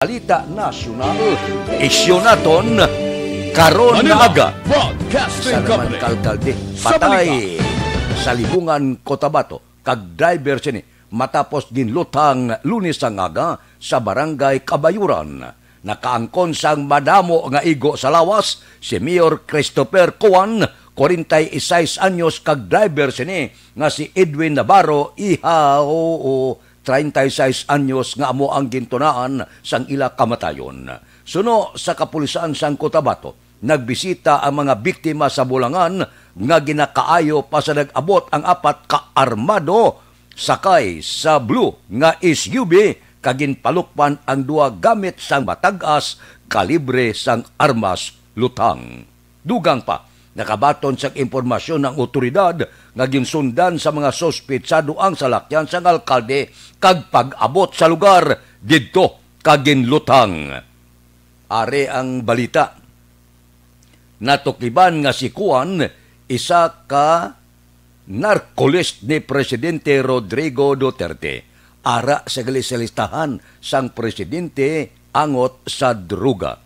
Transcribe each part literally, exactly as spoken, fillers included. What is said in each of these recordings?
Balita nasyonal, isyu naton karon nga Manila aga. Broadcasting Isa naman Company. Kalkalde, Sa patay balita. Sa Libungan, Cotabato, kag driver sini matapos ginluthang Lunes nga aga sa Barangay Kabayuran. Nakaangkon sang madamo nga igo sa lawas si Mayor Christopher Cuan, forty-six anyos, kag driver sini nga si Edwin Navarro, ihaw, treinta y seis anyos, nga amo ang gintunaan sang ila kamatayon. Suno sa kapulisan sang Cotabato, nagbisita ang mga biktima sa Bulangan nga ginakaayo pa sa nag-abot ang apat ka armado sakay sa blue nga S U V kag ginpalukpan ang duha gamit sang matag-as kalibre sang armas luthang. Dugang pa, nakabaton sang impormasyon ang awtoridad nga ginsundan sa mga suspetsado ang salakyan sang alkalde kag pag-abot sa lugar didto kag ginluthang. Ari ang balita. Natukiban nga si Cuan isa ka narcolist ni Presidente Rodrigo Duterte. Ara sa gali sa listahan sang presidente angot sa droga.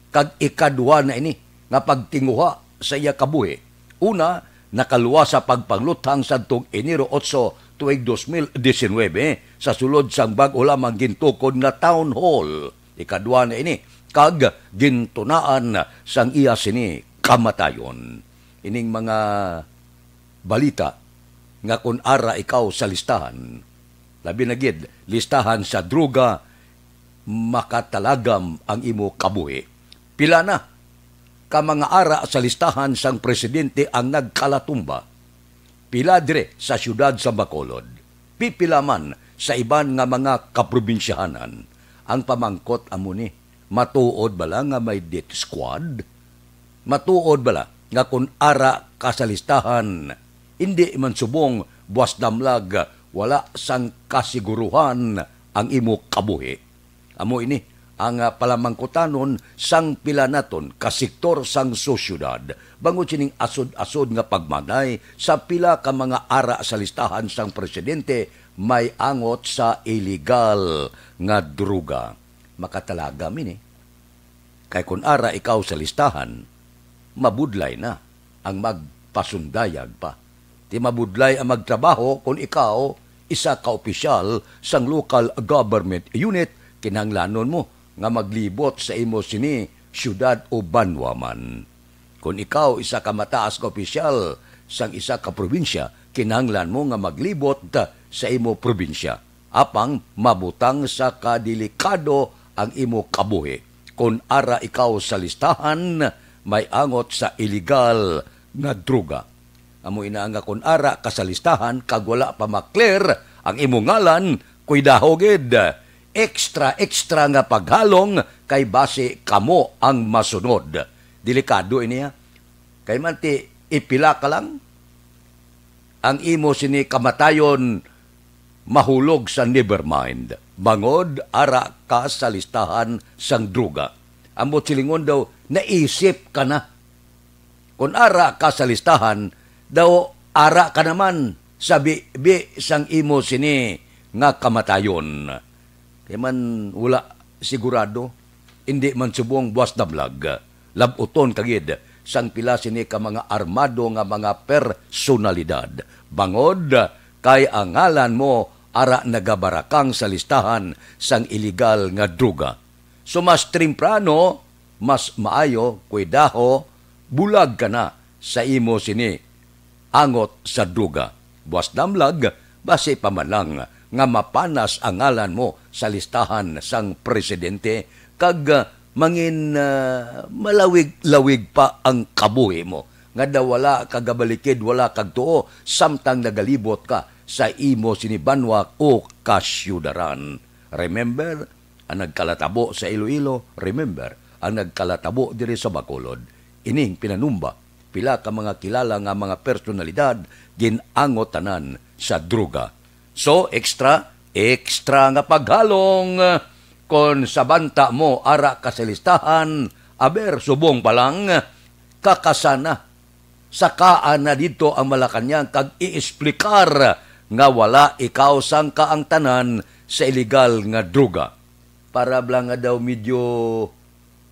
Kag ikadwa na ini nga pagtinguha sa iya kabuhi. Una, nakaluwas sa pagpangluthang sadtong Enero otso tuig dos mil disinuybe sa sulod sang bag-o lamang gintukod nga town hall. Ikadwa na ini, kag gintunaan sang iya sini kamatayon. Ining mga balita nga kon ara ikaw sa listahan, labi na gid listahan sa droga, makatalagam ang imo kabuhi. Pila na ka mga ara sa listahan sang presidente ang nagkalatumba? Pila dire sa siyudad sa Bacolod? Pipila man sa iban nga mga kaprobinsyahanan? Ang pamangkot amo ni, matuod bala nga may death squad? Matuod bala nga kon ara ka sa listahan, indi man subong buwas damlag, wala sang kasiguruhan ang imo kabuhi? Amo ini ang, ah, palamangkutanon sang pila naton ka sektor sang sosyedad bangod sining asod-asod nga pagmanay sa pila ka mga ara sa listahan sang presidente may angot sa iligal nga droga. Makatalagam ini. Kay kon ara ikaw sa listahan, mabudlay na ang magpasundayag pa. Ti mabudlay ang magtrabaho kon ikaw isa ka opisyal sang local government unit, kinahanglanon mo nga maglibot sa imo sini siyudad o banwa man. Kon ikaw isa ka mataas nga opisyal sang isa ka probinsya, kinahanglan mo nga maglibot sa imo probinsya. Apang mabutang sa kadelikado ang imo kabuhi kon ara ikaw sa listahan may angot sa iligal nga droga. Amo ina nga kon ara ka sa listahan kag wala pa ma-clear ang imo ngalan, kuidaho gid. Extra, extra nga paghalong kay basi kamo ang masunod. Delikado ini, ha. Kay man ti ipila ka lang ang imo sini kamatayon mahulog sa never mind, bangod ara ka sa listahan sang droga. Ambot silingon daw, naisip ka na. Kon ara ka sa listahan, daw ara ka naman sa bi-, bi sang imo sini nga kamatayon. Kay man wala sigurado, indi man subong buwas damlag. Lab-uton ka gid sang pila sini ka mga armado nga mga personalidad, bangod kay ang ngalan mo ara nagabarakang sa listahan sang iligal nga droga. So, mas temprano, mas maayo, kuidaho, bulag ka na sa imo sini angot sa droga. Buwas damlag, basi pa man lang nga mapanas ang ngalan mo sa listahan sang presidente, kag, ah, mangin, ah, malawig-lawig pa ang kabuhi mo, nga daw wala ka gabalikid, wala kag tuo, samtang nagalibot ka sa imo sini banwa o kasyudaran. Remember, ang nagkalatabo sa Iloilo, remember, ang nagkalatabo diri sa Bacolod. Ining pinanumba, pila ka mga kilala nga mga personalidad gin-angot tanan sa droga. So, extra, extra nga paghalong. Kon sa banta mo ara ka sa listahan, aber, subong pa lang, kakasana. Sakaan na didto ang Malacañang kag i-explicar nga wala ikaw sang kaangtanan sa iligal nga droga. Para bala nga daw medyo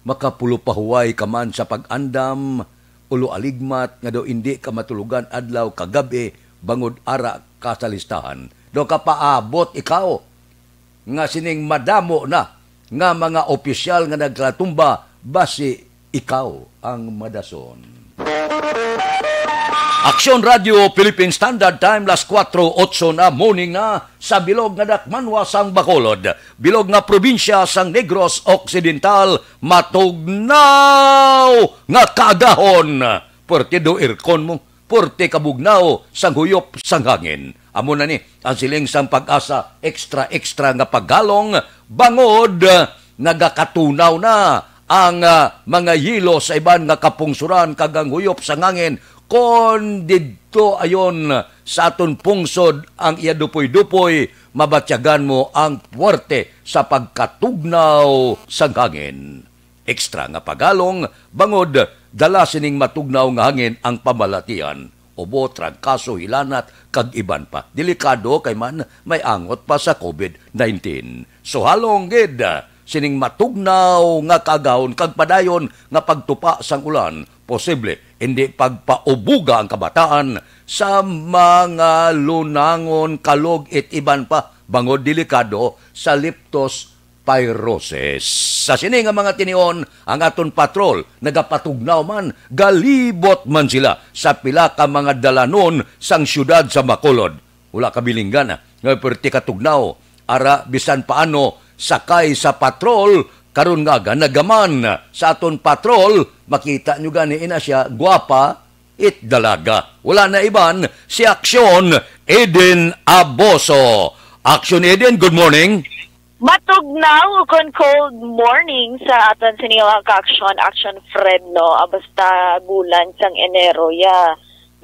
makapulupahuway ka man sa pag-andam, ulo aligmat nga daw indi ka matulugan adlaw kag gab-i bangod ara ka sa listahan. Daw kapaabot ikaw nga sining madamo na nga mga opisyal nga nagkalatumba, basi ikaw ang madason. Aksyon Radio Philippine Standard Time, las kuwatro otso na, morning na sa bilog nga dakmanwa sang Bacolod, bilog nga probinsya sang Negros Occidental, matugnaw nga kaagahon. Puwerte do aircon mo, puwerte kabugnaw sang huyop sang hangin. Amo na ni ang siling sang Pag-asa, extra, extra nga paggalong, bangod, ah, nagakatunaw na ang, ah, mga yelo sa iban nga kapungsoran kag ang huyop sang hangin. Kon didto ayon sa aton pungsod ang iya dupoy-dupoy, mabatyagan mo ang puwerte sa pagkatugnaw sang hangin. Extra nga pagalong, bangod dala sining matugnaw nga hangin ang pamalatian, ubo, trangkaso, hilanat, kag iban pa. Delikado kay man may angot pa sa covid nineteen. So, halong gid sining matugnaw nga kaagahon kag padayon nga pagtupa sang ulan, posible indi pagpaubuga ang kabataan sa mga lunangon, kalog, it iban pa, bangod delikado sa leptos pyrosis. Sa sini nga mga tinion, ang aton patrol nagapatugnaw man, galibot man sila sa pila ka mga dalanon sang siyudad sa Bacolod. Wala kabilinggan, ah, nga perti ka tugnaw. Ara, bisan paano, sakay sa patrol, karon nga aga nagaman sa aton patrol, makita nyo gani ina siya, gwapa, it dalaga. Wala na iban, si Aksyon Eden Aboso. Aksyon Eden, good morning. Matugnaw kon cold morning sa aton sini nga ka-aksyon, Aksyon Fred, no? Ah, basta bulan sang Enero, ya.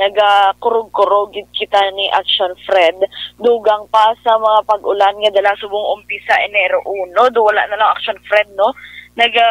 Nagakurog-kurog gid kita ni Aksyon Fred. Dugang pa sa mga pag-ulan nga dala subong umpisa Enero uno, do wala na lang Aksyon Fred, no? Naga,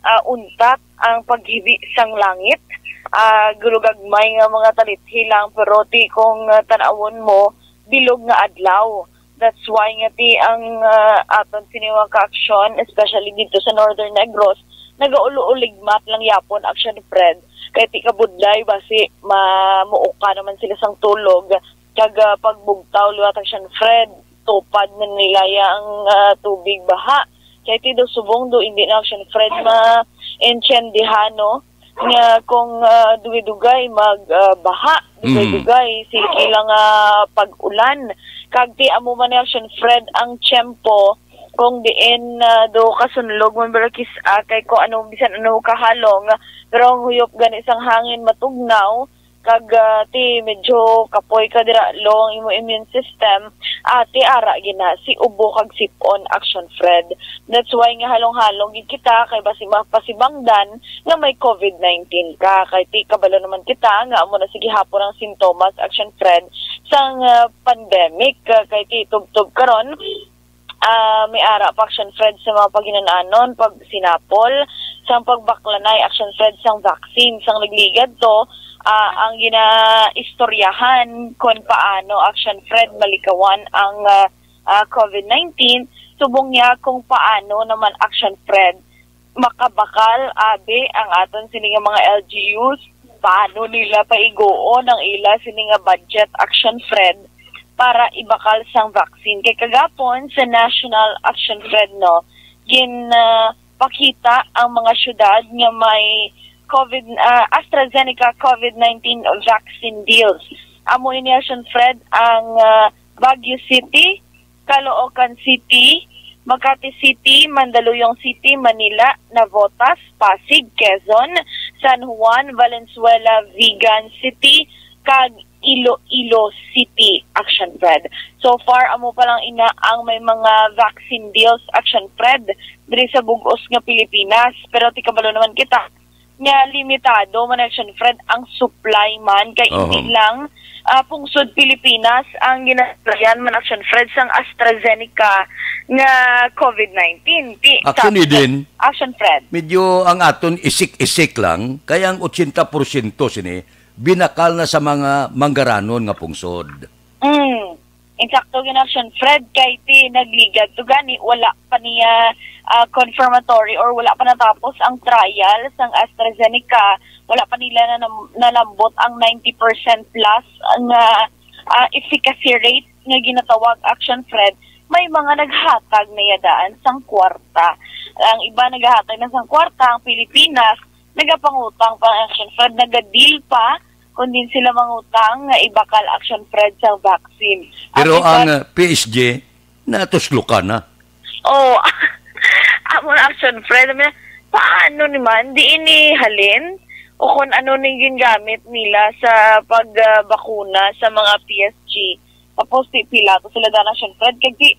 ah, untat ang paghibi sang langit. Ah, gulugagmay nga mga talithi lang, pero ti kung, ah, tan-awon mo, bilog nga adlaw. That's why nga ti ang, ah, aton sini mga ka-aksyon, especially dito sa Northern Negros, nagaulo-uligmat lang yapon, Aksyon Fred. Kay ti kabudlay, basi mamuuka naman sila sang tulog, kag, ah, pagbugtaw liwat, Aksyon Fred, tupad na nila ya ang, ah, tubig baha. Kay ti do subong do, hindi na, Aksyon Fred, ma-, intindihan, no? Nga kung, ah, dugay-dugay mag, ah, baha, Mm. dugay-dugay, sige lang, ah, pag-ulan. Kag ti amo man ni Aksyon Fred ang tiyempo, kung diin, ah, do kasunlog man bala kis-, ah, kay kung ano, bisan ano kahalong, pero ang huyop gani sang hangin matugnaw, kag, ah, ti medyo kapoy ka dira, low ang imo immune system, ah, ti ara gina si ubo kag sipon, Aksyon Fred. That's why nga halong-halong gid kita kay basi mapasibangdan nga may covid nineteen ka. Kay ti kabalo naman kita nga amo na sa gihapon ang sintomas, Aksyon Fred, sang, ah, pandemic. Ah, kay ti tubtob karon, ah, may ara pa, Aksyon Fred, sa mga paghinun-anon, pagsinapol sang pagbaklanay, Aksyon Fred, sang vaccine. Sang nagligad to, ah, ang ginaistoryahan kon paano, Aksyon Fred, malikawan ang, ah, ah, covid nineteen, subong niya kung paano naman, Aksyon Fred, makabakal abi ang aton sini nga mga L G Us, paano nila paiguon ang ila sini nga budget, Aksyon Fred, para ibakal sang vaccine. Kay kagapon sa National, Aksyon Fred, no, gin, ah, pakita ang mga syudad nga may covid, ah, AstraZeneca covid nineteen vaccine deals. Amo ini, Aksyon Fred, ang, ah, Baguio City, Caloocan City, Makati City, Mandaluyong City, Manila, Navotas, Pasig, Quezon, San Juan, Valenzuela, Vigan City, kag Iloilo City, Aksyon Fred. So far, amo pa lang ina ang may mga vaccine deals, Aksyon Fred, diri sa bug-os nga Pilipinas. Pero ti kabalo naman kita nga limitado man, Aksyon Fred, ang supply man, kay Oho. hindi lang, ah, pungsod Pilipinas ang ginasulayan man, Aksyon Fred, sang AstraZeneca nga covid nineteen. Ti-, Aksyon sa-, Eden. Aksyon Fred. Medyo ang aton isik-isik lang, kay ang ochenta porsyento sini binakal na sa mga manggaranon nga pungsod. Mm. Insakto gid, Action Fred, kay ti nagligad to gani, wala pa niya ah, confirmatory or wala pa natapos ang trial sang AstraZeneca, wala pa nila na nalambot ang ninety percent plus nga ah, efficacy rate nga ginatawag, Action Fred, may mga naghatag na ya daan sang kwarta. Ang iba naghatag na sang kwarta, ang Pilipinas nagapangutang pa, Action Fred, nagadeal pa kung din sila mangutang nga ibakal, Action Fred, sa vaccine. Pero Action ang Fred, uh, P S G, natuslokan na. Oh, amo na, Action Fred. Sabi niya, paano ni man? Di ini halin? O kung ano ning gingamit nila sa pagbakuna sa mga P S G. Tapos, di pila to sila daan, Action Fred. Kag di,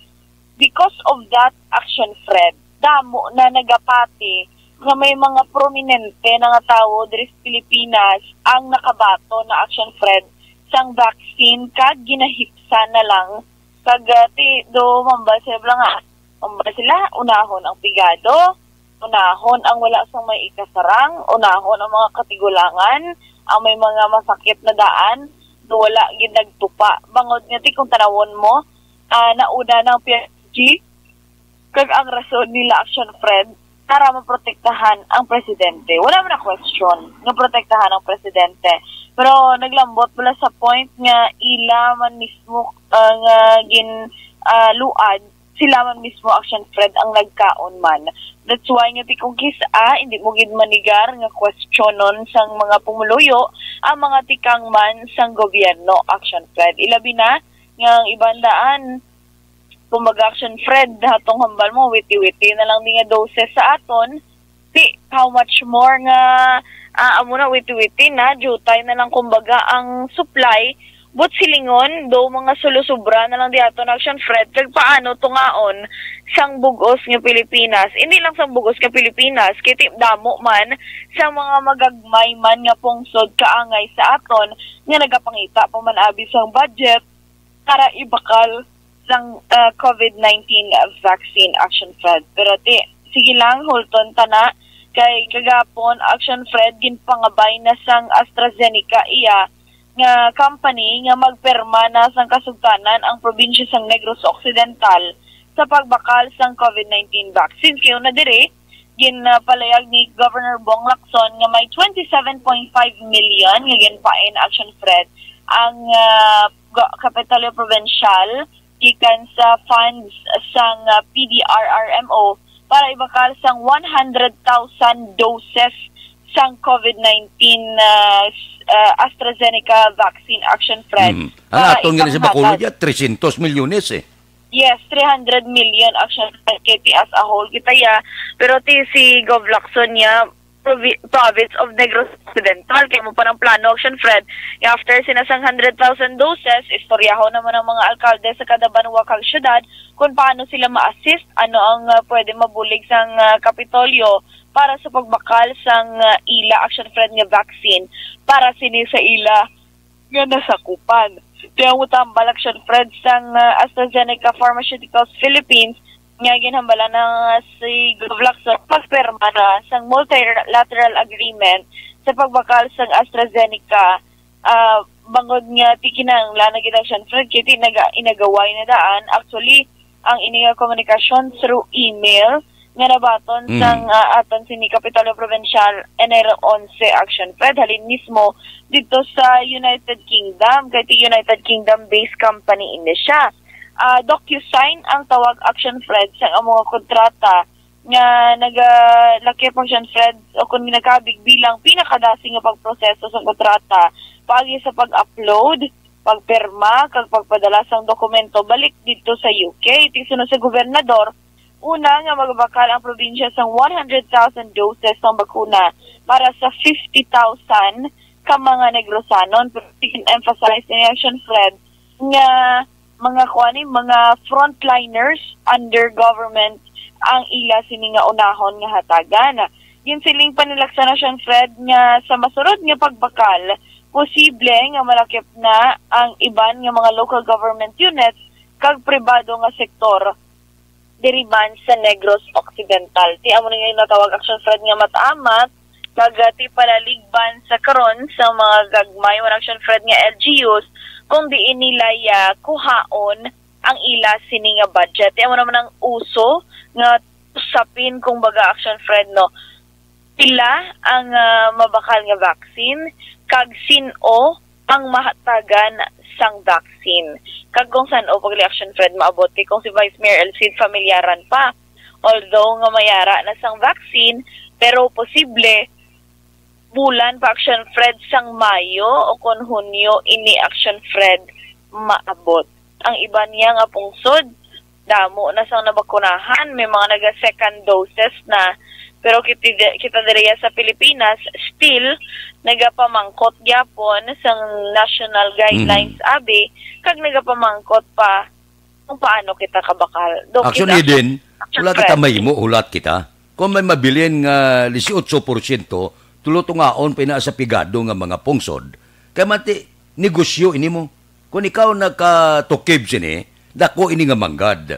because of that, Action Fred, damo na nagapati nga may mga prominente na nga tawo diri sa Pilipinas ang nakabaton na, Action Fred, sang vaccine kag ginahipsan na lang. Kag ah, ti do mambal sila nga, mambal sila, unahon ang pigado, unahon ang wala sang may ikasarang, unahon ang mga katigulangan, ang may mga masakit na daan, do wala gid nagtupa. Bangod nga ti kung tanawon mo, ah, nauna ng P S G, kag ang rason nila, Action Fred, para maprotektahan ang presidente. Wala man na question nga protektahan ang presidente. Pero naglambot pala sa point nga ila man mismo ah, nga gin ah, luad, sila man mismo, Action Fred, ang nagkaon man. That's why nga ti kung kis-a, hindi mo gid manigar nga questionon sang mga pumuluyo ang mga tikang man sang gobyerno, Action Fred. Ilabi na nga ang iban daan, kumbaga, Action Fred, hatong hambal mo, witi-witi na lang di nga doses sa aton. Ti, how much more nga ah, amo na, witi-witi na, jutay na lang, kumbaga, ang supply. But silingon, do mga sulusubra na lang di aton, Action Fred, kag paano tungaon sang bugos nga Pilipinas? Hindi lang sang bugos nga Pilipinas, kay ti damo man sa mga magagmay man nga pungsod kaangay sa aton nga nagapangita pa man abi sang budget para ibakal sang ah, COVID nineteen vaccine, Action Fred. Pero ti, sige lang, hulton ta na. Kay kagapon, Action Fred, ginpangabay na sang AstraZeneca iya nga company nga magpirma na sang kasugtanan ang probinsya sang Negros Occidental sa pagbakal sang COVID nineteen vaccine. Kay una diri, ginpalayag ni Governor Bong Lacson nga may twenty-seven point five million nga ginpain, Action Fred, ang ah, Go- Kapitolyo Provincial gikan sa funds sang ah, P D R R M O para ibakal sang one hundred thousand doses sang COVID nineteen ah, s- ah, AstraZeneca vaccine, Action Fred. Mm. Ang para aton gani sa bakuna ipanghatag dyan, three hundred milyones eh. Yes, three hundred million, Action Fred, kay ti as a whole kita ya. Pero ti si Gov Lacson niya, provi- province of Negros Occidental, kay mo pa ng plano, Action Fred, nga after sina sang hundred thousand doses, istoryaho naman ang mga alkalde sa kada banwa kag syudad kung paano sila ma-assist, ano ang ah, pwede mabulig sang ah, Kapitolyo para sa pagbakal sang ah, ila, Action Fred, nga vaccine para sini sa ila nga nasakupan. Kaya mo tambal, Action Fred, sang ah, AstraZeneca Pharmaceuticals Philippines nga ginhambalan na nga si Gov Lacson magpirma na sang multilateral agreement sa pagbakal sang AstraZeneca ah, bangod nga ti kinahanglan na gid, Action Fred, kay ti naga inagaway na daan. Actually, ang ini nga komunikasyon through email nga nabaton Mm. sang ah, aton sini Kapitolyo Provincial, Enero onse, Action Fred, halin mismo dito sa United Kingdom, kay ti United Kingdom-based company ini siya. Ah, DocuSign ang tawag, Action Fred, sa among kontrata nga nagalakip, Action Fred, o kung nagkabig bilang pinakadasi nga pagproseso sa kontrata, paagi sa pag-upload, pagpirma, kag pagpadala sang dokumento balik dito sa U K. Ti sunod sa gobernador, una nga magbakal ang probinsya sang one hundred thousand doses sang bakuna para sa fifty thousand ka mga Negrosanon. Pero emphasize ni, Action Fred, nga mga kuan ni, mga frontliners under government ang ila sini nga unahon nga hatagan. Ginsiling pa ni Lacson, Action Fred, nga sa masunod nga pagbakal, posible nga malakip na ang iban nga mga local government units kag pribado nga sektor diri man sa Negros Occidental. Ti amo ni nga natawag, Action Fred, nga matamat kag ah, ti palaligban sa karon sa mga gagmay man, Action Fred, nga L G Us kung diin nila ya kuhaon ang ila sini nga budget. Amo naman ang uso nga usapin, kung baga, Action Fred, no? Pila ang, ah, mabakal nga vaccine, kag sin-o ang mahatagan sang vaccine? Kag kung san-o pagli, Action Fred, maabot? Kay kung si Vice Mayor Elcid, familyaran pa. Although nga mayara na sang vaccine, pero posible bulan pa, Action Fred, sang Mayo o kon Hunyo ini, Action Fred, maabot. Ang iban niya nga pungsod, damo na sang nabakunahan, may mga naga second doses na. Pero kita, kita diriya sa Pilipinas, still nagapamangkot gyapon sang national guidelines, abi, kag nagapamangkot pa kung paano kita kabakal. Do Action kita, Eden, Action wala kita Fred. Mahimo, hulat kita. Kung may mabilin nga disiotso porsyento, tulo tungaon pa ina sa pigado nga mga pungsod. Kay mati, negosyo ini mo. Kung ikaw nakatukib sini, dako ini nga manggad.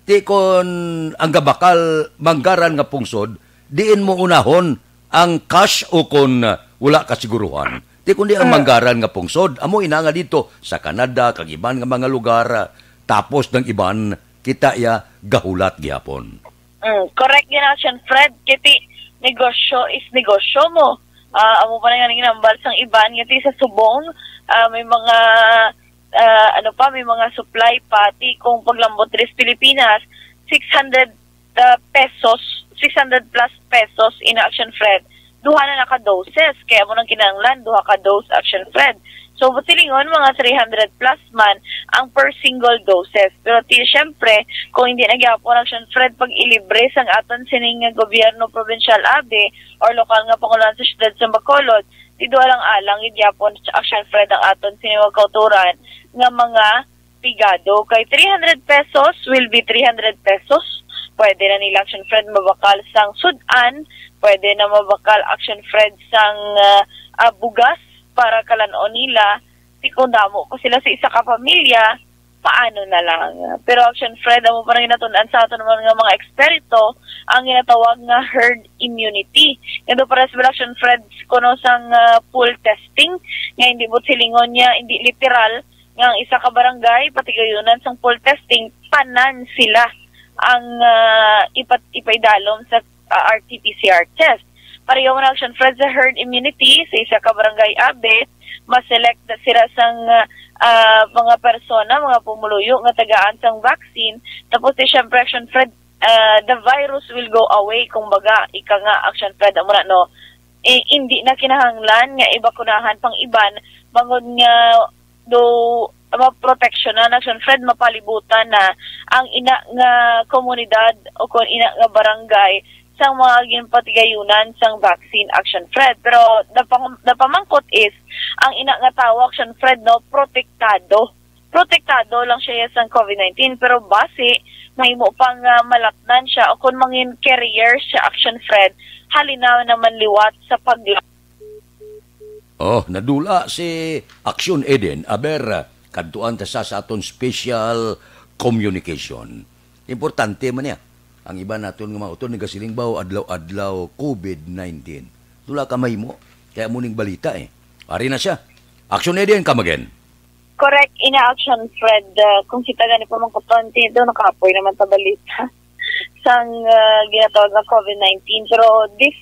Ti kon ang gabakal manggaran nga pungsod, diin mo unahon ang cash o kon, ah, wala ka siguruhan. Ti kundi ang Mm. manggaran nga pungsod, amo ina nga dito sa Canada, kag iban nga mga lugar, ah, tapos ng iban, kita ya gahulat gihapon. Mm, correct gyud, Action Fred. Kiti, negosyo is negosyo mo. Ah, amo pa na nga ginambal sang iban, kiti sa subong, ah, may mga, ah, ano pa, may mga supply pati kung paglambot diri sa Pilipinas, six hundred, ah, pesos, six hundred plus pesos in, Action Fred. Duha na naka doses, kaya mo nang kinahanglan, duha ka dose, Action Fred. So, silingon, mga three hundred plus man ang per single doses. Pero ti, syempre, kung hindi na gyapon, Action Fred, pag ilibre sang aton sining nga gobyerno, provincial, abi, or lokal nga pangulohan sa siyudad sa Bacolod, ti duha lang alang gid gyapon, Action Fred, ang aton sining mga kauturan nga mga pigado. Kay three hundred pesos will be three hundred pesos. Pwede na nila, Action Fred, mabakal sang sud-an, pwede na mabakal, Action Fred, sang, ah, ah, bugas para kalan-on nila. Ti kung damo ko sila sa isa ka pamilya, paano na lang? Pero, Action Fred, amo pa rin natun-an sa aton naman nga mga eksperto ang ginatawag nga herd immunity. Nga do pares ba, Action Fred, kuno sang, ah, pool testing, nga hindi mo silingon niya, hindi literal nga ang isa ka barangay, patigayunan sang pool testing, tanan sila ang, ah, ipat-, ipaidalom sa, ah, R T P C R test. Pareho man, Action Fred, sa herd immunity, sa isa ka barangay, abi, maselect na sila sang, ah, mga persona, mga pumuluyo nga tagaan sang vaccine. Tapos, di, syempre, Action Fred, ah, the virus will go away, kumbaga, ika nga, Action Fred, amo na, no? Eh, hindi na kinahanglan nga ibakunahan pang iban, bangod nga do maproteksyonan, Action Fred, mapalibutan na ang ina nga komunidad o kon ina nga barangay sang mga ginpatigayunan sang vaccine, Action Fred. Pero napang-, napamangkot is, ang ina nga tawo, Action Fred, no, protektado. Protektado lang siya sang COVID nineteen, pero basi mahimo pang, ah, malatnan siya o kon mangin carrier siya, Action Fred, halin na naman liwat sa pag- Oh, nadula si Action Eden. Aber, kadtuan ta sa, sa aton special communication. Importante man niya. Ang iba naton nga mga utod nagasiling ba, adlaw-adlaw COVID nineteen. Dula ka mahimo. Kaya mo ning balita eh. Ari na siya. Action Eden, come again. Correct, ina, Action Fred. Uh, kung kita gani pa man kapanti, do nakapoy naman ta balita sang, uh, ginatawag nga COVID nineteen. Pero this,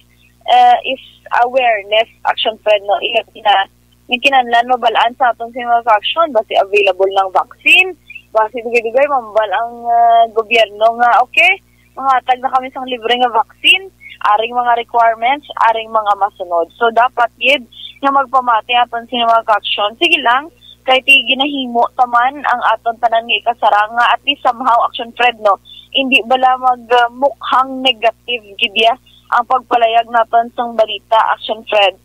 uh, is awareness, Action Fred, no? Iya na, may kinahanglan mabalaan sa aton sini mga ka-action, basi available ng vaccine, basi dugay-dugay mambal ang, uh, gobyerno nga, okay, manghatag na kami sang libre nga vaccine, aring mga requirements, aring mga masunod. So, dapat gid nga magpamati aton sini mga ka-action. Sige lang, kay ti ginahimo taman ang aton tanan nga ikasarang nga at least somehow, Action Fred, no? Hindi bala mag, uh, mukhang negative gid ya ang pagpalayag naton sang balita, Action Fred,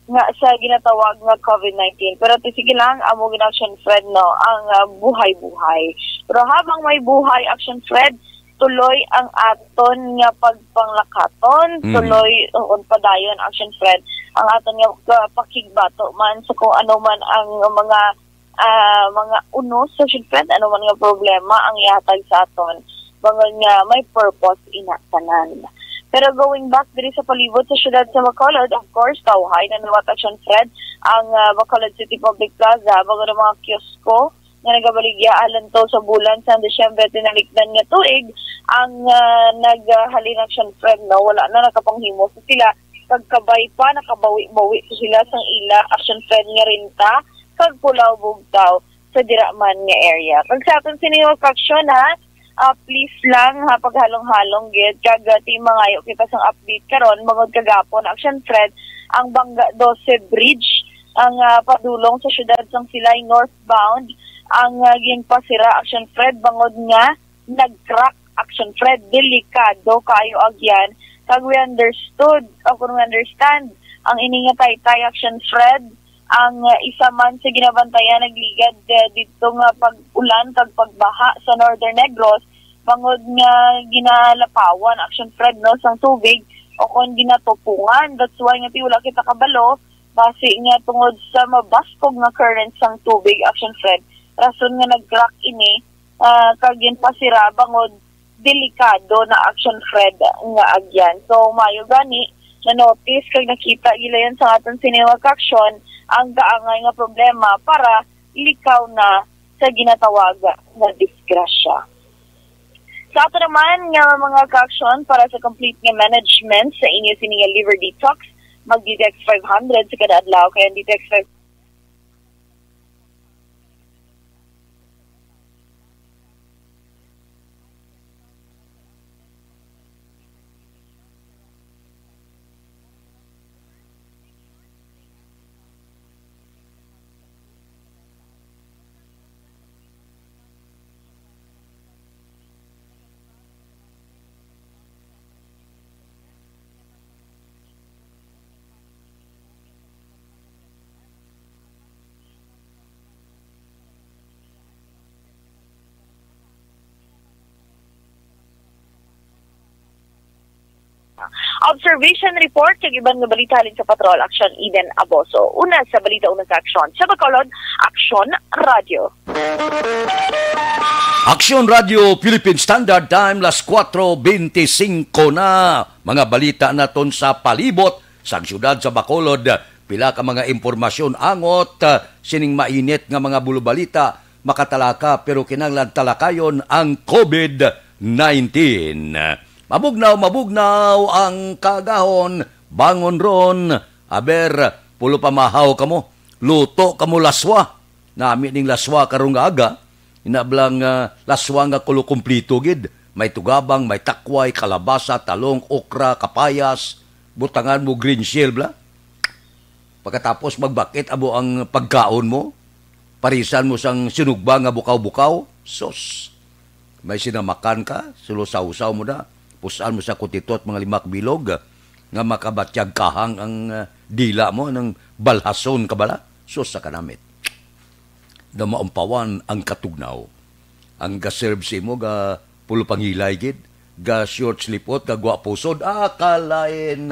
nga sa ginatawag nga COVID nineteen. Pero ti sige lang, amo gid, Action Fred, no, ang, ah, buhay-buhay. Pero habang may buhay, Action Fred, tuloy ang aton nga pagpanglakaton, Mhm. tuloy, uh, padayon, Action Fred, ang aton nga, ah, pakigbato man sa kung ano man ang mga, ah, mga unos, Action Fred, ano man nga problema ang ihatag sa aton. Bangod nga may purpose ina tanan. Pero going back diri sa palibot sa siyudad sa Bacolod, of course, tawhay na liwat Action Fred ang, ah, Bacolod City Public Plaza, bangod ang mga kiosko nga nagabaligya halantol sa bulan sa Disyembre tinalikdan nga tuig ang, ah, naghalin Action Fred, no? Wala na nakapanghimo sa sila, kag kabay pa nakabawi-bawi sa sila sang ila Action Fred nga renta kag pulaw bugtaw sa dira man nga area. Kag sa aton sini nga aksyon, ha, ah, please lang, ha, paghalong-halong gid, kag, ah, ti mangayo kita sang update karon, bangod kagapon, Action Fred, ang Bangga Doce Bridge, ang, ah, padulong sa siyudad sang Silay northbound, ang, ah, ginpasira, Action Fred, bangod nga nag-crack, Action Fred, delikado kayo agyan. Kag we understood, o kung we understand, ang ini nga taytay, Action Fred, ang, uh, isa man sa ginabantayan nagligad, uh, didto nga pag-ulan kag pagbaha sa Northern Negros, bangod nga ginalapawan, Action Fred, no, sang tubig o kon ginatupungan. That's why nga ti wala kita kabalo, basi nga tungod sa mabaskog nga current sang tubig, Action Fred, rason nga nag-crack ini, ah, kag ginpasira bangod delikado na, Action Fred, nga agyan. So, mayo gani na notice kag nakita gilayon sa aton sini nga kaaksyon ang kaangay nga problema para likaw na sa ginatawag nga disgrasya. Sa ato naman nga mga kaaksyon, para sa complete nga management sa inyo sini nga liver detox, mag-D T X five hundred sa kada adlaw, kay ang D T X five Observation report kag iban nga balita halin sa Patrol Action, Eden Aboso. Una sa balita, una sa aksyon. Sa Bacolod, Aksyon Radio. Aksyon Radio Philippine Standard Time, las kuwatro bente singko na. Mga balita naton sa palibot sang siyudad sa Bacolod. Pila ka mga impormasyon angot, ah, sining mainit nga mga bulubalita makatalaka, pero kinahanglan talakayon ang COVID nineteen. Mabugnaw, mabugnaw ang kaagahon, bangon ron. Aber, pulo pamahaw kamo, luto kamo laswa. Nami ning laswa karong aga, ina bala nga laswa nga kulo kumplito gid. May tugabang, may takway, kalabasa, talong, okra, kapayas, butangan mo green shell bala. Pagkatapos magbakit amo ang pagkaon mo, parisan mo sang sinugba nga bukaw-bukaw, sus. May sinamakan ka, sulo sawsaw mo na, pusan mo sa kutitot mga limak bilog, nga makabatyag kahang ang, ah, dila mo, nang balhason ka bala, sus sa kanamit. Na maumpawan ang katugnaw. Ang ga-serve sa imo ga pulo pangilay gid, ga short slipot, ga gwapo sod, akalain.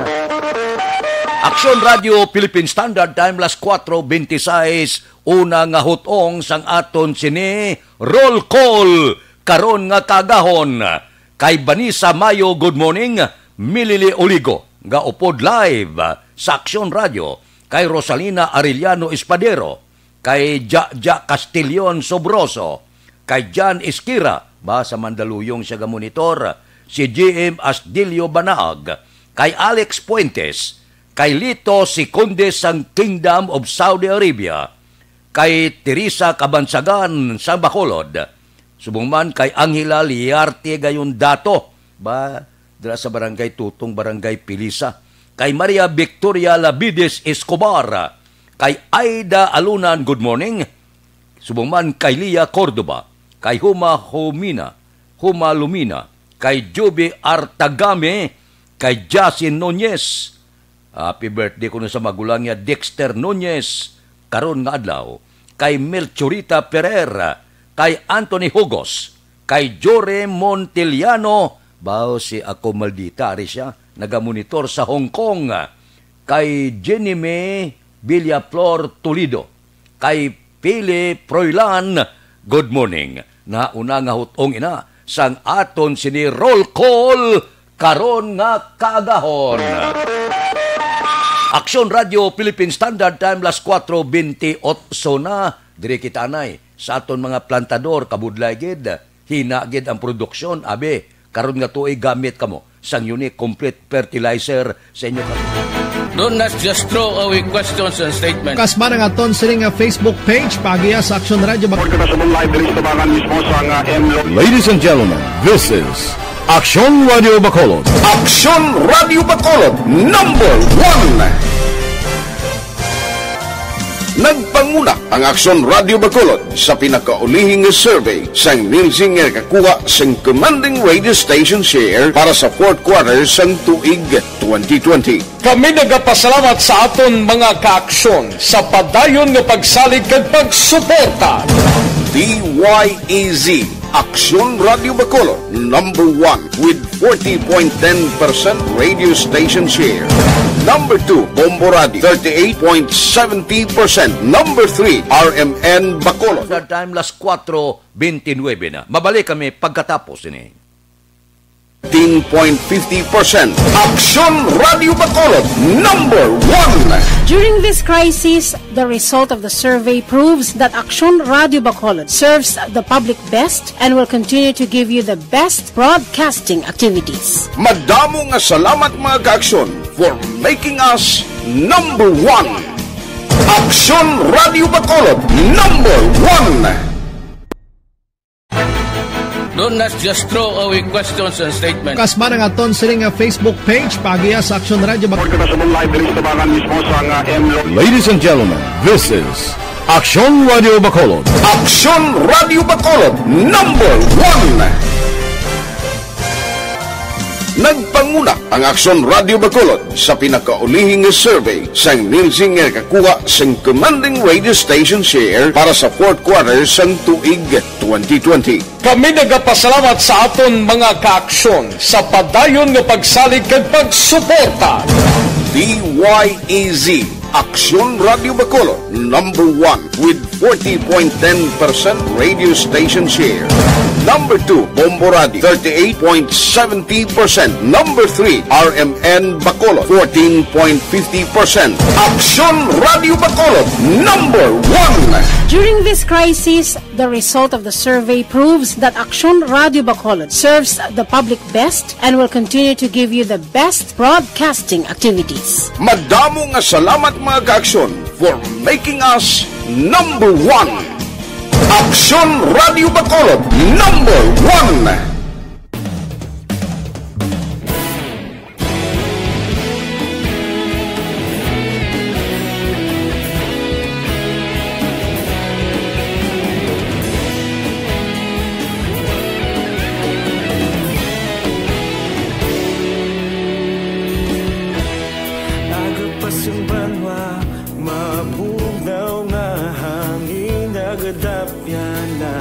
Aksyon Radio Philippine Standard Time, las kuwatro bente sais, una nga hutong sang aton sini, roll call, karon nga kaagahon. Kay Vanessa Mayo, good morning. Milili Oligo, gaupod live sa Aksyon Radio. Kay Rosalina Arellano Espadero, kay Jaja Castillon Sobroso, kay Jan Esquira, ba sa Mandaluyong siya gamonitor, si G M Astilio Banag, kay Alex Fuentes, kay Lito Seconde sang Kingdom of Saudi Arabia, kay Teresa Kabansagan sa Bacolod, subong man kay Angela Liarte Gayondato, ba, dira sa Barangay Tutong, Barangay Pilisa, kay Maria Victoria Labides Escobar, kay Aida Alunan, good morning. Subong man kay Lia Cordova, kay Huma Humina, Huma Lumina, kay Juby Artagame, kay Jasin Nunez. Happy birthday kuno sa magulang niya, Dexter Nunez, karon nga adlaw. Kay Melchorita Ferrer, kay Anthony Hugos, kay Jory Montiliano, bao si Ako Maldita, ari siya, nagamonitor sa Hong Kong. Kay Jenny May Villaflor Toledo, kay Pili Froilan, good morning. Nauna nga hutong ina sang aton sini roll call karon nga kaagahon. Aksyon Radio Philippine Standard Time, las kuwatro bentiocho na. Diri kita anay sa aton mga plantador, kabudlay gid, hina gid ang produksyon. Abi, karon nga tuig gamit kamo sang Unique Complete Fertilizer sa inyo ka- Don't not just throw away questions and statements. Kasma na nga aton sini nga Facebook page, pagiya sa Aksyon Radio Bak- Report kita sa live diri sa tabangan mismo sa nga M Lo- Ladies and gentlemen, this is Aksyon Radio Bacolod. Aksyon Radio Bacolod, number one. Nagpanguna ang Aksyon Radio Bacolod sa pinakaulihing nga survey sang Nielsen nga nakakuha sang commanding radio station share para sa fourth quarter sang tuig twenty twenty. Kami nagapasalamat sa aton mga kaaksyon sa padayon nga pagsalig kag pagsuporta. D Y E Z, Aksyon Radio Bacolod, number one with forty point ten percent radio station share. Number two, Bombo Radio, thirty-eight point seventy percent. Number three, R M N Bacolod. Sa time, las kuwatro bentisinuebe na. Mabalik kami pagkatapos ini. Ten point fifty percent. Aksyon Radio Bacolod, number one. During this crisis, the result of the survey proves that Aksyon Radio Bacolod serves the public best and will continue to give you the best broadcasting activities. Madamo nga salamat, mga kaaksyon, for making us number one. Aksyon Radio Bacolod, number one. Don't not just throw away questions and statements. Kasma na nga aton sini nga Facebook page, pagiya sa Aksyon Radio Bak- Kita sa live diri sa tabangan mismo sa nga M Lo- Ladies and gentlemen, this is Aksyon Radio Bacolod. Aksyon Radio Bacolod, number one. Nagpanguna ang Aksyon Radio Bacolod sa pinakaulihing nga survey sang Nielsen nga nakakuha sang commanding radio station share para sa fourth quarter sang tuig twenty twenty. Kami nagapasalamat sa aton mga kaaksyon sa padayon nga pagsalig kag pagsuporta. D Y E Z, Aksyon Radio Bacolod, number one with forty point ten percent radio station share. Number two, Bombo Radio, thirty-eight point seventy percent. Number three, R M N Bacolod, fourteen point fifty percent. Aksyon Radio Bacolod, number one. During this crisis, the result of the survey proves that Aksyon Radio Bacolod serves the public best and will continue to give you the best broadcasting activities. Madamo nga salamat, mga kaaksyon, for making us number one. Aksyon Radio Bacolod, number one. Aga pa sing banwa, mabugnaw nga hangin, nagadapyan na.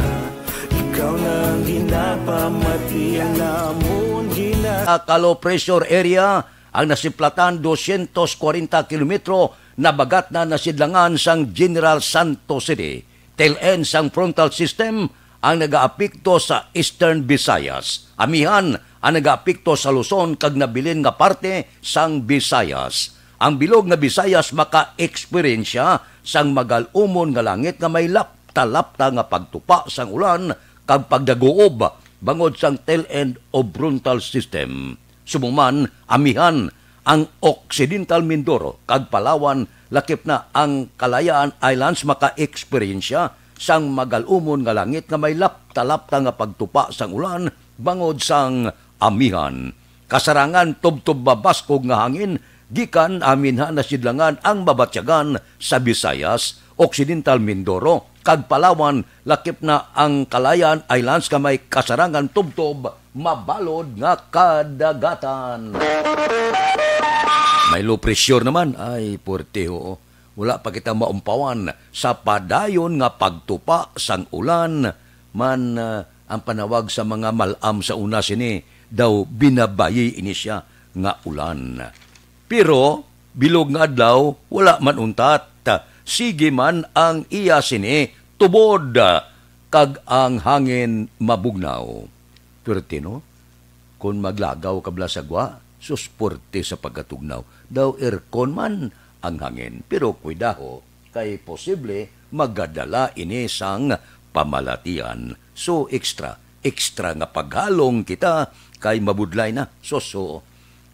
Ikaw na ang ginapamati, ang amon gina- Sa ka-low pressure area, ang nasiplatan dosyentos kwarenta kilometro nabagat na nasidlangan sang General Santos City. Tail end sang frontal system ang nagaapekto sa Eastern Visayas. Amihan ang nagaapekto sa Luzon kag nabilin nga parte sang Visayas. Ang bilog nga Visayas maka-eksperyensya sang magal-umon nga langit nga may lapta-lapta nga pagtupa sang ulan kag pagdaguob bangod sang tail end of frontal system. Subong man, amihan ang Occidental Mindoro kag Palawan, lakip na ang Kalayaan Islands maka-eksperyensya sang magal-umon nga langit nga may lapta-lapta nga pagtupa sang ulan bangod sang amihan. Kasarangan tubtob mabaskog nga hangin gikan amihan nasidlangan ang mabatyagan sa Visayas, Occidental Mindoro, kag Palawan, lakip na ang Kalayaan Islands nga may kasarangan tubtob mabalod nga kadagatan. May low pressure naman. Ay, puwerte, oo. Wala pa kita maumpawan sa padayon nga pagtupa sang ulan. Man, ah, ang panawag sa mga mal-am sa una sini daw binabayi ini siya nga ulan. Pero bilog nga adlaw, wala man untat. Sige man ang iya sini tubod, kag ang hangin mabugnaw. Perti, no? Kon maglagaw ka bala sa gwa, sus, puwerte sa pagkatugnaw. Daw aircon man ang hangin. Pero kuidaho, kay posible magadala ini sang pamalatian. So, extra, extra nga paghalong kita kay mabudlay na. Sus, oo.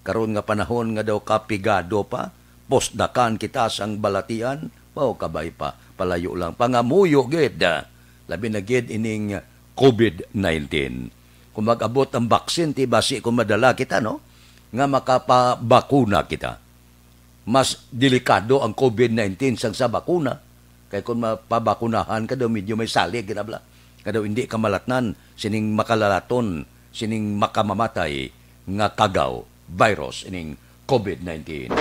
Karon nga panahon nga daw kapigado pa, posdakan kita sang balatian, mao kabay pa, palayo lang, pangamuyo gid, labi na gid ining covid nineteen. Kung mag-abot ang vaccine, ti basi kung madala kita, no, nga makapabakuna kita. Mas delikado ang covid nineteen sang sa bakuna. Kay kung mapabakunahan ka daw, medyo may salig, ginabla. Nga daw hindi ka malatnan sining makalalaton, sining makamamatay nga kagaw, virus, ining covid nineteen.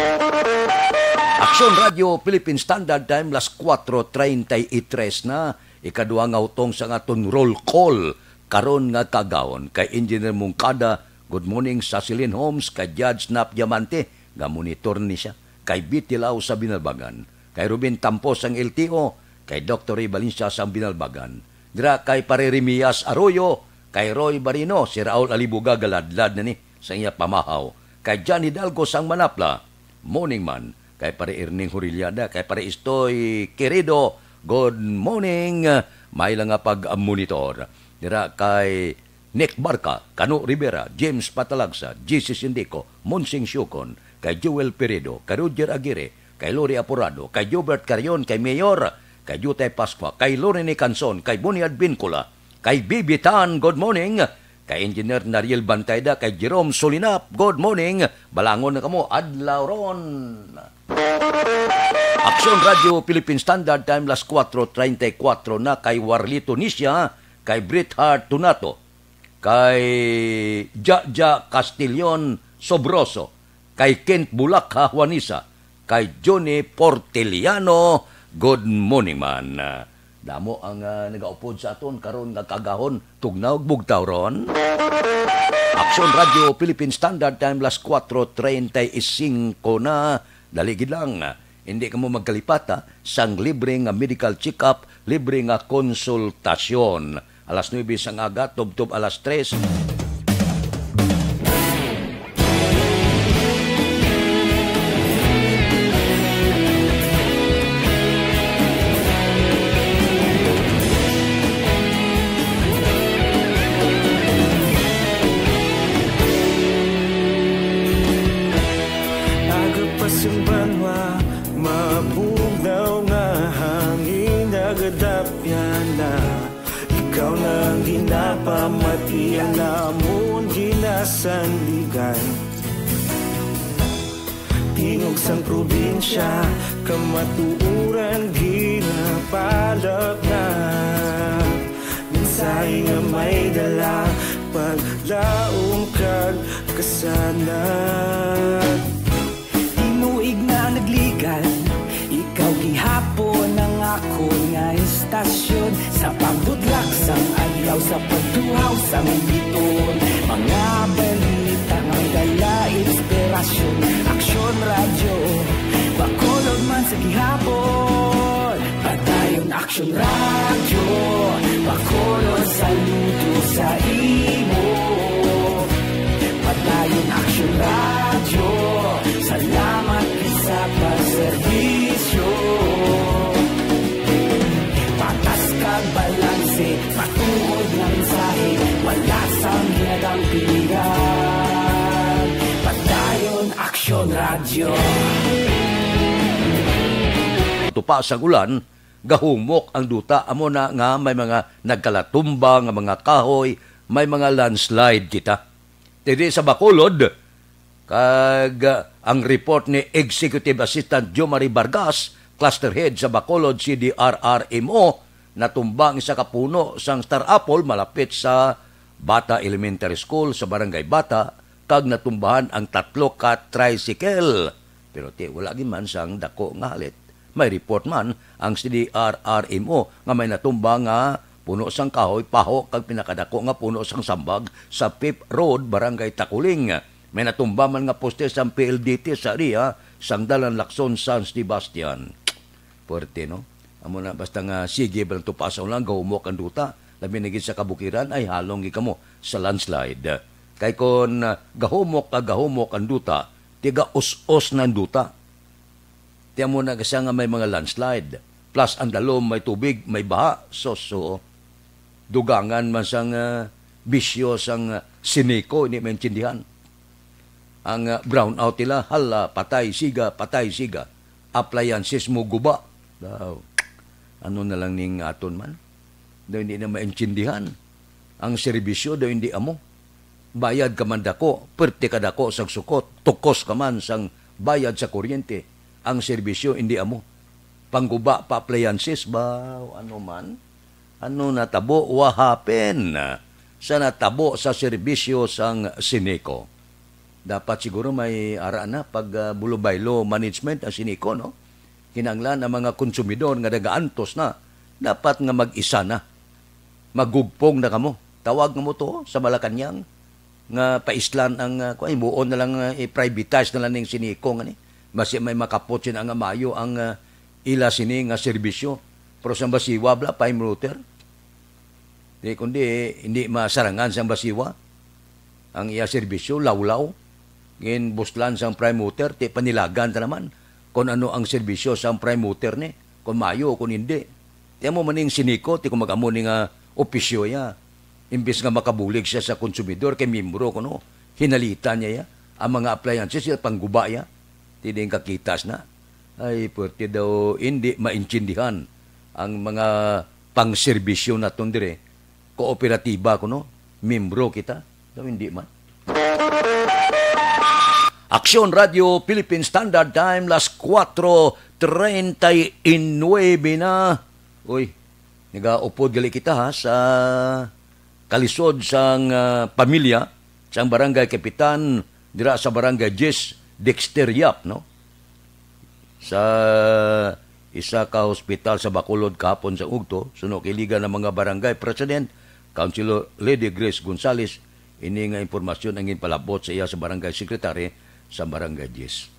Aksyon Radio Philippine Standard Time, las kuwatro treinta y tres na, ikaduha nga utong sa aton roll call karon nga kagahon kay Engineer Mungkada. Good morning sa Celine Homes, kay Judge Nap Diamante, nga monitor ni siya, kay Bitilaw sa Binalbagan, kay Ruben Tampos ang L T O, kay Doctor Ray Valencia sang Binalbagan, dira kay Pare Remias Arroyo, kay Roy Barino, si Raul Alibuga galadlad na ni sa iya pamahaw, kay John Hidalgo sang Manapla, morning man, kay Pare Erning Horiliada, kay Pare Istoy Querido, good morning, may lang nga pag-monitor, dira kay Nick Barca, Cano Rivera, James Patalagsa, J C Sindico, Monsing Siukon, kay Joel Peredo, kay Roger Aguirre, kay Lori Aporado, kay Jobert Carion, kay Mayor, kay Jutay Pascua, kay Lorene Canson, kay Boniad Vincula, kay Bibi Tan, good morning, kay Engineer Nariel Bantayda, kay Jerome Solinap, good morning, balangon na kamo, adlaw ron. Aksyon Radio Philippine Standard Time, las kuwatro treinta y cuatro na, kay Warlito Nisia, kay Brit Hart Tunato, kay Jaja Castillon Sobroso, kay Kent Bulakha Juanisa, kay Johnny Porteliano. Good morning man. Damo ang, ah, nagaupod sa aton karon nga kagahon, tugnaw ug bugtaw ron. Aksyon Radio Philippine Standard Time, las kuwatro treinta y cinco na. Dali gid lang. Hindi kamo magkalipat, ha, sang libre nga medical check-up, libre nga konsultasyon. Alas nuebe sang aga, tubtob alas tres. Aga pa sang banwa, mabugnaw nga hangin nagadapyan na. Ikaw na ang ginapamati, ang amon ginasandigan. Tingog sang probinsya, kamatuoran ginapalapnap. Mensahe nga may dala, paglaom kag kasanag. Tinuig na nagligan, ikaw gihapon ang akon nga istasyon. Sa pagbudlak sang adlaw, sa pagtuhaw sang biton, mga balita nga dala inspirasyon. Aksyon Radyo, Bacolod man sa gihapon. Padayon Aksyon Radyo, Bacolod, saludo sa imo. Padayon Aksyon Radyo, salamat sa pagserbisyo. Patas kag balanse, matuod nga mensahe, wala sang ginadampigan. Padayon Aksyon Radyo. Tupa sang ulan, gahumok ang duta, amo na nga may mga nagkalatumba nga mga kahoy, may mga landslide kita. Diri sa Bacolod, kag, ah, ang report ni Executive Assistant Jomari Vargas, Cluster Head sa Bacolod C D R R M O, natumba ang isa ka puno sang star apple malapit sa Bata Elementary School sa Barangay Bata, kag natumbahan ang tatlo ka tricycle. Pero ti, wala gid man sang dako nga halit. May report man ang C D R R M O nga may natumba nga puno sang kahoy, paho kag pinakadako nga puno sang sambag sa Fifth Road, Barangay Taculing. May natumba man nga poste sang P L D T sa area sang Dalan Lacson, San Sebastian. Puwerte, no? Amo na, basta nga sige ba lang to pasa lang, gahumok ang duta. Labi na gid sa kabukiran, ay halong gid kamo sa landslide. Kay kon, ah, gahumok ka, gahumok ang duta, tiga us-os na ang duta. Tiyan mo na siya nga may mga landslide. Plus, ang dalom may tubig, may baha. Sus, oo. Dugangan man sang, ah, bisyo sang, ah, Sineco, hindi maintindihan. Ang, ah, brownout nila, hala, patay, siga, patay, siga. Appliances mo guba. Daw, ano na lang ning aton man? Daw hindi na maintindihan. Ang serbisyo daw hindi amo. Bayad ka man dako, perte ka dako sang sukot, tukos ka man sang bayad sa kuryente, ang serbisyo hindi amo. Pangguba pa appliances ba, ano man? Ano natabo? What happened sa natabo sa serbisyo sang Sineco? Dapat siguro may ara na pag, ah, bulo-baylo management ang Sineco, no? Kinahanglan ang mga konsumidor nga nagaantos na, dapat nga mag-isa na. Magugpong na kamo. Tawag nga mo to sa Malacañang nga paislan ang, ah, kuwan, himuon na lang, ah, i-privatize na lang ning Sineco nga ni. Basi may makapot sina nga maayo ang, ah, ila sini nga serbisyo. Pero sa Basiwa, bla, Prime Router. Di, kundi, hindi masarangan sang Basiwa ang iya serbisyo, lawlaw. Ginbuslan sang Prime Router, ti panilagan ta naman kung ano ang serbisyo sang Prime Router ni, kung maayo o kung hindi. Ti amo man ning Sineco, ti kung mag-amo ni nga opisyo ya, imbis nga makabulig siya sa konsumidor, kay miyembro kuno, hinalitan niya ya, ang mga appliances, sila pangguba ya, ti din kakitas na. Ay, pwerte daw hindi maintindihan ang mga pangserbisyo naton dire. Kooperatiba kuno, miyembro kita, daw hindi man. Aksyon Radio Philippine Standard Time, las kuwatro treinta y nueve na. Uy, nagaupod gali kita, ha, sa kalisod sang, ah, pamilya sang barangay kapitan dira sa Barangay Diez, Dexter Yap, no? Sa isa ka hospital sa Bacolod kahapon sa ugto, suno kay Liga ng mga Barangay President, Councilor Lady Grace Gonzales, ini nga impormasyon ang ginpalabot sa iya sa barangay secretary sa Barangay Diez.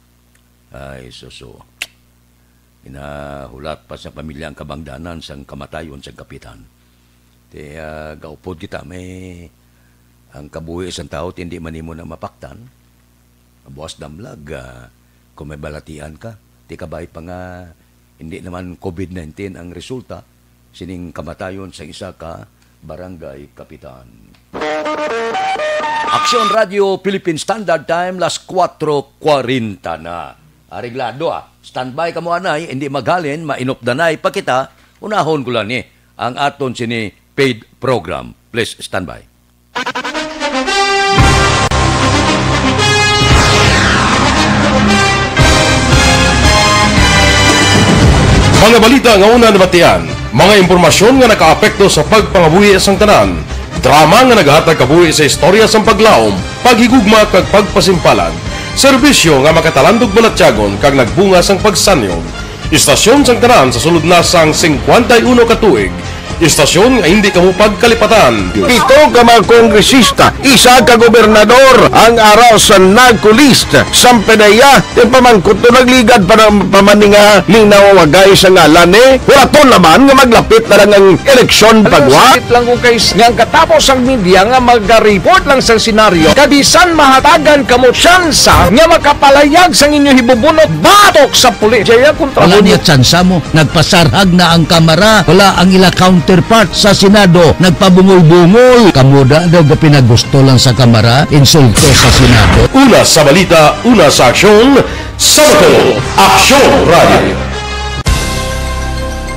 Ay, suso. Ginahulat pa sa pamilya ang kabangdanan sang kamatayon sang kapitan. Ti, ah, gaupod kita, may ang kabuhi sang tawo, ti hindi man nimo na mapaktan. Buas damlag, ah, kung may balatian ka, ti kabay pa nga hindi naman covid nineteen ang resulta sining kamatayon sa isa ka barangay kapitan. Aksyon Radio Philippine Standard Time, las kuwatro kwarenta na. Areglado, ah. Standby kamo anay, hindi maghalin, mainupdanay pa kita. Unahon ko lang ni ang aton sini paid program. Please standby. Mga balita nga una nabatian, mga impormasyon nga nakaapekto sa pagpangabuhi sang tanan, drama nga nagahatag kabuhi sa istorya sang paglaom, paghigugma kag pagpasimpalan, serbisyo nga makatalandog balatyagon kag nagbunga sang pagsanyog. Istasyon sang tanan sa sulod na sang singkwenta y uno ka tuig. Istasyon nga hindi kamo pagkalipatan. Pito ka mga kongresista, isa ka gobernador ang ara sa NAGCO list. Sampe na iya, ti pamangkot to nagligad pa na, pa man ni nga ning nawawagay sa ngalan ni. Hulaton naman nga maglapit na lang ang eleksyon. Alam mo, pagwa. Sakit lang kung kay nga ang katapos ang media nga maga-report lang sa senaryo. Kabisan mahatagan kamo tsansa nga makapalayag sang inyo hibubunot batok sa pulis. Jaya kontra. Wala mo niya tsansa mo. Nagpasarhag na ang Kamara. Wala ang ila counterpart sa Senado. Nagpabungol-bungol. Kamo da daw gapinagusto lang sa Kamara. Insulto sa Senado. Una sa balita, una sa aksyon, sa Bato, Aksyon Radio.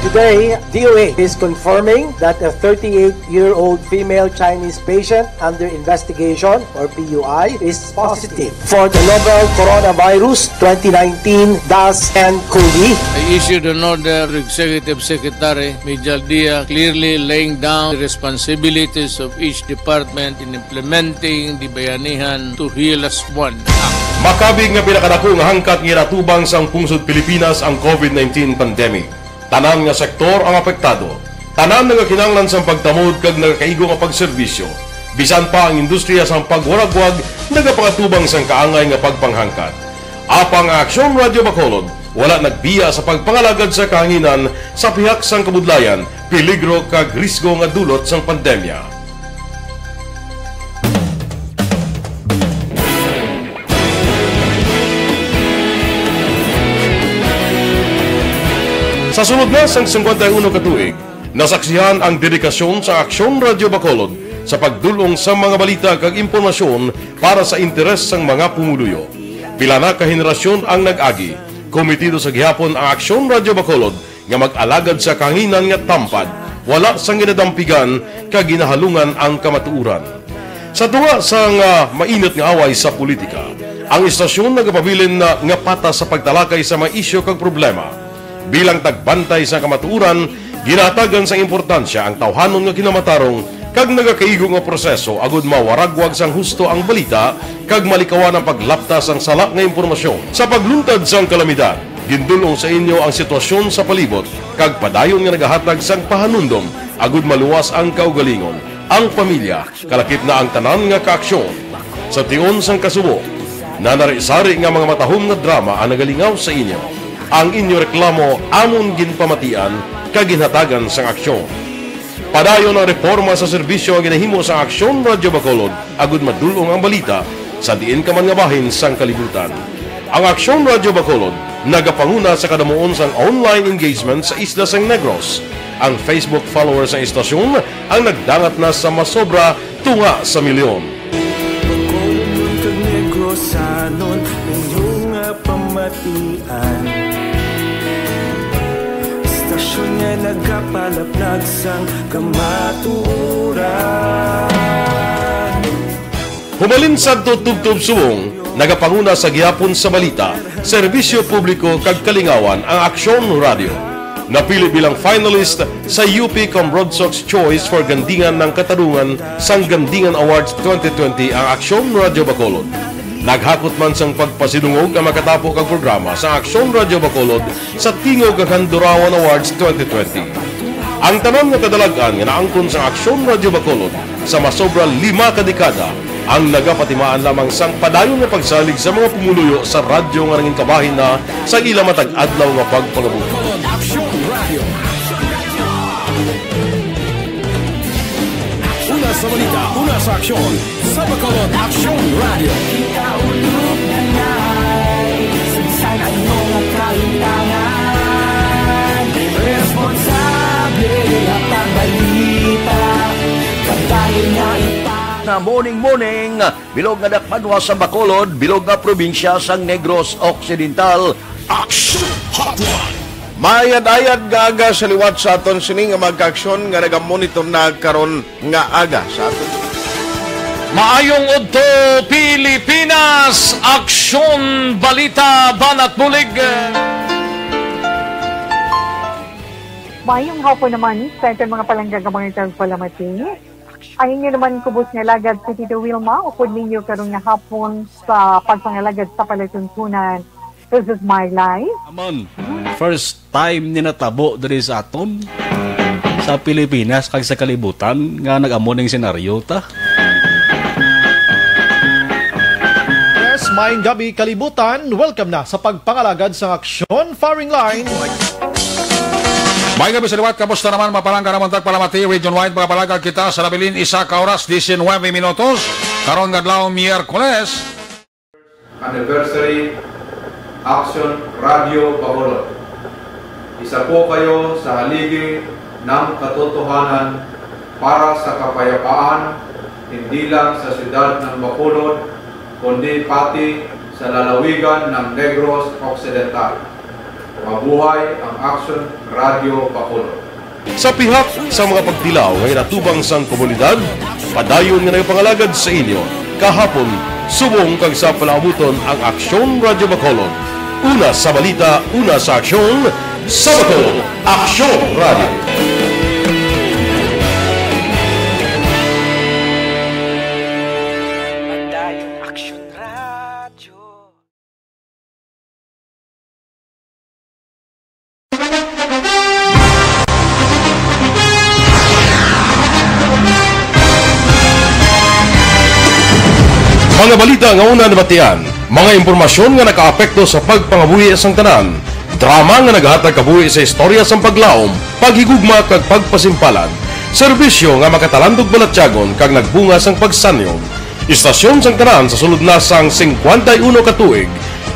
Today, D O A is confirming that a thirty-eight-year-old female Chinese patient under investigation, or P U I, is positive for the novel coronavirus twenty nineteen dash N cov. I issued an order to Executive Secretary Mijal Dia, clearly laying down the responsibilities of each department in implementing the Bayanihan to Heal As One Act. Makabig nga pinakadako nga hangkat nga ginatubang sang pungsod Pilipinas ang covid nineteen pandemic. Tanan nga sektor ang apektado. Tanan nagakinahanglan sang pagtamod kag nagakaigo nga pagserbisyo. Bisan pa ang industriya sang pagwaragwag nagapangatubang sang kaangay nga pagpanghangkat. Apang ang Aksyon Radio Bacolod wala nagbiya sa pagpangalagad sa kahanginan sa pihak sang kabudlayan, peligro kag risgo nga dulot sang pandemya. Sa sulod na sang singkwenta y uno ka tuig, nasaksihan ang dedikasyon sa Aksyon Radyo Bacolod sa pagdul-ong sa mga balita kag impormasyon para sa interes sang mga pumuluyo. Pila na ka henerasyon ang nag-agi. Komitido sa gihapon ang Aksyon Radyo Bacolod nga mag-alagad sa kahanginan nga tampad, wala sang ginadampigan kag ginahalungan ang kamatuoran. Sa tunga sang, ah, mainit nga away sa politika, ang istasyon nagapabilin na nga patas sa pagtalakay sa mga isyu kag problema. Bilang tagbantay sa kamatuoran, ginahatagan sang importansya ang tawhanon nga kinamatarong kag nagakaigo nga proseso agud mawaragwag sang husto ang balita kag malikawan ang paglapta sang sala nga impormasyon. Sa pagluntad sang kalamidad, gindul-ong sa inyo ang sitwasyon sa palibot kag padayon nga nagahatag sang pahanumdom agud maluwas ang kaugalingon, ang pamilya, kalakip na ang tanan nga kaaksyon. Sa tion sang kasubo, nanari-sari nga mga matahom nga drama ang nagalingaw sa inyo. Ang inyo reklamo amon ginpamatian kag ginhatagan sang aksyon. Padayon ang reporma sa serbisyo nga ginahimo sa Aksyon Radyo Bacolod agud madul-ong ang balita sa diin ka man nga bahin sang kalibutan. Ang Aksyon Radyo Bacolod nagapanguna sa kadamuon sang online engagement sa isla sang Negros. Ang Facebook followers sang istasyon ang nagdangat na sa masobra tunga sa milyon. Bacolodnon kag Negrosanon, inyo nga pamatian. Istasyon nga nagapalaplag sang kamatuoran. Hubalin sadto tubtob subong, nagapanguna sa gihapon sa balita, serbisyo publiko kag kalingawan ang Aksyon Radyo. Napili bilang finalist sa U P Cambrodsoc's Choice for Gandingan ng Katarungan sang Gandingan Awards twenty twenty ang Aksyon Radyo Bacolod. Naghakot man sang pagpasidungog ang makatapo kag programa sa Aksyon Radyo Bacolod sa Tingog kag Handurawan Awards twenty twenty. Ang tanan nga kadalag-an nga naangkon sa Aksyon Radyo Bacolod sa masobra lima ka dekada ang nagapatimaan lamang sang padayon nga pagsalig sa mga pumuluyo sa radyo nga nangin kabahin na sa ila matag adlaw nga pagpangabuhi. Aksyon Radyo. Una sa balita, una sa aksyon, sa Bacolod Aksyon Radyo. Kita ulog na nai, sa bisan ano nga kahitangan, responsable ang pagbalita, kadali nga ipa- Nga morning, morning. Bilog nga dakbanwa sa Bacolod, bilog nga probinsya sang Negros Occidental. Action Hotline. Mayad-ayad nga aga sa liwat sa aton sini nga mga kaaksyon nga nagamonitor na karon nga aga sa aton. Maayong udto, Pilipinas! Aksyon, balita, banat, bulig. Mayong hapon naman sa aton mga palangga nga mga tagpalamati. Ang inyo naman kubos nga alagad si Tito Wilma, upod ninyo karon nga hapon sa pagpangalagad sa palatuntunan. This is my life. Amon, first time ni natabo diri sa aton, sa Pilipinas kag sa kalibutan nga nag-amo ning senaryo ta. Yes, maayong gabi, kalibutan. Welcome na sa pagpangalagad sa Aksyon Firing Line. May gabi sa liwat, kamusta naman, mapalangga naman tagpalamati, region wide, mga palagad kita sa nabilin, isa ka oras, diecinuebe minutos, karon nga adlaw, Miyerkules. Anniversary, Action Radio Bacolod. Isa po kayo sa haligi ng katotohanan para sa kapayapaan, hindi lang sa siyudad ng Bacolod, kundi pati sa lalawigan ng Negros Occidental. Mabuhay ang Action Radio Bacolod. Sa pihak sa mga pagtilaw nga ginatubang sang komunidad, padayon nga nagapangalagad sa inyo kahapon, subong kag sa palaabuton ang Aksyon Radyo Bacolod. Una sa balita, una sa aksyon, sa Bacolod, Aksyon Radyo. Padayon Aksyon Radyo. Mga balita nga una nabatian, mga impormasyon nga nakaapekto sa pagpangabuhi sang tanan, drama nga nagahatag kabuhi sa istorya sang paglaom, paghigugma kag pagpasimpalan, serbisyo nga makatalandog balatyagon kag nagbunga sang pagsanyog. Istasyon sang tanan sa sulod na sang singkwenta y uno ka tuig,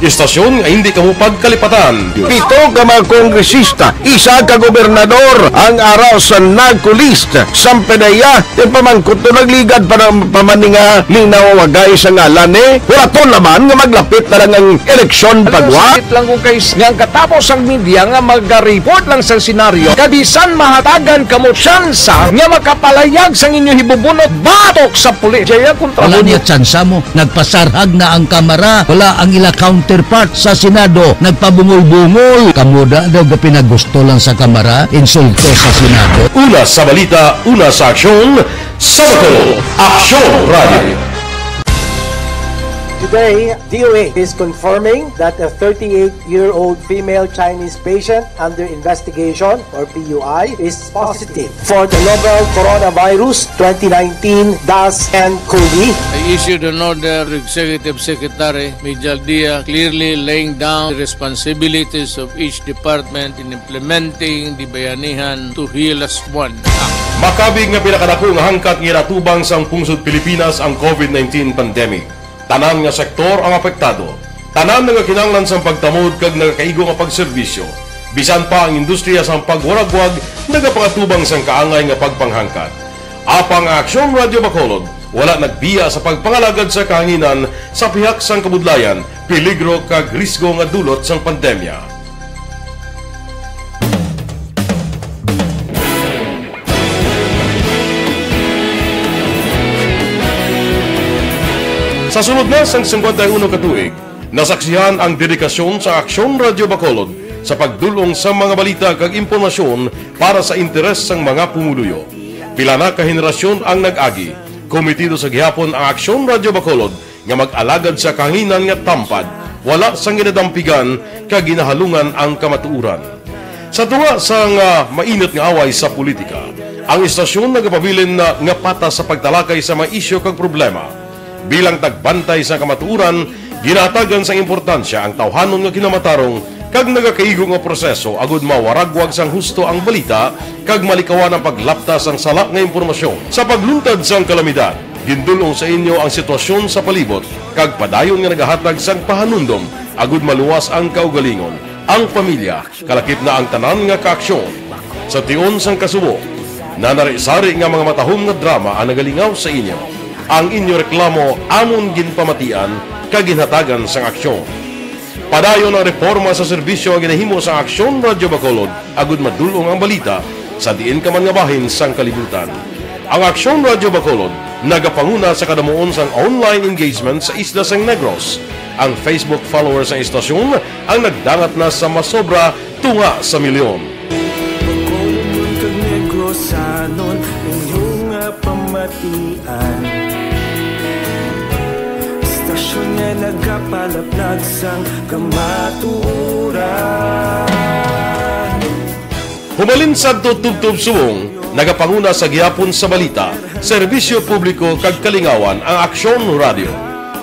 Istasyon nga hindi kamo pagkalipatan. Pito ka mga kongresista, isa ka gobernador ang ara sa narco list. Sampanaya, ipamangkot to nagligad pa ng pamaninga ni nawawagay sa ngalan ni Huraton naman nga maglapit na lang ang eleksyon pagwa. Sakit lang kung kay nga ang katapos ang media nga mag-report lang sa senaryo, kabisan mahatagan kamo tsansa nga makapalayag sang inyo hibubunot batok sa pulis. Jaya kontra Wala niya tsansa mo. Nagpasarhag na ang kamara. Wala ang ila counterpart sa Senado. Nagpabungol-bungol. Kamo da daw ga pinagusto lang sa kamara. Insulto sa Senado. Una sa balita, una sa aksyon, sa Bacolod, Aksyon Radio. Today, D O A is confirming that a thirty-eight-year-old female Chinese patient under investigation, or P U I, is positive for the novel coronavirus twenty nineteen dash N cov. I issued an order to Executive Secretary Mijal Dia, clearly laying down the responsibilities of each department in implementing the Bayanihan to Heal Us One Act. Makabig nga pinakadako nga hangkat nga ginatubang sang pungsod Pilipinas ang covid nineteen pandemic. Tanan nga sektor ang apektado. Tanan nga kinahanglan sang pagtamod kag nagakaigo nga pagserbisyo. Bisan pa ang industriya sang pagwaragwag nagapangatubang sang kaangay nga pagpanghangkat. Apang ang Aksyon Radio Bacolod wala nagbiya sa pagpangalagad sa kahanginan sa pihak sang kabudlayan, peligro kag risgo nga dulot sang pandemya. Sa sulod na sang singkwenta y uno ka tuig, nasaksihan ang dedikasyon sa Aksyon Radio Bacolod sa pagdul-ong sa mga balita kag impormasyon para sa interes sang mga pumuluyo. Pila na ka henerasyon ang nag-agi. Komitido sa gihapon ang Aksyon Radio Bacolod nga mag-alagad sa kahanginan nga tampad, wala sang ginadampigan kag ginahalungan ang kamatuoran. Sa tunga sang, ah, mainit nga away sa politika, ang istasyon nagapabilin na nga patas sa pagtalakay sa mga isyu kag problema. Bilang tagbantay sa kamatuoran, ginahatagan sang importansya ang tawhanon nga kinamatarong kag nagakaigo nga proseso agud mawaragwag sang husto ang balita kag malikawan ang paglapta sang sala nga impormasyon. Sa pagluntad sang kalamidad, gindul-ong sa inyo ang sitwasyon sa palibot kag padayon nga nagahatag sang pahanumdom agud maluwas ang kaugalingon, ang pamilya, kalakip na ang tanan nga kaaksyon. Sa tion sang kasubo, nanari-sari nga mga matahom nga drama ang nagalingaw sa inyo. Ang inyo reklamo amon ginpamatian kag ginhatagan sang aksyon. Padayon ang reporma sa serbisyo nga ginahimo sang Aksyon Radio Bacolod agud madul-ong ang balita sa diin ka man nga bahin sang kalibutan. Ang Aksyon Radio Bacolod nagapanguna sa kadamuon sang online engagement sa isla sang Negros. Ang Facebook followers sang istasyon ang nagdangat na sa masobra tunga sa milyon. Bacolodnon kag Negrosanon, inyo nga pamatian. Istasyon nga nagapalaplag sang kamatuoran. Humalin sadto tubtob subong, nagapanguna sa gihapon sa balita, serbisyo publiko kag kalingawan ang Aksyon Radio.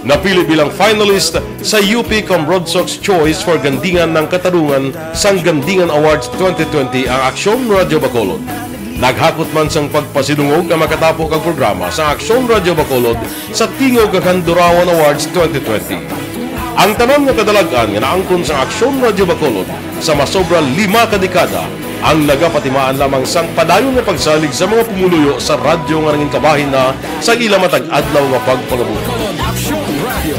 Napili bilang finalist sa U P Comrade Sox Choice for Gandingan ng Katarungan sang Gandingan Awards twenty twenty ang Aksyon Radio Bacolod. Naghakot man sang pagpasidungog ang makatapo kag programa sa Aksyon Radio Bacolod sa Tingog kag Handurawan Awards twenty twenty. Ang tanan nga kadalag-an nga naangkon sa Aksyon Radio Bacolod sa masobra lima ka dekada ang nagapatimaan lamang sang padayon nga pagsalig sa mga pumuluyo sa radyo nga nangin kabahin na sa ila matag adlaw nga pagpangabuhi. Aksyon Radio.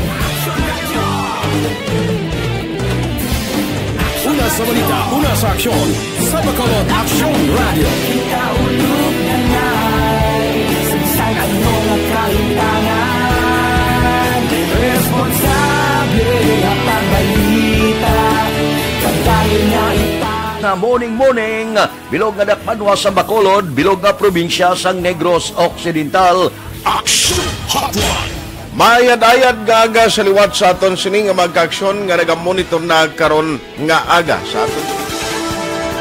Una sa balita, una sa aksyon, sa Bacolod Aksyon Radio. Kita ulog na nai, sa ano nga kaintangan, responsable nga pagbalita, pagdayon nga ita- Na morning, morning, bilog nga dakbanwa sa Bacolod, bilog nga probinsya sang Negros Occidental. Action Hotline. Maayad-ayad nga aga sa liwat sa aton sini nga magkaaksyon nga nagamonitor na karon nga aga sa aton.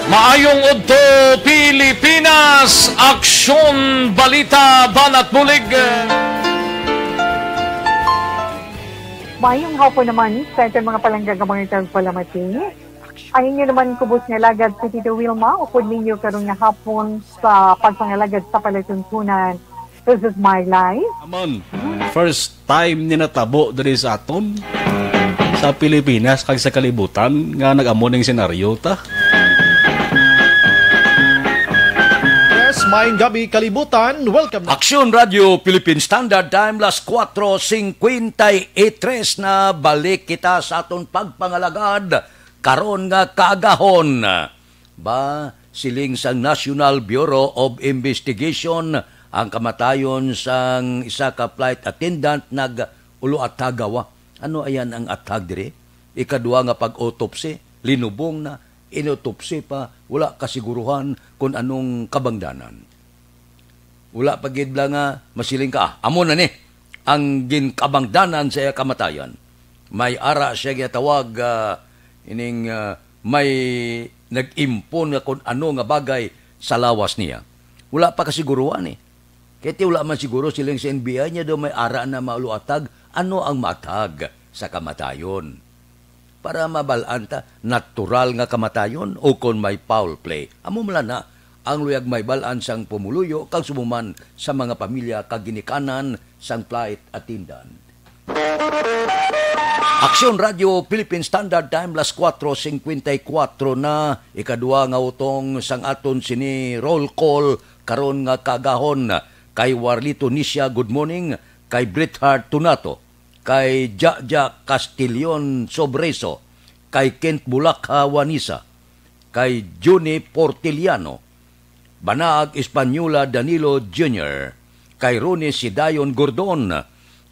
Maayong udto, Pilipinas! Aksyon, balita, banat bulig. Maayong hapon naman sa aton mga palangga nga mga tagpalamati. Ang inyo naman kubos nga alagad si Tito Wilma, upod ninyo karon nga hapon sa pagpangalagad sa palatuntunan. This is my life. Amon, first time ni natabo diri sa aton. ta Pilipinas kag sa kalibutan nga nag-amo ning senaryo ta. Yes, maayong gabi, kalibutan. Welcome na. Aksyon Radio Philippine Standard Time, las kuwatro singkwenta y tres na. Balik kita sa aton pagpangalagad karon nga kaagahon. Ba, siling sang National Bureau of Investigation, ang kamatayon sang isa ka flight attendant nag-ulo atagawa. Ano ayan ang atag diri? Ikadua nga pag-autopsy, linubong na, inotopsy pa, wala kasiguruhan kung anong kabangdanan. Wala pa gid bala nga masiling ka, "Ah, amo na ni ang ginkabangdanan sa iya kamatayon." May ara siya ginatawag, ah, ining, ah, may nag-impon nga kung ano nga bagay sa lawas niya. Wala pa kasiguruhan, eh. Kay ti wala man siguro siling sa N B I niya daw may ara na maluatag. Ano ang matag sa kamatayon? Para mabal-an ta, natural nga kamatayon o kon may foul play. Amo man na ang luyag may bal-an sang pumuluyo kag sumuman sa mga pamilya kag ginikanan sang flight attendant. Aksyon Radio Philippine Standard Time, las kuwatro singkwenta y kuwatro na, ikadua nga utong sang aton sini roll call karon nga kaagahon. Kay Warlito Nisha, good morning. Kay Bret Hart Tunato, kay Jaja Castillon Sobreso, kay Kent Bulakha Wanisa, kay Juni Portiliano, Banaag Española Danilo Junior, kay Ronnie Sidayon Gordon,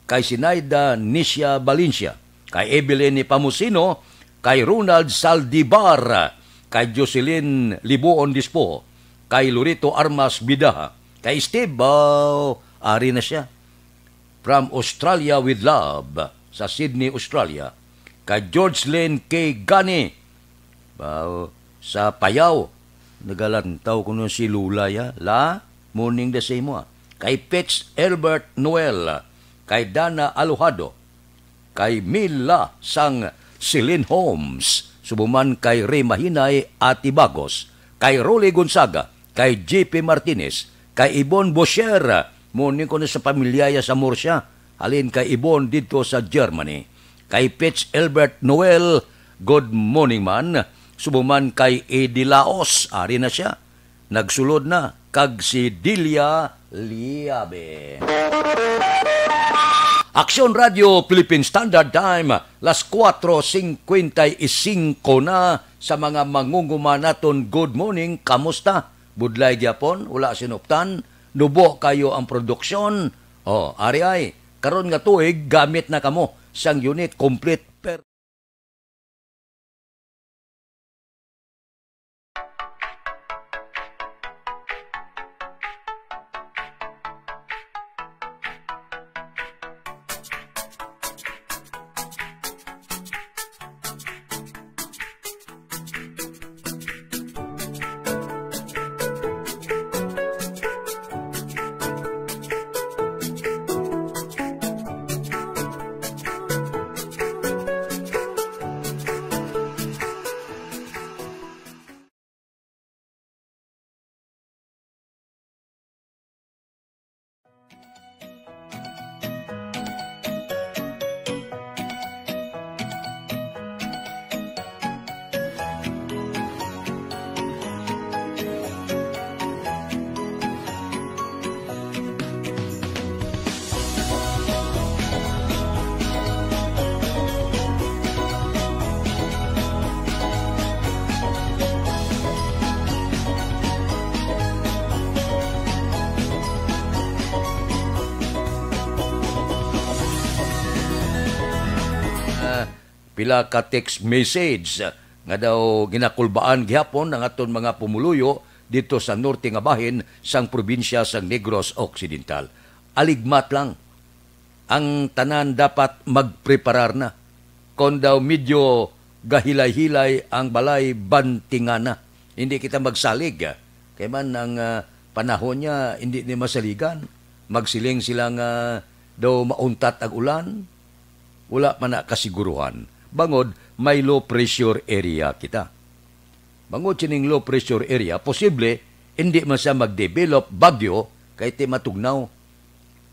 kay Sinaida Nisha Valencia, kay Evelyn Pamusino, kay Ronald Saldivar, kay Jocelyn Libuon Dispo, kay Lorito Armas Bidaha, kay Steve, oh, ari na siya. From Australia with love, sa Sydney, Australia. Kay George Lynn K. Gani, ba, sa Payaw. Nagalantaw ko nun si Lula, ya. La, morning da sa imo, ah. Kay Fitz Elbert Noel, kay Dana Alojado, kay Mila sang Celine Homes, subuman kay Rey Mahinay, Ate Bagos, kay Rolly Gonzaga, kay J P Martinez, kay Ibon Bosher, morning ko na sa pamilya ya sa Murcia, halin kay Ibon didto sa Germany, kay Fitz Elbert Noel, good morning man, subuman kay Eddie Laos, ari na siya, nagsulod na, kag si Delia Liabe. Aksyon Radio Philippine Standard Time, las kuwatro singkwenta y singko na. Sa mga mangunguma naton, good morning, kamusta? Budlay gyapon, wala sinuptan, nubo kayo ang produksyon. Oh, ari ay, karon nga tuig, gamit na kamo sang unit complete per Ah, pila ka text message nga daw ginakulbaan gihapon ang aton mga pumuluyo dito sa norte nga bahin sang probinsya sang Negros Occidental. Aligmat lang. Ang tanan dapat magpreparar na. Kon daw medyo gahilay-hilay ang balay, bantingan na. Hindi kita magsalig. Kay man ang, ah, panahon niya, hindi ni masaligan. Magsiling sila nga daw mauntat ang ulan. Wala pa na kasiguruhan. Bangod may low pressure area kita. Bangod sining low pressure area, posible hindi man siya mag-develop bagyo kay ti matugnaw.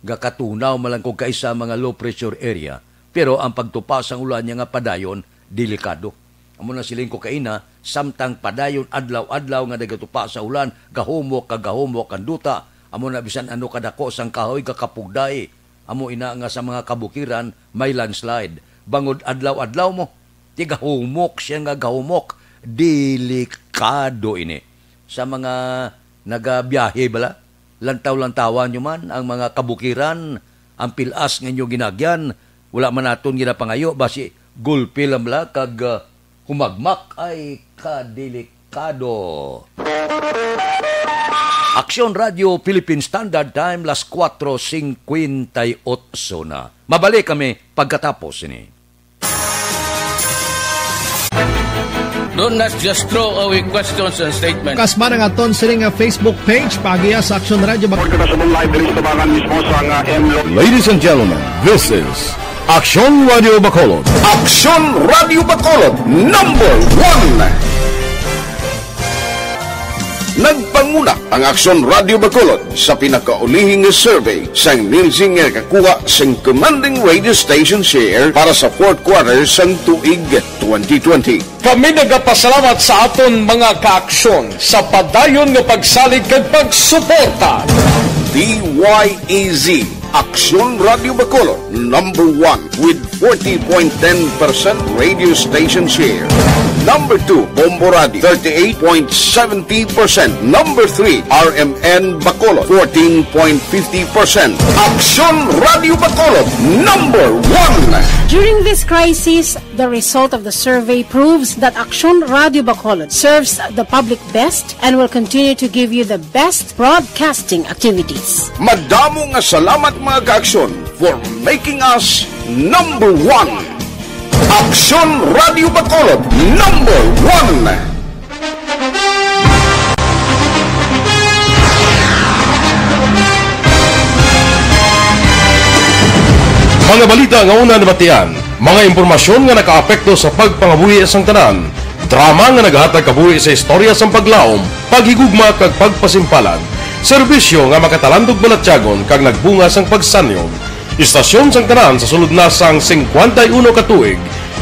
Gakatunaw man lang kung kaisa mga low pressure area, Pero ang pagtupa sang ulan niya nga padayon, delikado. Amo na siling ko kaina, samtang padayon adlaw-adlaw nga nagatupa sa ulan, gahumok kag gahumok ang duta, amo na bisan ano kadako sang kahoy gakapugday. Amo ina nga sa mga kabukiran may landslide. Bangod adlaw-adlaw mo, tigahumok siya nga gahumok. Delikado ini. Sa mga nagabiyahe bala, lantaw-lantawan nyo man ang mga kabukiran, ang pilas nga inyo ginagyan, wala man naton ginapangayo, basi gulpi lang bala kag, ah, humagmak ay kadelikado. Aksyon Radio Philippine Standard Time, las kuwatro singkwenta y otso na. Mabalik kami pagkatapos ini. Don't not just throw away questions and statements. Kasma ang aton sini nga Facebook page, paagiha sa Aksyon Radio Bak- Report na sa live diri sa Tabangan mismo sa nga M Lo- Ladies and gentlemen, this is Aksyon Radio Bacolod. Aksyon Radio Bacolod, number one. Nagpanguna ang Aksyon Radio Bacolod sa pinakaulihing nga survey sang Nielsen nga nakakuha sang commanding radio station share para sa fourth quarter sang tuig twenty twenty. Kami nagapasalamat sa aton mga kaaksyon sa padayon nga pagsalig kag pagsuporta. D Y E Z, Aksyon Radio Bacolod, number one with forty point ten percent radio station share. Number two, Bombo Radio, thirty-eight point seventy percent. Number three, R M N Bacolod, fourteen point fifty percent. Aksyon Radio Bacolod, number one. During this crisis, the result of the survey proves that Aksyon Radio Bacolod serves the public best and will continue to give you the best broadcasting activities. Madamo nga salamat, mga kaaksyon, for making us number one. Aksyon Radio Bacolod, number one. Mga balita nga una nabatian, mga impormasyon nga nakaapekto sa pagpangabuhi sang tanan, drama nga naghatag kabuhi sa istorya sang paglaom, paghigugma kag pagpasimpalan, serbisyo nga makatalandog balatyagon kag nagbunga sang pagsanyog. Istasyon sang tanan sa sulod na sang singkwenta y uno ka tuig.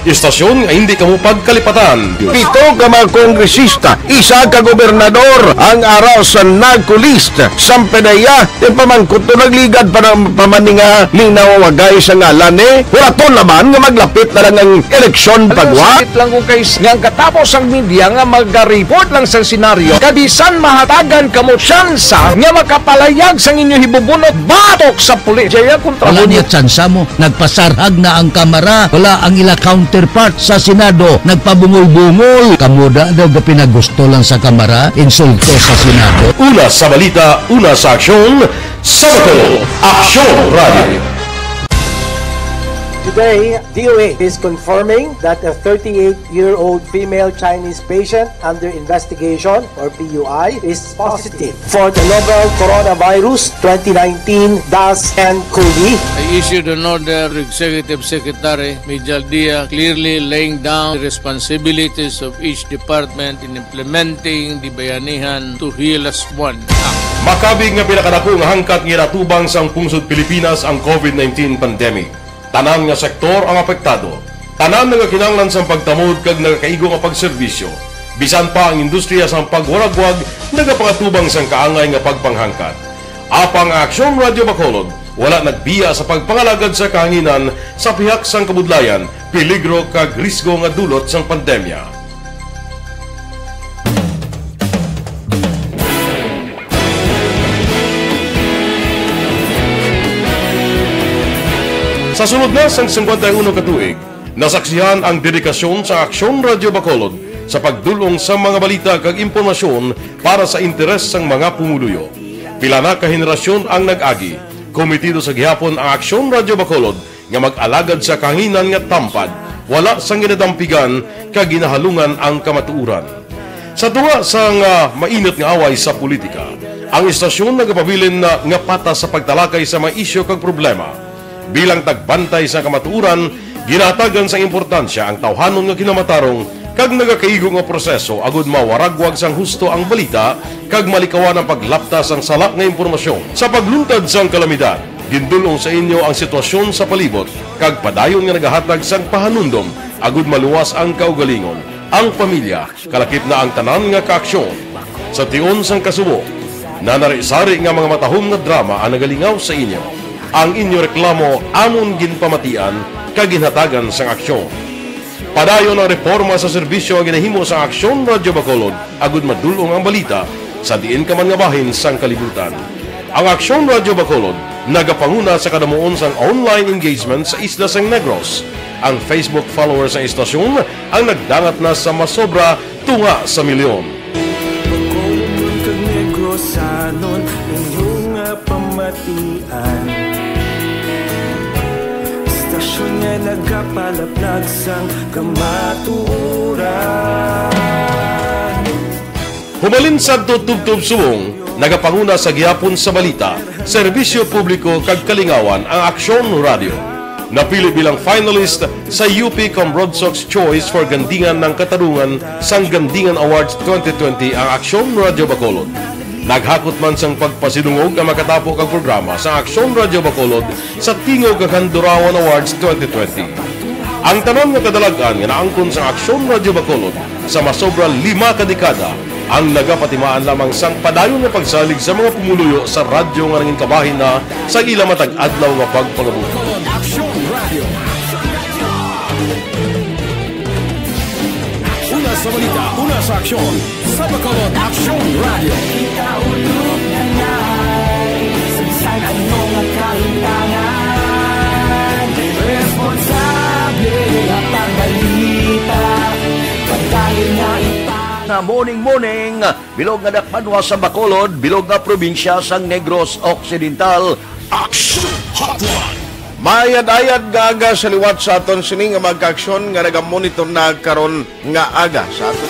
Istasyon nga hindi kamo pagkalipatan. Pito ka mga kongresista, isa ka gobernador ang ara sa NAGCO list. Sang PDEA, ipamangkot to, nagligad pa ng pamaninga, linaw wagay sa ngalan, eh. Wala to naman nga maglapit na lang ang eleksyon. Alam mo, pagwa. Sakit lang kung kay nga ang katapos ang media nga maga-report lang sa senaryo, kabisan mahatagan kamo tsansa nga makapalayag sang inyo hibubunot batok sa pulis. Jaya kontra. Wala mo niya tsansa mo. Nagpasarhag na ang Kamara. Wala ang ila counterpart sa Senado. Nagpabungol-bungol. Kamo da daw gapinagusto lang sa Kamara, insulto sa Senado. Una sa balita, una sa aksyon, sa Bacolod, Aksyon Radio. Today, D O A is confirming that a thirty-eight-year-old female Chinese patient under investigation, or P U I, is positive for the novel coronavirus twenty nineteen dash N cov. I issued an order to Executive Secretary Mijal Dia, clearly laying down the responsibilities of each department in implementing the Bayanihan to Heal Us One Act. Makabig nga pinakadako nga hangkat nga ginatubang sang pungsod Pilipinas ang covid nineteen pandemic. Tanan nga sektor ang apektado. Tanan nagakinahanglan sang pagtamod kag nagakaigo nga pagserbisyo. Bisan pa ang industriya sang pagwaragwag nagapangatubang sang kaangay nga pagpanghangkat. Apang ang Aksyon Radio Bacolod wala nagbiya sa pagpangalagad sa kahanginan sa pihak sang kabudlayan, peligro kag risgo nga dulot sang pandemya. Sa sulod na sang singkwenta y uno ka tuig, nasaksihan ang dedikasyon sa Aksyon Radio Bacolod sa pagdul-ong sa mga balita kag impormasyon para sa interes sang mga pumuluyo. Pila na ka henerasyon ang nag-agi, komitido sa gihapon ang Aksyon Radio Bacolod nga mag-alagad sa kahanginan nga tampad, wala sang ginadampigan kag ginahalungan ang kamatuoran. Sa tunga sang, ah, mainit nga away sa politika, ang istasyon nagapabilin na nga patas sa pagtalakay sa mga isyu kag problema. Bilang tagbantay sa kamatuoran, ginahatagan sang importansya ang tawhanon nga kinamatarong kag nagakaigo nga proseso agud mawaragwag sang husto ang balita kag malikawan ang paglapta sang sala nga impormasyon. Sa pagluntad sang kalamidad, Gindul-ong sa inyo ang sitwasyon sa palibot kag padayon nga nagahatag sang pahanumdom agud maluwas ang kaugalingon, ang pamilya, kalakip na ang tanan nga kaaksyon. Sa tion sang kasubo, nanari-sari nga mga matahom nga drama ang nagalingaw sa inyo. Ang inyo reklamo amon ginpamatian kag ginhatagan sang aksyon. Padayon ang reporma sa serbisyo nga ginahimo sang Aksyon Radyo Bacolod agud madul-ong ang balita sa diin ka man nga bahin sang kalibutan. Ang Aksyon Radyo Bacolod nagapanguna sa kadamuon sang online engagement sa isla sang Negros. Ang Facebook followers sang istasyon ang nagdangat na sa masobra tunga sa milyon. Bacolodnon kag Negrosanon, inyo nga pamatian. Istasyon nga nagapalaplag sang kamatuoran. Humalin sadto tubtob subong, nagapanguna sa gihapon sa balita, serbisyo publiko kag kalingawan ang Aksyon Radyo. Napili bilang finalist sa U P Cambrodsoc's Choice for Gandingan ng Katarungan sang Gandingan Awards twenty twenty ang Aksyon Radyo Bacolod. Naghakot man sang pagpasidungog ang makatapo kag programa sa Aksyon Radyo Bacolod sa Tingog kag Handurawan Awards twenty twenty. Ang tanan nga kadalag-an nga naangkon sang Aksyon Radyo Bacolod sa masobra lima ka dekada ang nagapatimaan lamang sang padayon nga pagsalig sa mga pumuluyo sa radyo nga nangin kabahin na sa ila matag adlaw nga pagpangabuhi. Bacolod Aksyon Radio. Una sa balita, una sa aksyon, sa Bacolod Aksyon Radio. Kita ulog na ngay, sa bisan ano nga kahintangan, responsable ang pagbalita, pagdayon nga ipang- Na morning, morning. Bilog nga dakbanwa sa Bacolod, bilog nga probinsya sang Negros Occidental. Action Hotline. Mayad-ayad nga aga sa liwat sa aton sini nga mga kaaksyon nga nagamonitor na karon nga aga sa aton.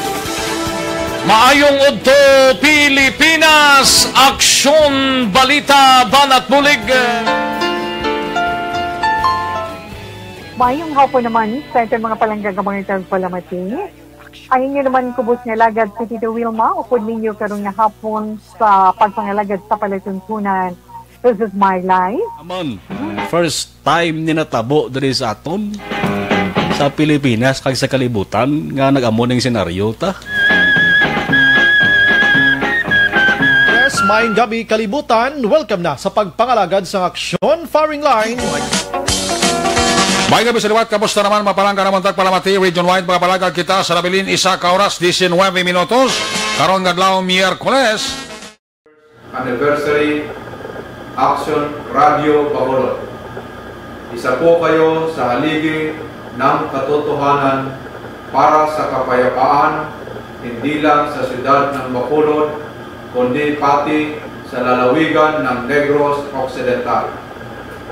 Maayong udto, Pilipinas! Aksyon, balita, banat bulig. Maayong hapon naman sa aton mga palangga nga mga tagpalamati. Ang inyo naman kubos nga alagad si Tito Wilma, upod ninyo karon nga hapon sa pagpangalagad sa palatuntunan. This is my life. Amon, first time ni natabo diri sa aton, sa Pilipinas, kag sa kalibutan, nga nag-amo ning senaryo ta. Yes, maayong gabi, kalibutan. Welcome na sa pagpangalagad sa aksyon, firing line. May gabi sa liwat, kamusta naman, mapalangga naman tagpalamati, region wide, mga palagag kita sa nabilin, isa ka oras, diecinuebe minutos, karon nga adlaw, Miyerkules. Anniversary Action Radio Bacolod. Isa po kayo sa haligi ng katotohanan para sa kapayapaan, hindi lang sa siyudad ng Bacolod, kundi pati sa lalawigan ng Negros Occidental.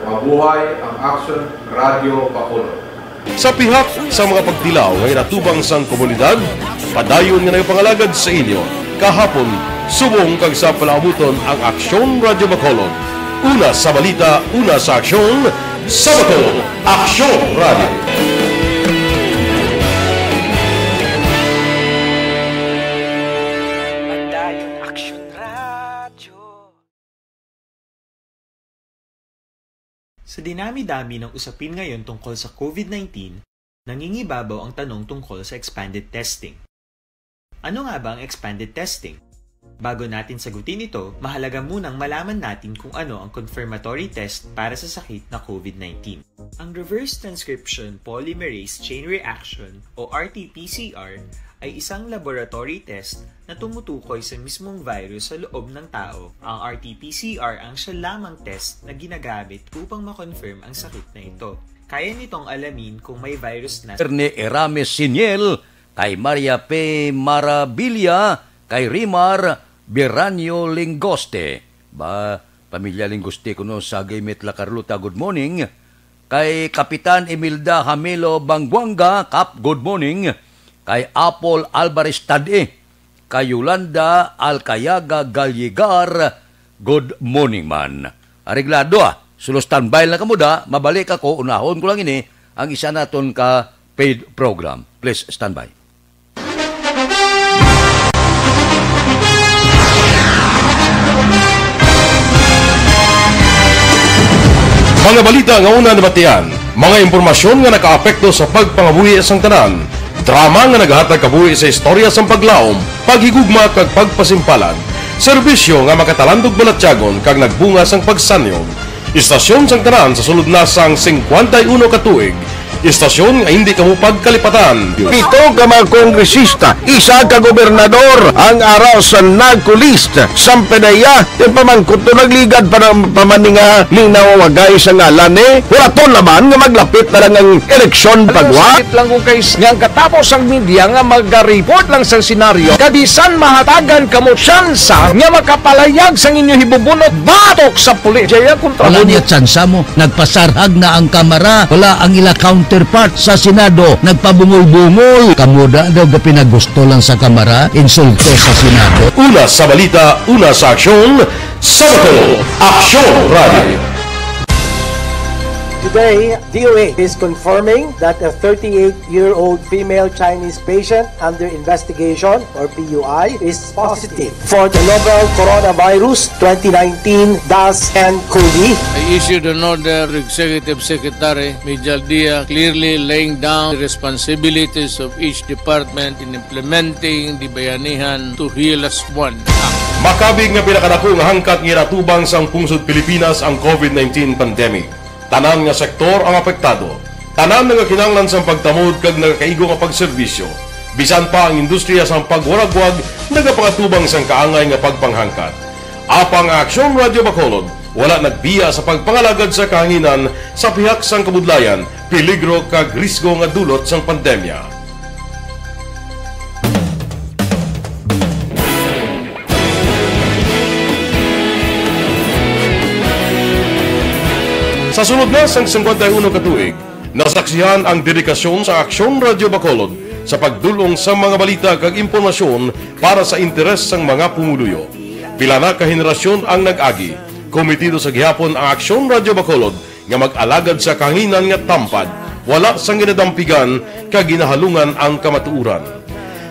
Mabuhay ang Action Radio Bacolod. Sa pihak sa mga pagtilaw nga inatubang sang komunidad, padayon nga nagapangalagad sa inyo, kahapon, subong kag sa palaabuton ang Aksyon Radyo Bacolod. Una sa balita, una sa aksyon, sa Bacolod, Aksyon Radyo. Padayon Aksyon Radyo. Sa dinami-dami ng usapin ngayon tungkol sa COVID nineteen, nangingibabaw ang tanong tungkol sa expanded testing. Ano nga ba ang expanded testing? Bago natin sagutin ito, mahalaga munang malaman natin kung ano ang confirmatory test para sa sakit na COVID nineteen. Ang reverse transcription polymerase chain reaction o R T P C R ay isang laboratory test na tumutukoy sa mismong virus sa loob ng tao. Ang R T P C R ang siya lamang test na ginagamit upang ma-confirm ang sakit na ito. Kaya nitong alamin kung may virus na Ernie Erames Siniel, kay Maria P. Marabilia, kay Rimar Biranyo Lingoste. Ba, pamilya Lingoste kuno sa Gimit, La Carlota, good morning. Kay Kapitan Imelda Hamilo Banguanga, Kap, good morning. Kay Apple Alvarez Tadi, kay Yolanda Alcayaga Gallegar, good morning man. Areglado, ah. Sulo, standby lang kamo da, mabalik ako, unahon ko lang ini, ang isa naton ka paid program. Please standby. Mga balita nga una nabatian, mga impormasyon nga nakaapekto sa pagpangabuhi sang tanan, drama nga nagahatag kabuhi sa istorya sang paglaom, paghigugma kag pagpasimpalan, serbisyo nga makatalandog balatyagon kag nagbunga sang pagsanyog. Istasyon sang tanan sa sulod na sang singkwenta y uno ka tuig, istasyon nga hindi kamo pagkalipatan. Pito ka mga kongresista, isa ka gobernador ang ara sa NAGCO list. Sampanaya, ti pamangkot to nagligad pa ng pamaninga ni nawawagay sa ngalan ni. Wala to laman nga maglapit na lang ang eleksyon pagwa. Sakit lang kung kay nga ang katapos ang media nga maga-report lang sa senaryo. Kabisan mahatagan kamo tsansa nga makapalayag sang inyo hibubunot batok sa pulis. Jaya kontra Wala mo niya tsansa mo. Nagpasarhag na ang Kamara. Wala ang ila counterpart sa Senado. Nagpabungol-bungol. Kamo da daw gapinagusto lang sa Kamara, insulto sa Senado. Una sa balita, una sa aksyon, sa Bacolod, Aksyon Radio. Today, D O A is confirming that a thirty-eight-year-old female Chinese patient under investigation, or P U I, is positive for the novel coronavirus twenty nineteen dash N cov. I issued an order to Executive Secretary Mijal Dia, clearly laying down the responsibilities of each department in implementing the Bayanihan to Heal As One Act. Makabig nga pinakadako nga hangkat nga ginatubang sang pungsod Pilipinas ang covid nineteen pandemic. Tanan nga sektor ang apektado. Tanan nagakinahanglan sang pagtamod kag nagakaigo nga pagserbisyo. Bisan pa ang industriya sang pagwaragwag nagapangatubang sang kaangay nga pagpanghangkat. Apang ang Aksyon Radio Bacolod wala nagbiya sa pagpangalagad sa kahanginan sa pihak sang kabudlayan, peligro kag risgo nga dulot sang pandemya. Sa sulod na sang singkwenta y uno ka tuig, nasaksihan ang dedikasyon sa Aksyon Radio Bacolod sa pagdul-ong sa mga balita kag impormasyon para sa interes sang mga pumuluyo. Pila na ka henerasyon ang nag-agi, komitido sa gihapon ang Aksyon Radio Bacolod nga mag-alagad sa kahanginan nga tampad, wala sang ginadampigan kag ginahalungan ang kamatuoran.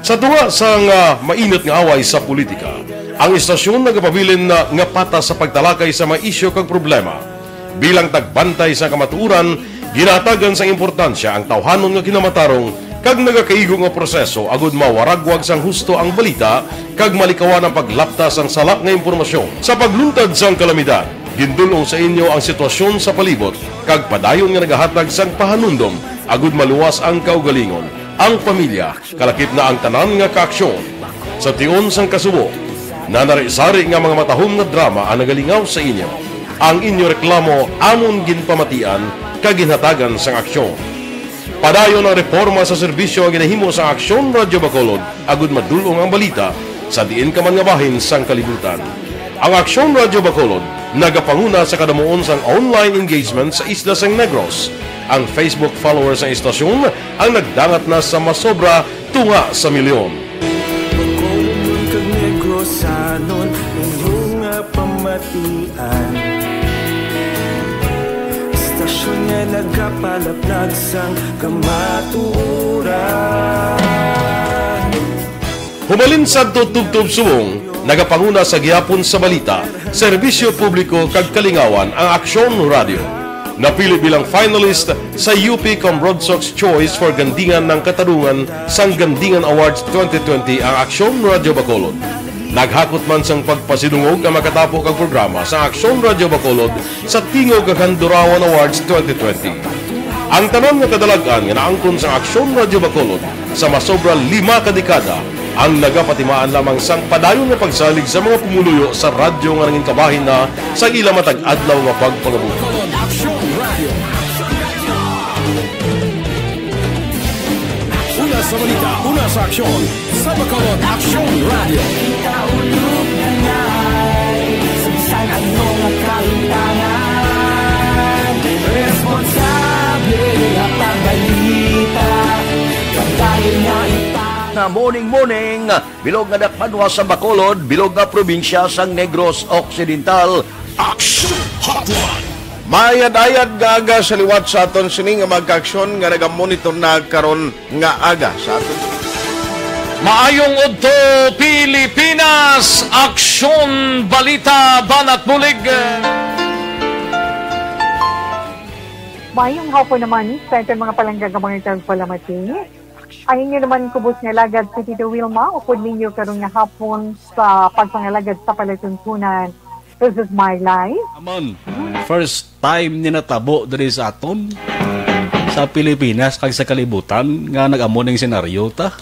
Sa tunga sang, ah, mainit nga away sa politika, ang istasyon nagapabilin na nga patas sa pagtalakay sa mga isyu kag problema. Bilang tagbantay sa kamatuoran, ginahatagan sang importansya ang tawhanon nga kinamatarong kag nagakaigo nga proseso agud mawaragwag sang husto ang balita kag malikawan ang paglapta sang sala nga impormasyon. Sa pagluntad sang kalamidad, gindul-ong sa inyo ang sitwasyon sa palibot kag padayon nga nagahatag sang pahanumdom agud maluwas ang kaugalingon, ang pamilya, kalakip na ang tanan nga kaaksyon. Sa tion sang kasubo, nanari-sari nga mga matahom nga drama ang nagalingaw sa inyo. Ang inyo reklamo amon ginpamatian kag ginhatagan sang aksyon. Padayon ang reporma sa serbisyo nga ginahimo sa Aksyon Radio Bacolod agud madul-ong ang balita sa diin ka man nga bahin sang kalibutan. Ang Aksyon Radio Bacolod nagapanguna sa kadamuon sang online engagement sa isla sang Negros. Ang Facebook followers sang istasyon ang nagdangat na sa masobra tunga sa milyon. Bacolodnon kag Negrosanon, inyo nga pamatian. Istasyon nga nagapalaplag sang kamatuoran. Humalin sadto tubtob subong, nagapanguna sa gihapon sa balita, serbisyo publiko kag kalingawan ang Aksyon Radio. Napili bilang finalist sa U P Cambronsox Choice for Gandingan ng Katarungan sang Gandingan Awards twenty twenty ang Aksyon Radio Bacolod. Naghakot man sang pagpasidungog ang makatapo kag programa sa Aksyon Radio Bacolod sa Tingog kag Handurawan Awards twenty twenty. Ang tanan nga kadalag-an nga naangkon sang Aksyon Radio Bacolod sa masobra lima ka dekada ang nagapatimaan lamang sang padayon nga pagsalig sa mga pumuluyo sa radyo nga nangin kabahin na sa ila matag adlaw nga pagpangabuhi. Bacolod Aksyon Radio. Una sa balita, una sa aksyon, sa Bacolod Aksyon Radio. Kita ulog na ngay, sa bisan ano nga kahimtangan, responsable nga pagbalita, kabahin nga ipang- Na morning, morning, bilog nga dakpanwa sa Bacolod, bilog nga probinsya sang Negros Occidental. Action Hotline. Maayad-ayad nga aga sa liwat sa aton sini nga mga kaaksyon nga nagamonitor na karon nga aga sa aton. Maayong udto, Pilipinas! Aksyon, balita, banat bulig. Mayong hapon naman sa aton mga palangga nga mga tagpalamati. Ang inyo naman kubos nga alagad si Tito Wilma, upod ninyo karon nga hapon sa pagpangalagad sa palatuntunan. This is my life. Aman, first time ni natabo diri sa aton, sa Pilipinas kag sa kalibutan nga nag-amo ning senaryo ta.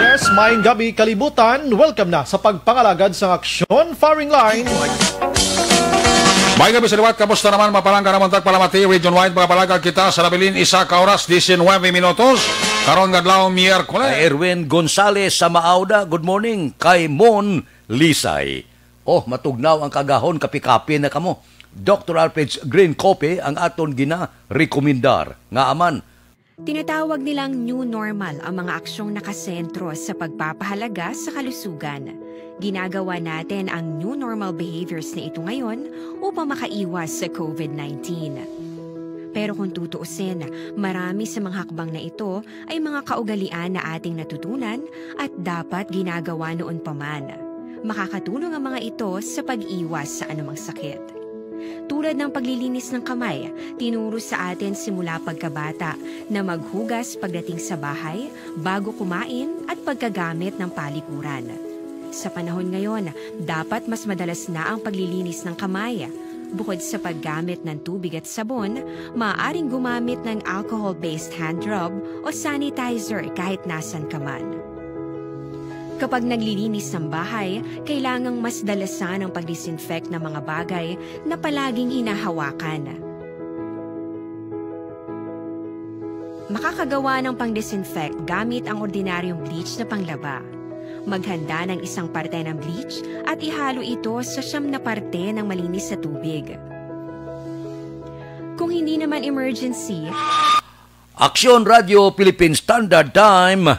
Yes, maayong gabi, kalibutan. Welcome na sa pagpangalagad sang Aksyon Firing Line. May gabi sa liwat, kamusta naman, mapalangga naman tagpalamati, region wide, mga palagag kita sa nabilin, isa ka oras, diecinuebe minutos, karon nga adlaw, Miyerkules. Kay Erwin Gonzalez sa Maauda, good morning. Kay Mon Lisay, oh, matugnaw ang kagahon, kapi-kapi na kamo. Doctor Alfred's Green Coffee ang aton ginarekomendar. Nga aman, Tinatawag nilang new normal ang mga aksyong nakasentro sa pagpapahalaga sa kalusugan. Ginagawa natin ang new normal behaviors na ito ngayon upang makaiwas sa covid nineteen. Pero kung tutuusin, marami sa mga hakbang na ito ay mga kaugalian na ating natutunan at dapat ginagawa noon pa man. Makakatulong ang mga ito sa pag-iwas sa anumang sakit. Tulad ng paglilinis ng kamay, tinuro sa atin simula pagkabata na maghugas pagdating sa bahay, bago kumain, at pagkagamit ng palikuran. Sa panahon ngayon, dapat mas madalas na ang paglilinis ng kamay. Bukod sa paggamit ng tubig at sabon, maaaring gumamit ng alcohol-based hand rub o sanitizer kahit nasan ka man. Kapag naglilinis ng bahay, kailangang mas dalasan ang pag-disinfect ng mga bagay na palaging hinahawakan. Makakagawa ng pang-disinfect gamit ang ordinaryong bleach na panglaba. Maghanda ng isang parte ng bleach at ihalo ito sa siyam na parte ng malinis na tubig. Kung hindi naman emergency, Aksyon Radio Philippine Standard Time,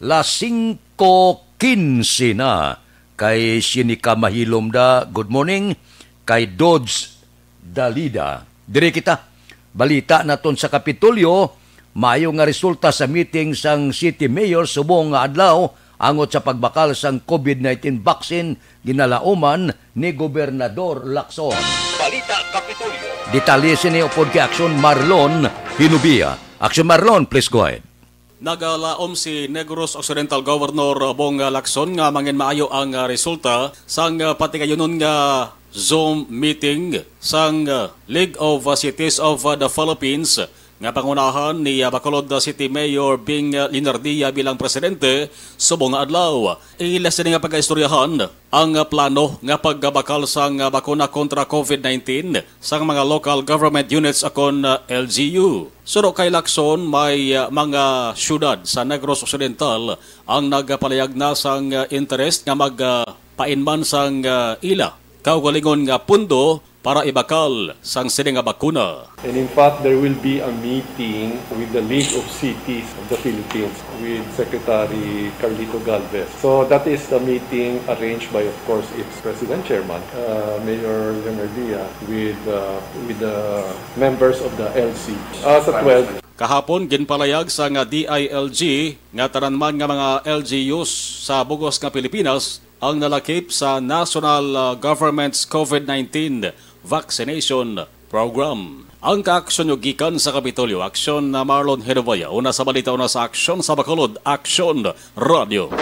las singko quince na. Kay Sinika Mahilom da, good morning. Kay Dodge Dalida. Diri kita. Balita naton sa Kapitolyo, maayo nga resulta sa meeting sang City Mayor subong nga adlaw angot sa pagbakal sang covid nineteen vaccine ginalauman ni Gobernador Lacson. Balita Kapitolyo. Detalye sini upod kay Aksyon Marlon Hinubia. Aksyon Marlon, please go ahead. Nagalaom si Negros Occidental Governor Bong Lacson nga manginmaayo ang, ah, resulta sang, ah, patigayunon nga Zoom meeting sang, ah, League of, ah, Cities of, ah, the Philippines nga pangunahan ni, ah, Bacolod City Mayor Bing, ah, Linardia bilang presidente subong nga adlaw. Ila sini nga pagaistoryahan ang, ah, plano nga pagbakal sang, ah, bakuna kontra covid nineteen sang mga local government units akon, ah, L G U. Suno kay Lacson, may, ah, mga syudad sa Negros Occidental ang nagpalayag na sang, ah, interest nga mag, ah, painman sang, ah, ila kaugalingon nga pundo para ibakal sang sini nga bakuna. And in fact, there will be a meeting with the League of Cities of the Philippines with Secretary Carlito Galvez. So that is a meeting arranged by, of course, its president chairman, uh, Mayor Leonardia, with, uh, with the members of the L C. Uh, sa twelve. Kahapon, ginpalayag sang D I L G nga tanan man nga mga L G Us sa bug-os nga Pilipinas ang nalakip sa national, uh, government's covid nineteen vaccination program. Ang kaaksyon nyo gikan sa Kapitolyo, Aksyon na Marlon Hedovaya. Una sa balita, una sa aksyon sa Bacolod, Aksyon Radio.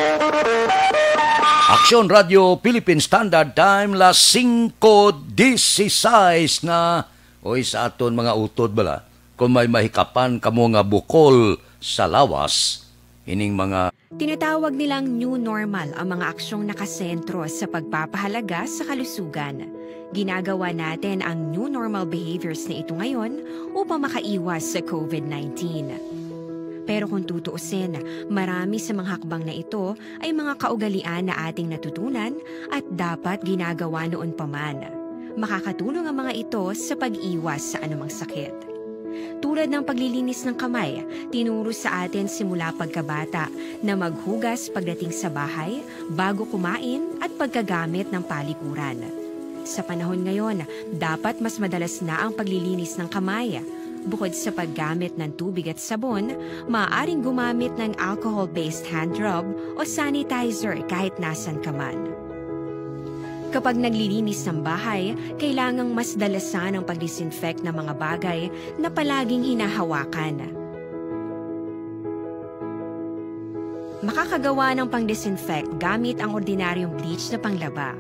Aksyon Radio, Philippine Standard Time, las singko dieciséis na. Oy, sa aton mga utod bala, kung may mahikapan kamo nga bukol sa lawas, ining mga Tinatawag nilang new normal ang mga aksyong nakasentro sa pagpapahalaga sa kalusugan. Ginagawa natin ang new normal behaviors na ito ngayon upang makaiwas sa covid nineteen. Pero kung tutuusin, marami sa mga hakbang na ito ay mga kaugalian na ating natutunan at dapat ginagawa noon pa man. Makakatulong ang mga ito sa pag-iwas sa anumang sakit. Tulad ng paglilinis ng kamay, tinuro sa atin simula pagkabata na maghugas pagdating sa bahay, bago kumain, at pagkagamit ng palikuran. Sa panahon ngayon, dapat mas madalas na ang paglilinis ng kamay. Bukod sa paggamit ng tubig at sabon, maaaring gumamit ng alcohol-based hand rub o sanitizer kahit nasan ka man. Kapag naglilinis ng bahay, kailangang mas dalasan ang pag-disinfect ng mga bagay na palaging hinahawakan. Makakagawa ng pang-disinfect gamit ang ordinaryong bleach na panglaba.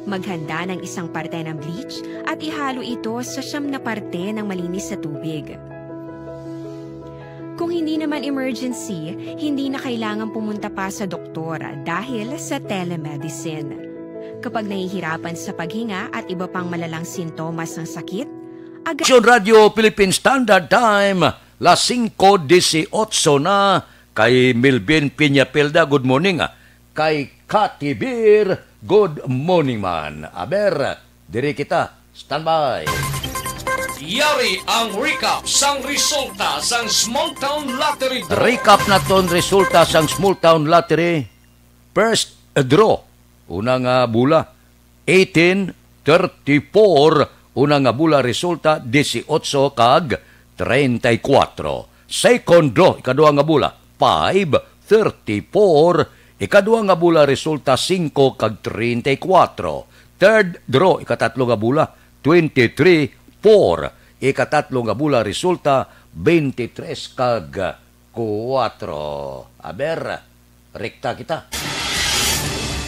Maghanda ng isang parte ng bleach at ihalo ito sa siyam na parte ng malinis na tubig. Kung hindi naman emergency, hindi na kailangan pumunta pa sa doktor dahil sa telemedicine. Kapag nahihirapan sa paghinga at iba pang malalang sintomas ng sakit, agad Aksyon Radio Philippine Standard Time, las singko dieciocho na. Kay Melvin Peñapelda, good morning, ah. Kay Cathy Beer, good morning man. Aber, diri kita. Standby. Yari ang recap sang resulta sang Small Town Lottery Draw. Recap naton resulta sang Small Town Lottery. First draw, una nga bola, eighteen thirty-four, una nga bola resulta dieciocho kag treinta y cuatro. Second draw, ikaduha nga bola, five thirty-four, ikaduha nga bola resulta singko kag treinta y cuatro. Third draw, ikatatlo nga bola, twenty-three four, ikatatlo nga bola resulta twenty-three kag kuwatro. Aber, rekta kita.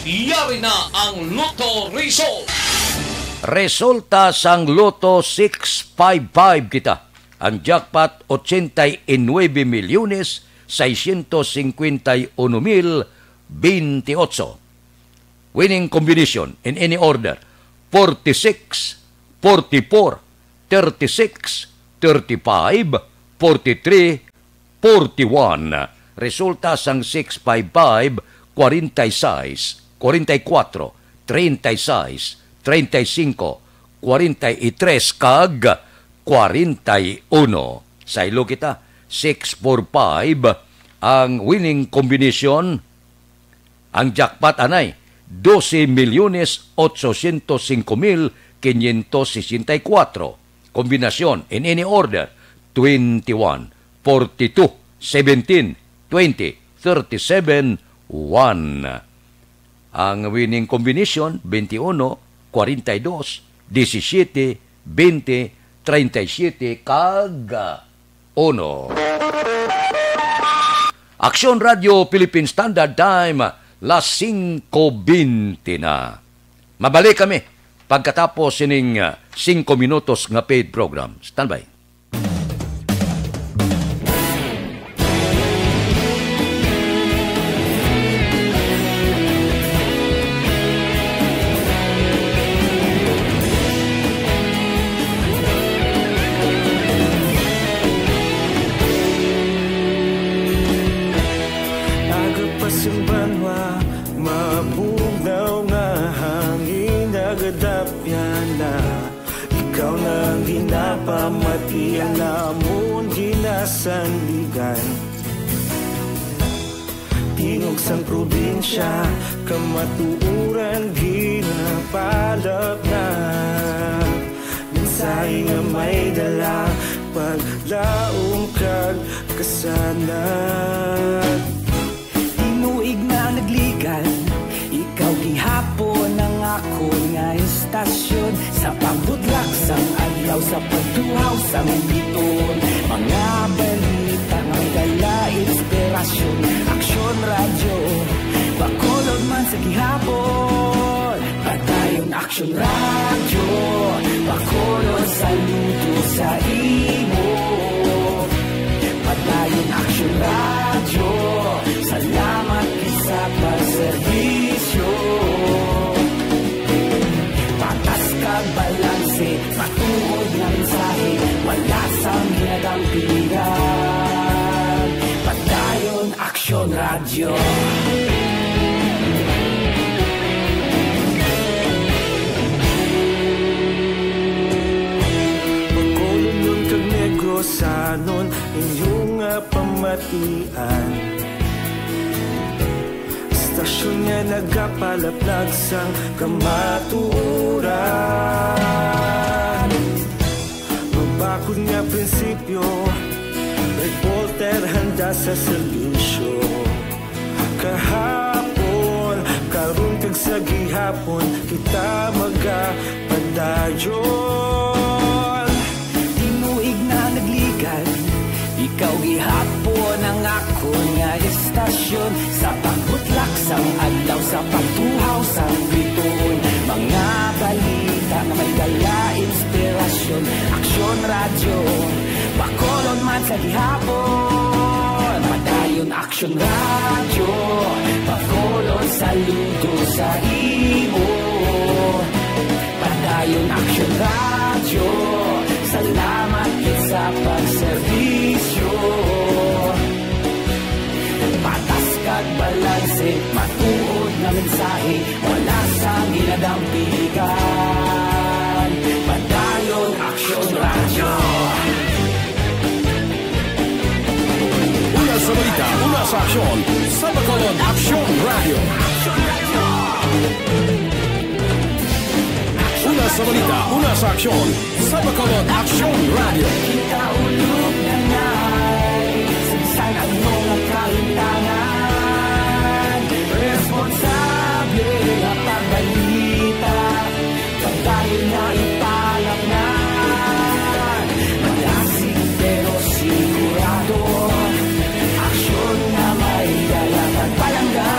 Yari na ang Lotto Result. Resulta sang Lotto six five five kita. Ang jackpot, ochenta y nuebe milyones seiscientos cincuenta y uno mil veintiocho. Winning combination in any order, forty-six, forty-four, thirty-six, thirty-five, forty-three, forty-one. Resulta sang six five five, forty-six, forty-four, thirty-six, thirty-five, forty-three, kag forty-one. Saylo kita, six four five ang winning combination. Ang jackpot anay, doce milyones ochocientos cinco mil quinientos sesenta y cuatro. Kombinasyon, in any order, twenty-one, forty-two, seventeen, twenty, thirty-seven, one. Ang winning combination, twenty-one, forty-two, seventeen, twenty, thirty-seven, one. Uno. Aksyon Radio Philippine Standard Time, las singko bente na. Mabalik kami pagkatapos sining, ah, singko minutos nga paid program. Standby. Aga pa sing banwa, mabugnaw nga hangin, nagadapyan na. Ikaw na ang ginapamati, ang amon ginasandigan. Tingog sang probinsya, kamatuoran ginapalapnap. Mensahe nga may dala, paglaom kag kasanag. Tinuig na nagligan, ikaw gihapon ang akon nga istasyon. Sa pagbutlak sang adlaw, sa pagtuhaw sang biton, mga balita nga may dala inspirasyon. Aksyon Radyo, Bacolod man sa gihapon. Padayon Aksyon Radyo, Bacolod, saludo sa imo. Padayon Aksyon Radyo, salamat gid sa pagserbisyo. Patas kag balanse, matuod nga mensahe, wala sang ginadampigan. Padayon Aksyon Radyo. Bacolodnon kag Negrosanon, inyo nga pamatian. Istasyon nga nagapalaplag sang kamatuoran. Mabakod nga prinsipyo, reporter handa sa serbisyo. Kahapon, karon, kag Sa gihapon kita magapadayon. Tinuig na nagligad, ikaw gihapon ang akon nga estasyon. Sa pagbutlak sang adlaw, sa pagtuhaw sang bituon, mga balita nga may dala inspirasyon. Aksyon Radyo, Bacolod man sa gihapon. Padayon Aksyon Radyo, Bacolod, saludo sa imo. Padayon Aksyon Radyo, salamat gid sa pagserbisyo. Patas kag balanse, matuod nga mensahe, wala sang ginadampigan. Padayon Aksyon Radyo. Una sa balita, una sa aksyon, sa Bacolod Aksyon Radyo. Una sa balita, una sa aksyon, sa Bacolod Aksyon Radyo. Kita ulog na nay, sagsag ang mga kahintangan. Responsable nga pagbalita, pagdayon na ipalapnan. Malasig pero sigurado, aksyon nga may dala kag palangga.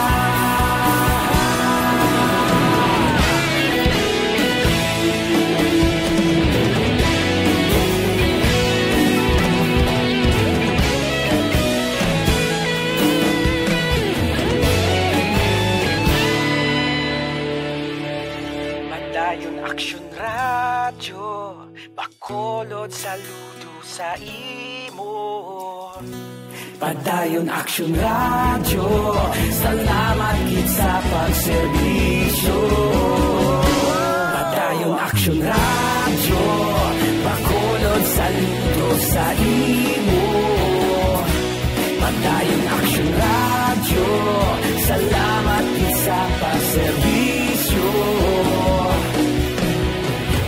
Padayon Aksyon Radyo, Bacolod, saludo sa imo. Padayon Aksyon Radyo, salamat gid sa pagserbisyo. Padayon Aksyon Radyo, Bacolod, saludo sa imo. Padayon Aksyon Radyo, salamat gid sa pagserbisyo.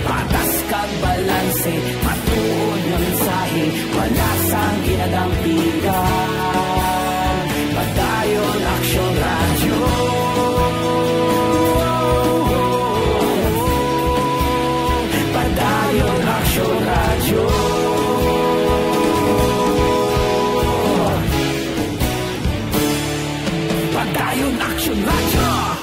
Patas kag balanse, matuod nga mensahe, wala sang ginadampigan. Padayon Aksyon Radyo. Padayon Aksyon Radyo. Padayon Aksyon Radyo.